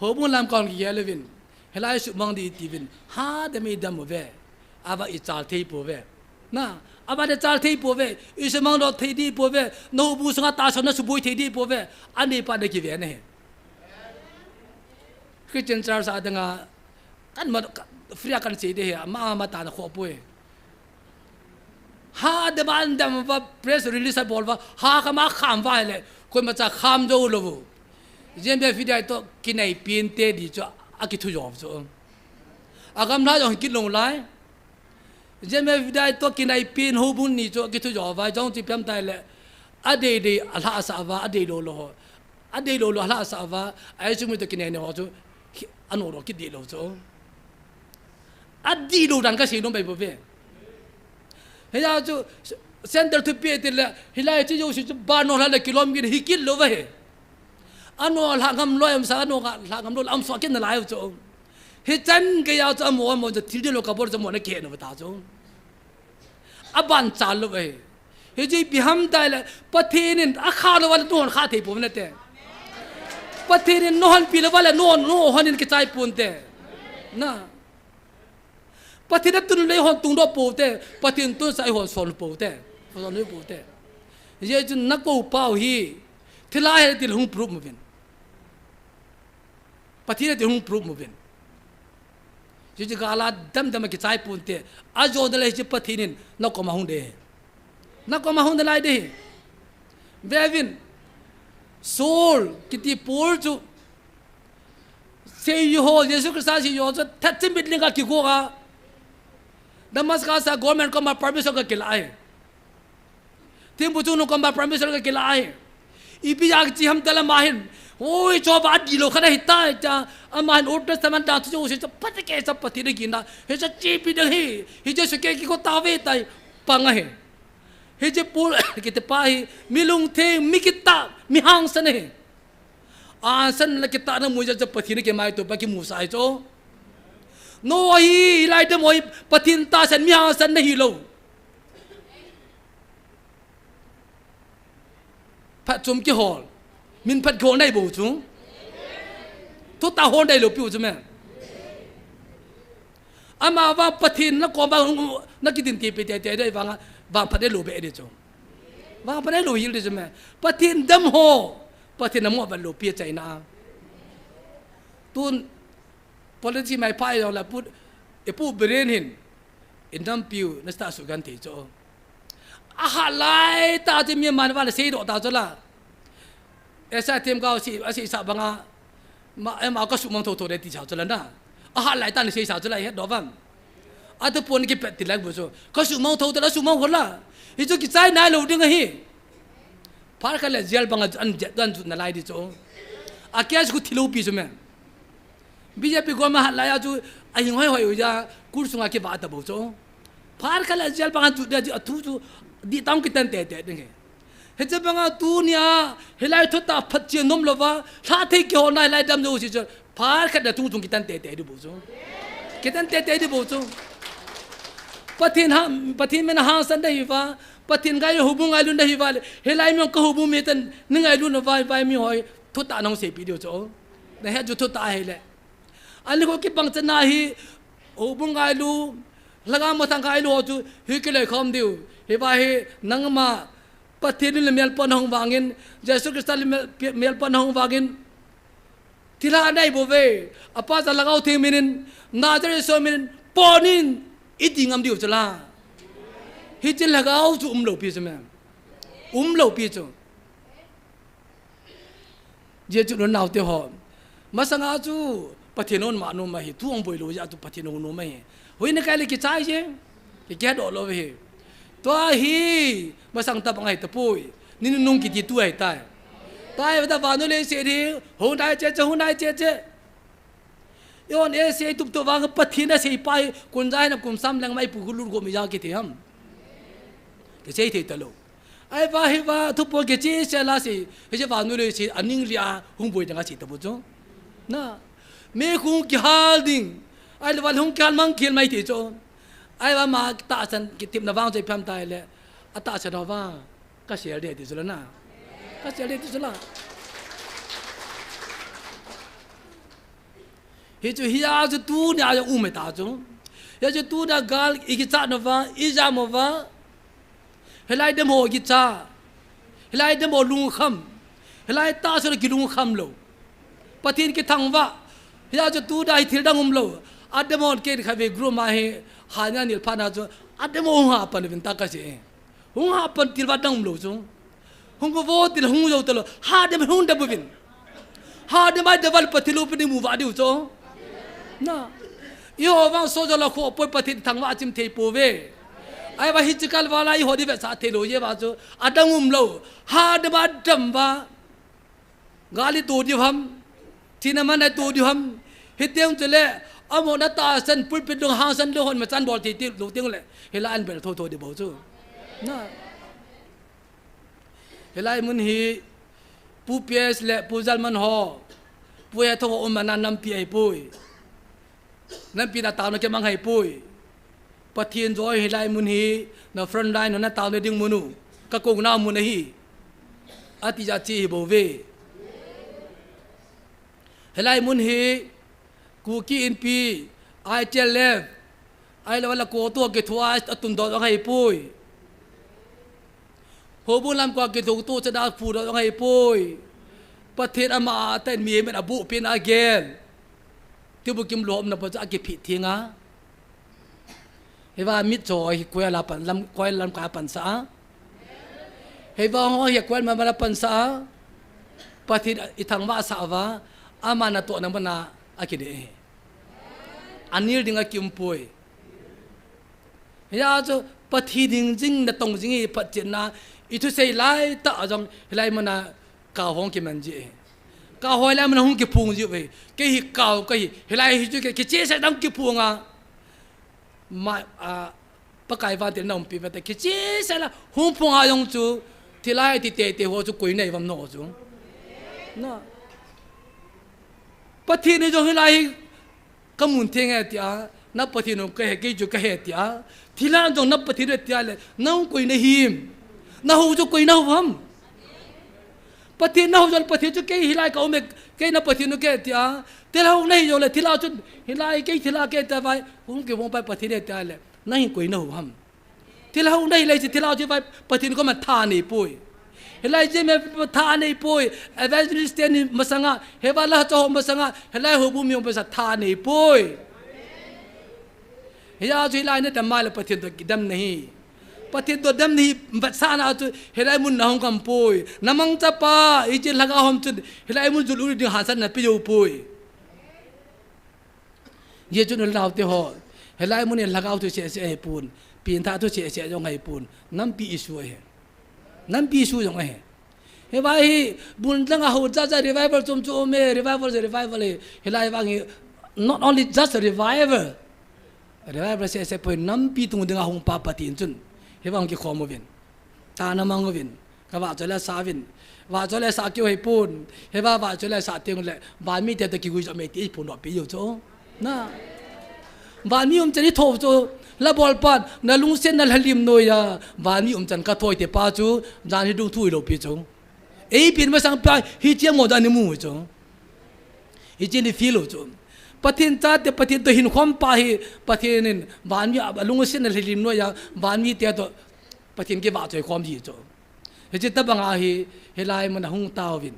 Houbung lam kong ki gel uvin. Hilai sumang di ti vin. Ha de mi dam uve. Ava i chal thei po ve. Na, ava de chal thei po ve. I sumang do thei di po ve. No bu sunga ta so na subui thei di po ve. Ani pa de ki ve ne. Christian church a danga kan ma free a kan sei de he. Ma ma ta na kho poi. Ha de ban dam va press release a bol va ha ka ma kham va le koi ma cha kham jo lo vu. Jen be video to kinai pin te di cho a ki thu jo cho. A gam la jong ki long lai. Jen be video to kinai pin ho bun ni cho ki thu jo va jong chi pem tai le. A dei dei a hla sa va a dei lo lo ho. A dei lo lo a hla sa va a chu mi to kinai ne ho cho. A no ro ki dei lo cho. A di lo dan ka sei nom bai bo ve. He ya chu center thu pe ti le hilai chi yo si chu ba no la le kilom gin hi kil lo ve he. Ano la ngam lo em sa ano la ngam lo am so kin na lai chu. He chan ke ya chu amo amo chu thil di lo ka bor chu mo na ke no ta chu. A ban cha lo ve. Hi ji pi ham tai le, Pathen in a kha lo va le, nuhon kha thei po na te. Pathen in nuhon pi lo va le, nuhon, nuhon in kichai pon te. Na. Pathen a tun le hon tung do po te, Pathen tun sa i hon sol po te. Sol po te. Ye chun na ko pau hi, thila he til hung proof mo vin. Pathen a til hung proof mo vin. Chuche gala damdam a kichai pon te. A jo na le chu Pathen in na koma hung de. Na koma hung de lai de. Ve vin. Saul kiti Paul chu. Seiyu ho, Jesu Christa seiyu ho chu that chim bit ling ka kigo ka. Damascus a government koma permission ka kila ai. Thempu chungnung koma permission ka kila ai. Ipi jeh a kichi ham tala ama hin. Oi, Jehovah a di lo khat ahi tai cha. Ama hin Old Testament dan chu chu chu phat ke cha Pathen a gina. He cha chi pi dang hi. Hi Jesu ke kiko ta ve tai. Pang ahi. Hi che Paul kiti pa hi. Mi lungtheng, mi kitah, mi hangsan ahi. Hangsan le kitahna mu jeh a chu Pathen a kimaito pa kimusah ahi chu. Noah hi, hilai dam ho hi Pathen tahsan mi hangsan na hi lo. Phatchom kihol. Min phat kihol nei bou chu. Thutah hol nei lou piu chu me. Ama vang Pathen na kom vang, na kidin ti pe te te dei vang, vangphat lou be dei chu. Vangphat lou hel dei chu me. Pathen dam ho, Pathen na mo va lou pi chaina. Tun, policy mai pa yong la put, e pu beren hin, in dam piu, na sta su gan te chu. A ha lai ta ti mi man va le sei do ta chu la. Esa tem ka si, a si sa banga, ma, ema ka su mang tho tho de ti sa chu la na. A ha lai ta ni sei sa chu la he do vam. A tu pon ki pet ti lai bu chu. Ka su mang tho tho la su mang ho la. Hi chu ki chai nai lou ding ahi. Phar kha le jail banga an jet dan chu na lai di chu. A kia chu thi lou pi chu me. B J P government hat lai a chu a hing hoi hoi u ja, kur sunga ki va ta bo chu. Phar kha le jail banga chu de a thu chu di tang ki tan te te ding he. He chu banga tu nia, he lai thu ta phat chi nom lo va, hla thei ki ho nai lai dam jo si chu. Phar kha da tung tung ki tan te te di bo chu. Ki tan te te di bo chu. Pathen ha, Pathen men ha san da hi va, Pathen ngai houbung ngai lun da hi va le. He lai mi ka houbung mi tan ni ngai lun va, va mi hoi, thu ta nong sei pi di chu. Na he chu thu ta he le. Ani ko kibang chana hi, houbung ngailu, lhagao mathang ngailu ho chu, hi kilei khom diu. Hi va hi, nangma, Pathen in le mial pon hong vangin, Jesu Christa le mial, mial pon hong vangin, thilha anei bo ve, apa ja Lhagao Theng minin, Nazareth so minin, ponin, i ti ngam diu chu la. Hi chin lhagao chu um lou pi chu me. Um lou pi chu. Jeh chu nau te ho. Masanga chu Pathen hon ma nom ahi, thu hong boi lou jeh chu Pathen hon nom ahi. Hoi na kai le kichai je. Ki kihdoh lou ve hi. Tua hi, masang tabang ahi tapoi. Ni nunung kiti tu ahi tai. Tai va ta vannoi leiset hi, hung dai che che, hung dai che che. Eihon eisei tup tup vang Pathen asei pa hi, kun ja hin a kum sam leng mai pu khu lut gom ija kiti ham. Kisei thei talou. Ahivang, ahivang, thu pon kicheh sel a sei, hiche vannoi leiset, aning lia, hung boi ding asei tabu chu. Na, mi hung kihal ding, ahilou va hung kihal mang khel mai ti chu. Ahivang ama tahsan kitepna vang chu ipi ham tile, atahsan ho vang, kasel ding ti chu la na. Kasel ding ti chu la. Hichu hia chu tunia jong um e ta chu. Hia chu tunia gal i kichat nau va, i jam uva. Hilai dem ho kicha. Hilai dem ho lungkham. Hilai tahsan kilungkham lou. Pathen kithangvah. Hia chu tunia hi thil dang um lou. Adem hon kei kha ve group ma hi. Hania nil phat na chu. Adem ho hung hapan uvin ta kasei. Hung hapan til va dang um lou chu. Hung vo til hung jou talou. Hadem hung dam uvin. Hadem ai dam val Pathen loupina imu va diu chu. Na. Eiho vang soja la kho poi Pathen thangvah chim thei pouve. Ahivang hiche kal vala eiho di vetsah thei lou jeh va chu. Adang um lou. Hadem a dam va. Gal i to diu ham, thina man a to diu ham, hiteng chule, amahon atahsan pulpit dung hangsan dung hon machan bol thei thei lou teng le, hilai an bel tho tho di bou chu. Na. Hilai mun hi, Pu P S le Pu Jalman ho, Pu Ethong ho um ana nampi ahipoi. Nampi na taona kimang ahipoi. Pathen joi hilai mun hi na front line na taona ding mun u. Ka kouna mun ahi. Ati jat chu hi bou ve. Hilai mun hi Kuki Inpi, I T L F, ahilou le COTU kithua atun doh jong ahipoi. Houbung lam kua kithua tu chada phu doh jong ahipoi. Pathen ama a ten mi men abu pin agel. Tibu kim lom na pa chu akiphi thing a. Hiva mit cho hi koi la pan lam, koi lam ka pan sa a. Hiva ho hi koi ma la pan sa a. Pathen i thangvah sa va. Ama na to na mana akide. Anil ding akium poi. Hia chu Pathen ding jing na tong jing hi phat chin na, i thusei lai tah jong hilai mun a kau hung kiman ji. Kau hoi lai mun a hung kiphung ji ve. Kei hi kau kahi, hilai hi chu kei kicheh sel dang kiphung a. Ma, a, Pakai vantil na umpi ve ta kicheh sel a hung phung a jong chu thilai ti tei tei ho chu koi nei vam no chu. Na. Pathen ni jong hilai hi Ka mun theng e tia, na Pathen u ka he, kei chu ka he tia. Thilha jong na Pathen u tia le, nang koi na him. Na hou chu koi na hou ham. Pathen nahu jongle Pathen chu kei hilai ka um e, kei na Pathen u kei tia. Thilha hung nahi jongle thilha chun hilai kei thilha kei tia vai. Hung kivong pai Pathen e tia le. Nahin koi nahu ham. Thilha hung nahi le chi thilha chu vai Pathen koma tha nei poi. Hilai chi me tha nei poi. Evangelist te ni masanga, heva la cha ho masanga, hilai ho bu mi ho masanga tha nei poi. Hia chu hilai na dam mai le Pathen to dam nahi. Pathen to dam nahi, vetsahna chu hilai mun na hung kam poi. Na mangcha pa, i chi lhagao hom chun hilai mun jul u ding hansan na pe jou poi. Ye chun u lhagao te ho. Hilai mun in lhagao thu seh seh ahi pon. Pintha thu seh seh jong ahi pon. Nampi issue ahi. Nampi issue jong ahi. Hivang hi, bun lang a ho cha cha revival chom chom e, revival je revival e. Hilai vang hi, not only just a revival. Revival seh seh poi nampi tung ding a hung pa Pathen chun. Hivang kikhom uvin. Tana mang uvin. Ka vahchoi le sa uvin. Vahchoi le sa keu ahi pon. Hiva vahchoi le sa teng le. Vanmi te to kigui jo me ti i pon do pi jo cho. Na. Vanmi umchan i tho cho. La bol pan. Na lungset na lhalim noiya. Vanmi umchan ka thoi te pa chu. Jan hi dung thu i lo pi cho. Ei pin masang pa hi chiang mo dan ni mu cho. Hichi ni feel u chu. Pathen chate, Pathen to hin khom pa hi, Pathen in vanmi a, a lungset na lhalim noiya, vanmi te to Pathen kivahchoi khom ji chu. Hichi tabang a hi, hilai mun a hung tauvin.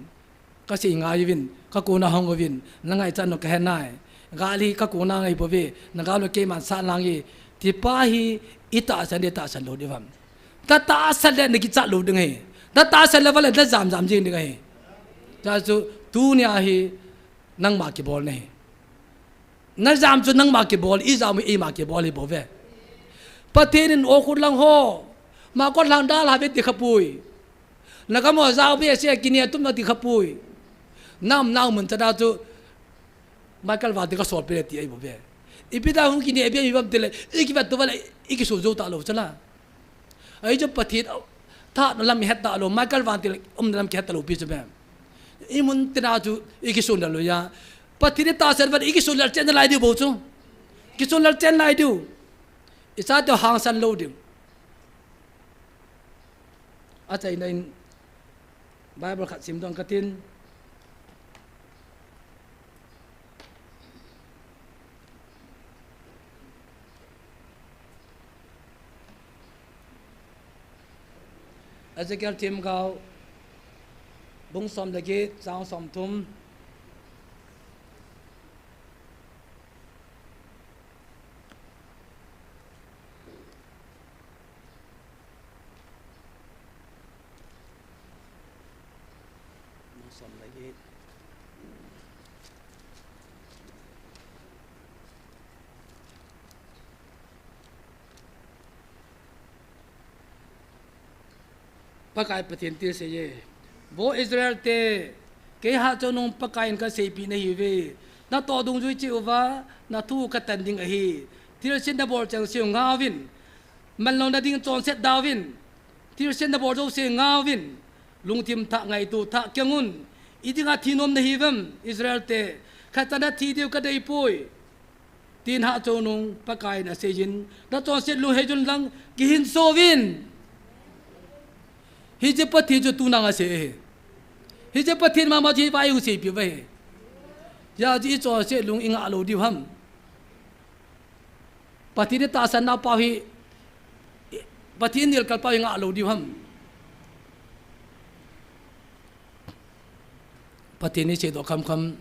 Ka sei ngai uvin, ka kona hung uvin, na ngaichat u ka he nai. Gal hi ka kona ngai bou ve, na gal u keiman sa lang e. Ti pa hi, i tahsan de tahsan lo de vam. Na tahsan le na kichat lo ding ahi. Na tahsan le vale na jam jam jing ding ahi. Chua chu tunia hi nangma kibol na ahi. Na jam chu nangma kibol, i jam u eima kibol ahi bou ve. Pathen in o khut lang ho. Ma kot lang dal ha ve ti kha poi. Na ka mo jao ve se kini atum na ti kha poi. Nam nau mun cha da chu. Michael Van te ka sol pe le ti ahi bou ve. Ipi da hung kini ahi bou ve ti le. I kivet to vale, i kisun jou ta lo cha la. Ahi chu Pathen, tha na lam i het ta lo, Michael Van te um na lam kihet ta lo pi chu be. I mun tina chu i kisun da lo ya. Pathen i tahsan van i kisun lal chen lai diu bou chu. Kisun lal chen lai diu. I sa te hangsan lo diu. Achaina in Bible khat sim dong ka tin. Ezekiel themgao, bung som le get, chang som thum. Pakai Pathen thilsei e. Vo Israel te, kei Hatchungnung Pakai in ka seipeh nahi uve. Natoh dungjui cheh uva, na thu ka tan ding ahi. Thilse nabol cheng seh u ngaovin. Manlou na ding chonset daovin. Thilse nabol jouse ngaovin. Lungthim thah ngaito thah keng un. I dinga thi nom nahi uvem, Israel te. Khat cha na thi diu ka deipoi. Tin Hatchungnung Pakai in aseiyin, na chonset lung hei jun lang, kihinso uvin. Hiche Pathen chu tuna nga sei e. Hiche Pathen mama chu hiva i hung seipeh uve. Hijeh chun i chonset lung i ngah lou diu ham. Pathen i tahsan nau pau hi, Pathen i nilkal pau hi ngah lou diu ham. Pathen i seidoh khamkham.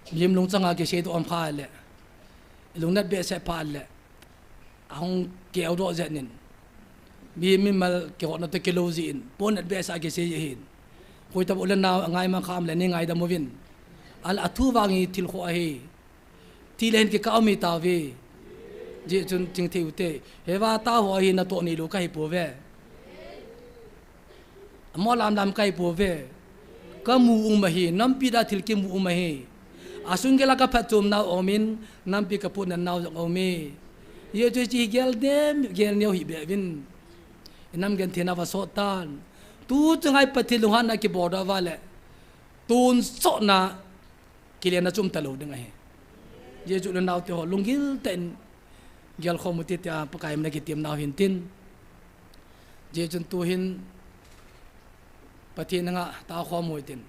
Mihem lungchang a kiseidoh um pha le, lungnat behseh pha le, ahung keudoh jeng in. Mihem mimal kihotna toh kilou jeh in, pon nat behseh a kisei ahin. Koi tabou le nau angai mang kha um le nei ngaidam uvin. Ahile athu vang hi thil khoh ahi. Ti le hin kikah um hi tauve. Hijeh chun chingthei u te. Hiva tao ho hi natoh neilou kahi pouve. Amo lam lam kahi pouve. Kamu um ahi, nampi da thil kimu um ahi. Asung gel a kaphatchom nau um in, nampi kaputna nau jong um e. Hijeh chun hiche hi gel dem, gel neo hih beh uvin. I nam genthei na va sot tan. Tu chunga hi Pathen lunghanna kibol doh uva le. Tonsot na Kilen a chom talou ding ahi. Hijeh chun u le nao te ho lunggil tah in gelkhom u hite tia Pakai min a kitem nau hin tin. Hijeh chun tu hin Pathen anga taokhom u hitin.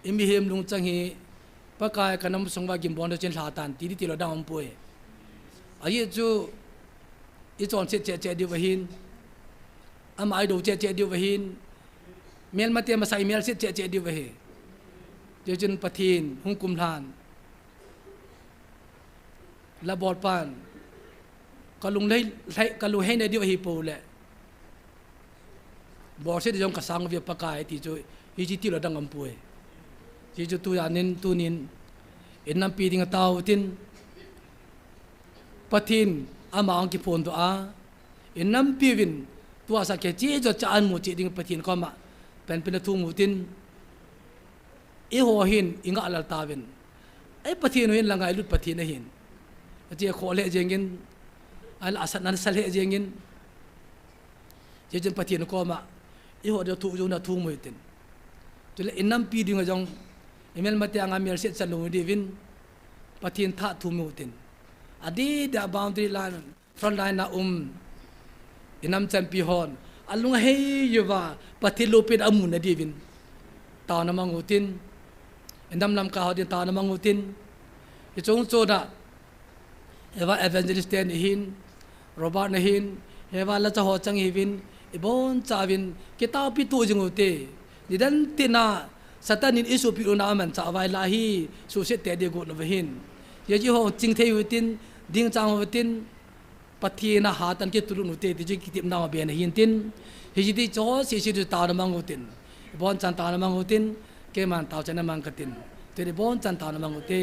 I mihem lungchang hi, Pakai ka nam sung uva gimbol na chin lha tan ti, ti lou dang umpoi. Ajeh chu, i chonset cheh cheh diu ahin, ama i dou cheh cheh diu ahin, melmate masa i melset cheh cheh diu ahi. Chuchun Pathen hung kum lhan, la bolpan, ka lunglhai, lhai, ka lunglhai na diu ahi pou le, bolset jong ka sang uve Pakai ti chu, hiche ti lou dang umpoi. Hiche chu tujan in, tunin, i nampi ding a tao tin, Pathen ama ang kiphondoh a, i nampi uvin, tua sa kei che jo cha an mu che ding Pathen koma, penpen a thum u tin, eiho hin i ngah lal tauvin. Ei Pathen u hin la ngailut Pathen ahin. Ache kho le jengin, ala asat nan sa le jengin. Chuchun Pathen koma, eiho ding thu jong na thum u hitin. Chule i nampi ding a jong, i melmate anga melset chan lou diuvin, Pathen tha thum u hitin. Adeh dia boundary line, front line a um, i nam chanpi hon, alunghei uva, Pathen loupina amu na diuvin, taona mang u hitin, i nam Lamka ho din taona mang u hitin, hiche chungchon a, hiva evangelist te nahin, Robert nahin, hiva lacha ho chang hiuvin, i boncha uvin, kitaopi tu jing u hite, nidan tina, Satan in i suhpi u na amanchah uva la hi, suhset te ding got u ahin. Hiche ho ching thei u hitin, ding chang u hitin, Pathen a hatah in kitulut u hite, ti chu kitepna u aben ahin tin. Hiche ti chu sese chu taona mang u hitin. Bonchan taona mang u hitin, keiman taochan na mang katin. Tuni bonchan taona mang u hite.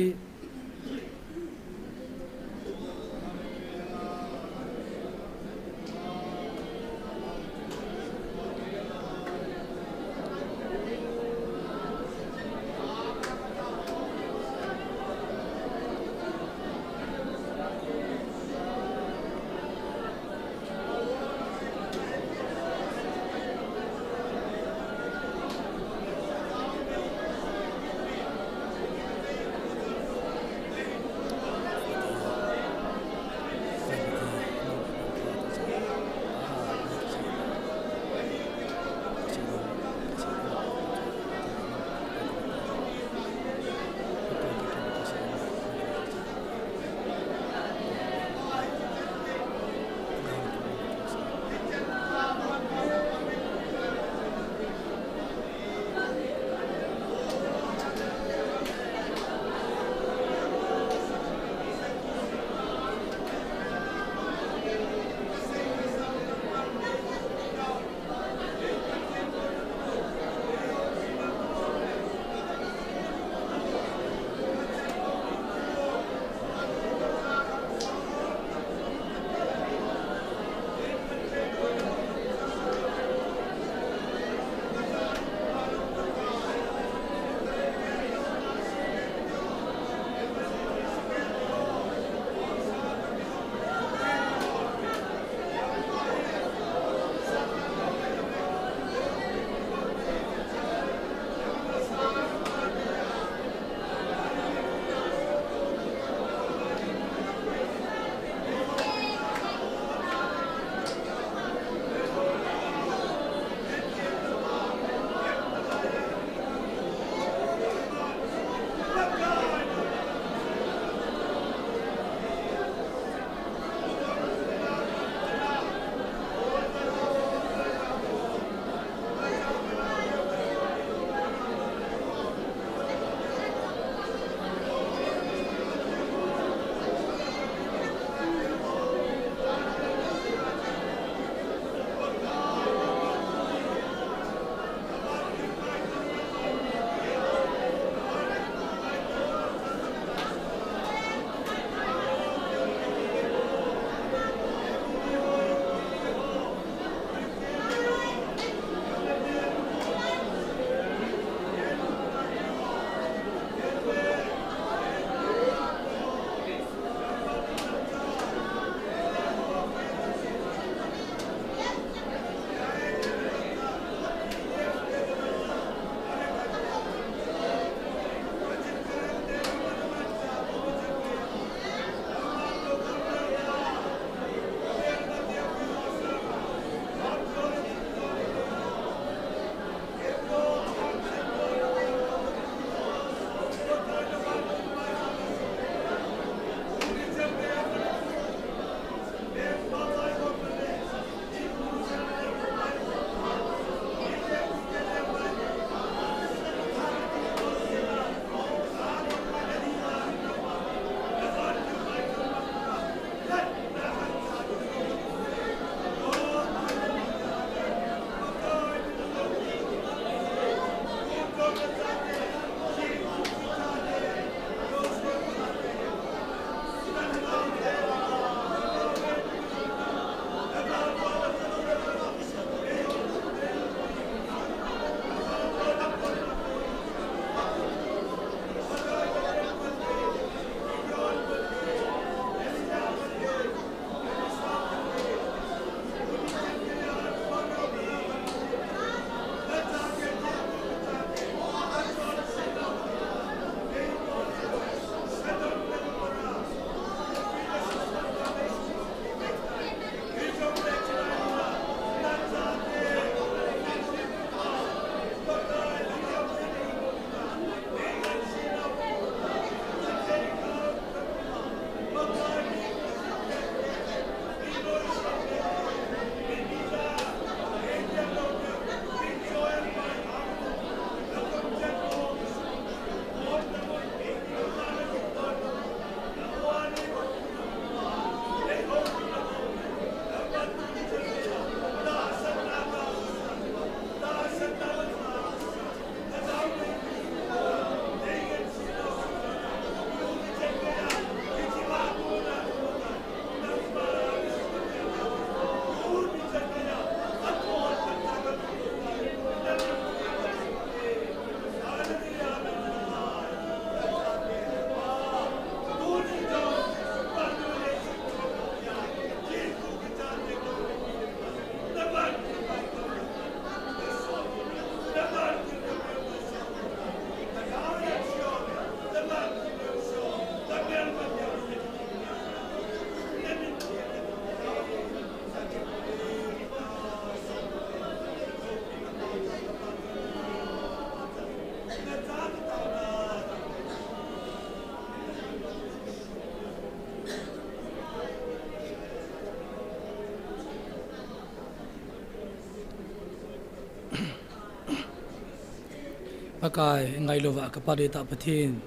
Pakai, ngailouva ka Pa deitah Pathen.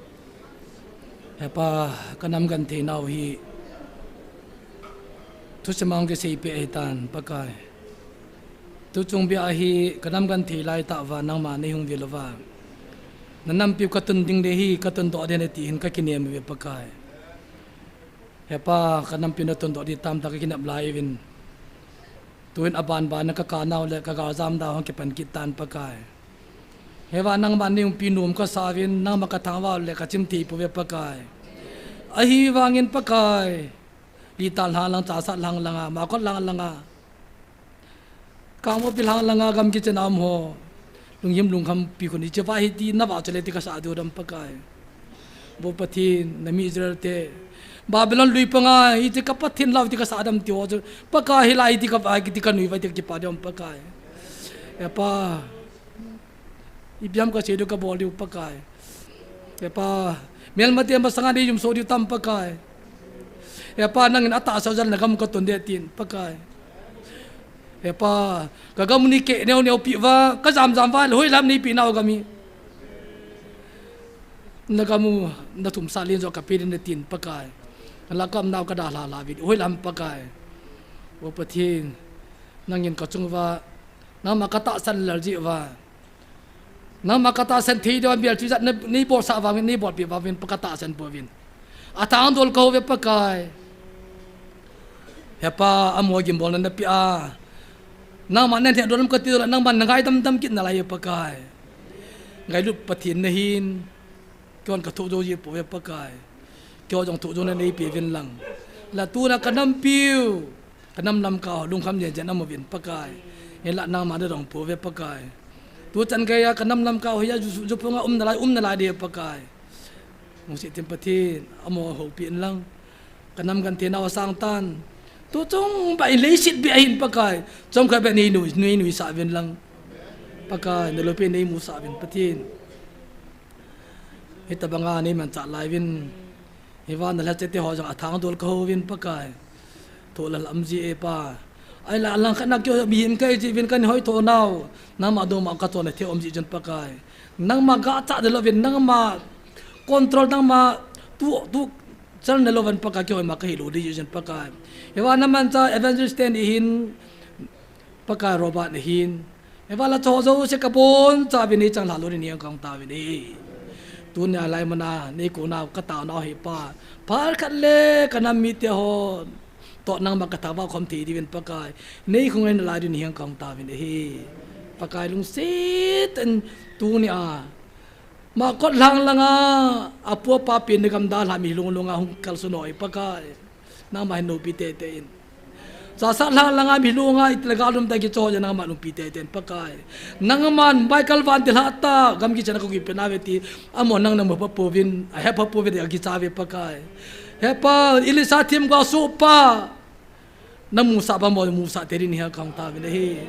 He Pa, ka nam genthei nau hi thusim a hung kisei peh ahitan, Pakai. Tuchung bia hi ka nam genthei lai tah uva nangma nei hung vil uva, na nampiu ka tun ding ding ahi, ka tundoh ding ahi ti hin ka kinem uve, Pakai. He Pa, ka nampiu na tundoh ding tam tah ka kinep lai uvin. Tuin aban ban a ka ka nau le ka galjam nau hung kipan kit tan, Pakai. Hivang nangma nei umpi nom ka sa uvin, nangma ka thangvah le ka chim thei pouve, Pakai. Ahivangin, Pakai, Litan lhang lang, Chassad lhang langa, Makot lhang langa, Kangpokpi lhang langa gam kichen a um ho lunghim lungkham pi khun hiche va hi ti na vah chule ti ka sa diu dem, Pakai. Vo Pathen, na mi Israel te Babylon lui panga hiche ka Pathen lou ti ka sa dem ti ho chu, Pakai, hilai hi ti ka va, ti ka nui va, ti ka kipa diu dem, Pakai. He Pa, ipi ham ka sei diu, ka bol diu, Pakai. He Pa, melmate masanga nei umso diu tam, Pakai. He Pa, nangin atahsa jal na gam ka tun ding tin, Pakai. He Pa, ka gam u nei keh neo neo pi uva, ka jam jam uva, hoilam nei pi nau gam hi. Na gam u na thumsah len jo ka pe ding tin, Pakai. La kam nau ka dalha la uvin, hoilam, Pakai. Vo Pathen, nangin ka chung uva nangma ka tahsan lel jeh uva, nangma ka tahsan thei diu a mial chu jat na nei bolsah vangin, nei bolpeh vangin, Pa, ka tahsan pouvin. Athangdol ka houve, Pakai. He Pa, amaho gimbolna na pe a, nangma na hetdol lam ka ti dol a, nangma na ngaidam dam kit nalai, Pakai. Ngailut Pathen na hin, keiho ka thoh jou ji pouve, Pakai. Keiho jong thoh jou na nei pe uvin lang. La tuna ka nampiu, ka nam Lamka ho lungkham jen jen a um uvin, Pakai. Hinla nangma na dong pouve, Pakai. Tuchan geiya ka nam Lamka ho hi a ju, ju phunga um nalai, um nalai ding, Pakai. Lungset in Pathen, amaho houpi in lang. Ka nam genthei nau asang tan. Tuchung beh in leiset beh a hin, Pakai, chomkhat beh nei nui, nei nuisah uvin lang. Pakai, na loupi nei musah uvin, Pathen. Hitabanga nei manchah lai uvin. Hiva na lhacha te ho jong athangdol ka houvin, Pakai. Thoh lal um ji e, Pa. Ahinla lang khat na keiho mihem ka hi jeh uvin ka nei hoithoh nau, nangma dongma ka chonna thei um ji chun, Pakai. Nangma gachah ding louvin, nangma control, nangma tu, tu chal na louvin, Pakai, keiho ima ka hilou ding ji chun, Pakai. Hiva na manchah Evangelist teni hin, Pakai, Robert na hin, hiva la cho jouse ka boncha uvin, nei chang lha lou ding nei heng kahung tauvin e. Tunia lai muna nei kou nau ka tao nau hi, Pa, phat khat le ka nam mite ho toh nangma ka thangvah khom thei diuvin, Pakai, nei hung ngai nalai ding nei heng kahung tauvin e. Pakai, lungset in tunia Makot lhang langa apu apa pen na gam dalha mi lung lunga hung kalson ho hi, Pakai, nangma hin loupi teitei in. Chassad lhang langa mi lunga itna gal um ta kicho ja nangma loupi teitei in, Pakai. Nangman Michael Vantilhah tah gam kichen a ka guipi nauve ti, amaho nang na mu pha pouvin, ahe pha pouve ti ka kicha uve, Pakai. He Pa, Elisha themgao sohpa na musah bang bou musah tei ding nei heng kahung tauvin ahi.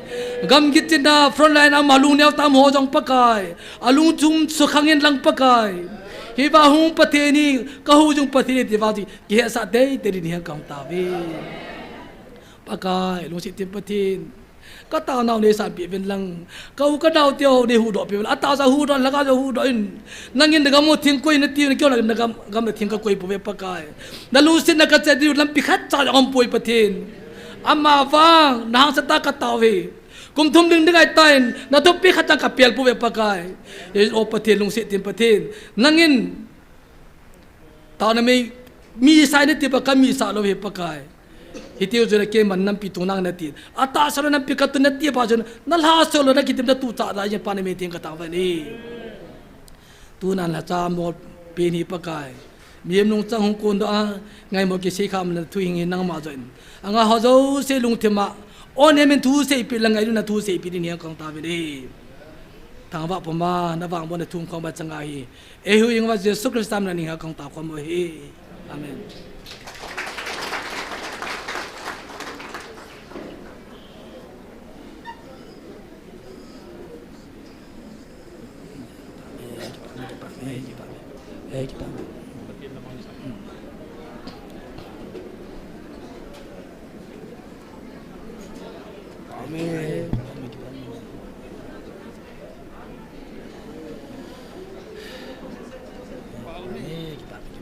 Gam kichen a front line a um a lungneo tah ho jong, Pakai, alungthim sukhang in lang, Pakai. Hiva hung Pathen hi, ka hujung Pathen hi ti vang chu kihetsah teitei ding nei heng kahung tauve. Pakai, lungset in Pathen, ka tao nau nei sanpeh uvin lang. Ka u ka nao teu nei huhdoh peh uvin. Atahsa huhdoh, lhagao jong huhdoh in. Nangin na gam u theng koi nati uvin, keiho la na gam, gam a theng ka koi pouve, Pakai. Na lungsetna ka che diu lampi khatcha jong um poi, Pathen. Amavang na hangsan tah ka tao uve. Kum thum ding ding ahitan, na thupeh khatcha ka pel pouve, Pakai. E, O Pathen, lungset in Pathen, nangin taona mei, mi sa in nati, Pakai, mi sa lou hi, Pakai. Hitiu chun keiman nampi tung nang nati. Atahsa lou nampi ka tun nati pa chun, na lhasam lou na kitim na tucha da, Pa, na min theng ka tao uve. Tunan lhacha mol pen hi, Pakai, mihem nungchang hung kondoh a, ngaimo kisei kham na thu hing hi nangma joh in. Anga ho jouse lungthim a, o ne min thu seipeh lang, ngailutna thu seipeh ding nei heng kahung tauvin e. Thangvah puma na vangbohna thu hung khom ba chang ahi. Eihuhhingpa Jesu Christa min a nei heng kahung tao khom u ahi. Amen. Amen. Amen. Kipa.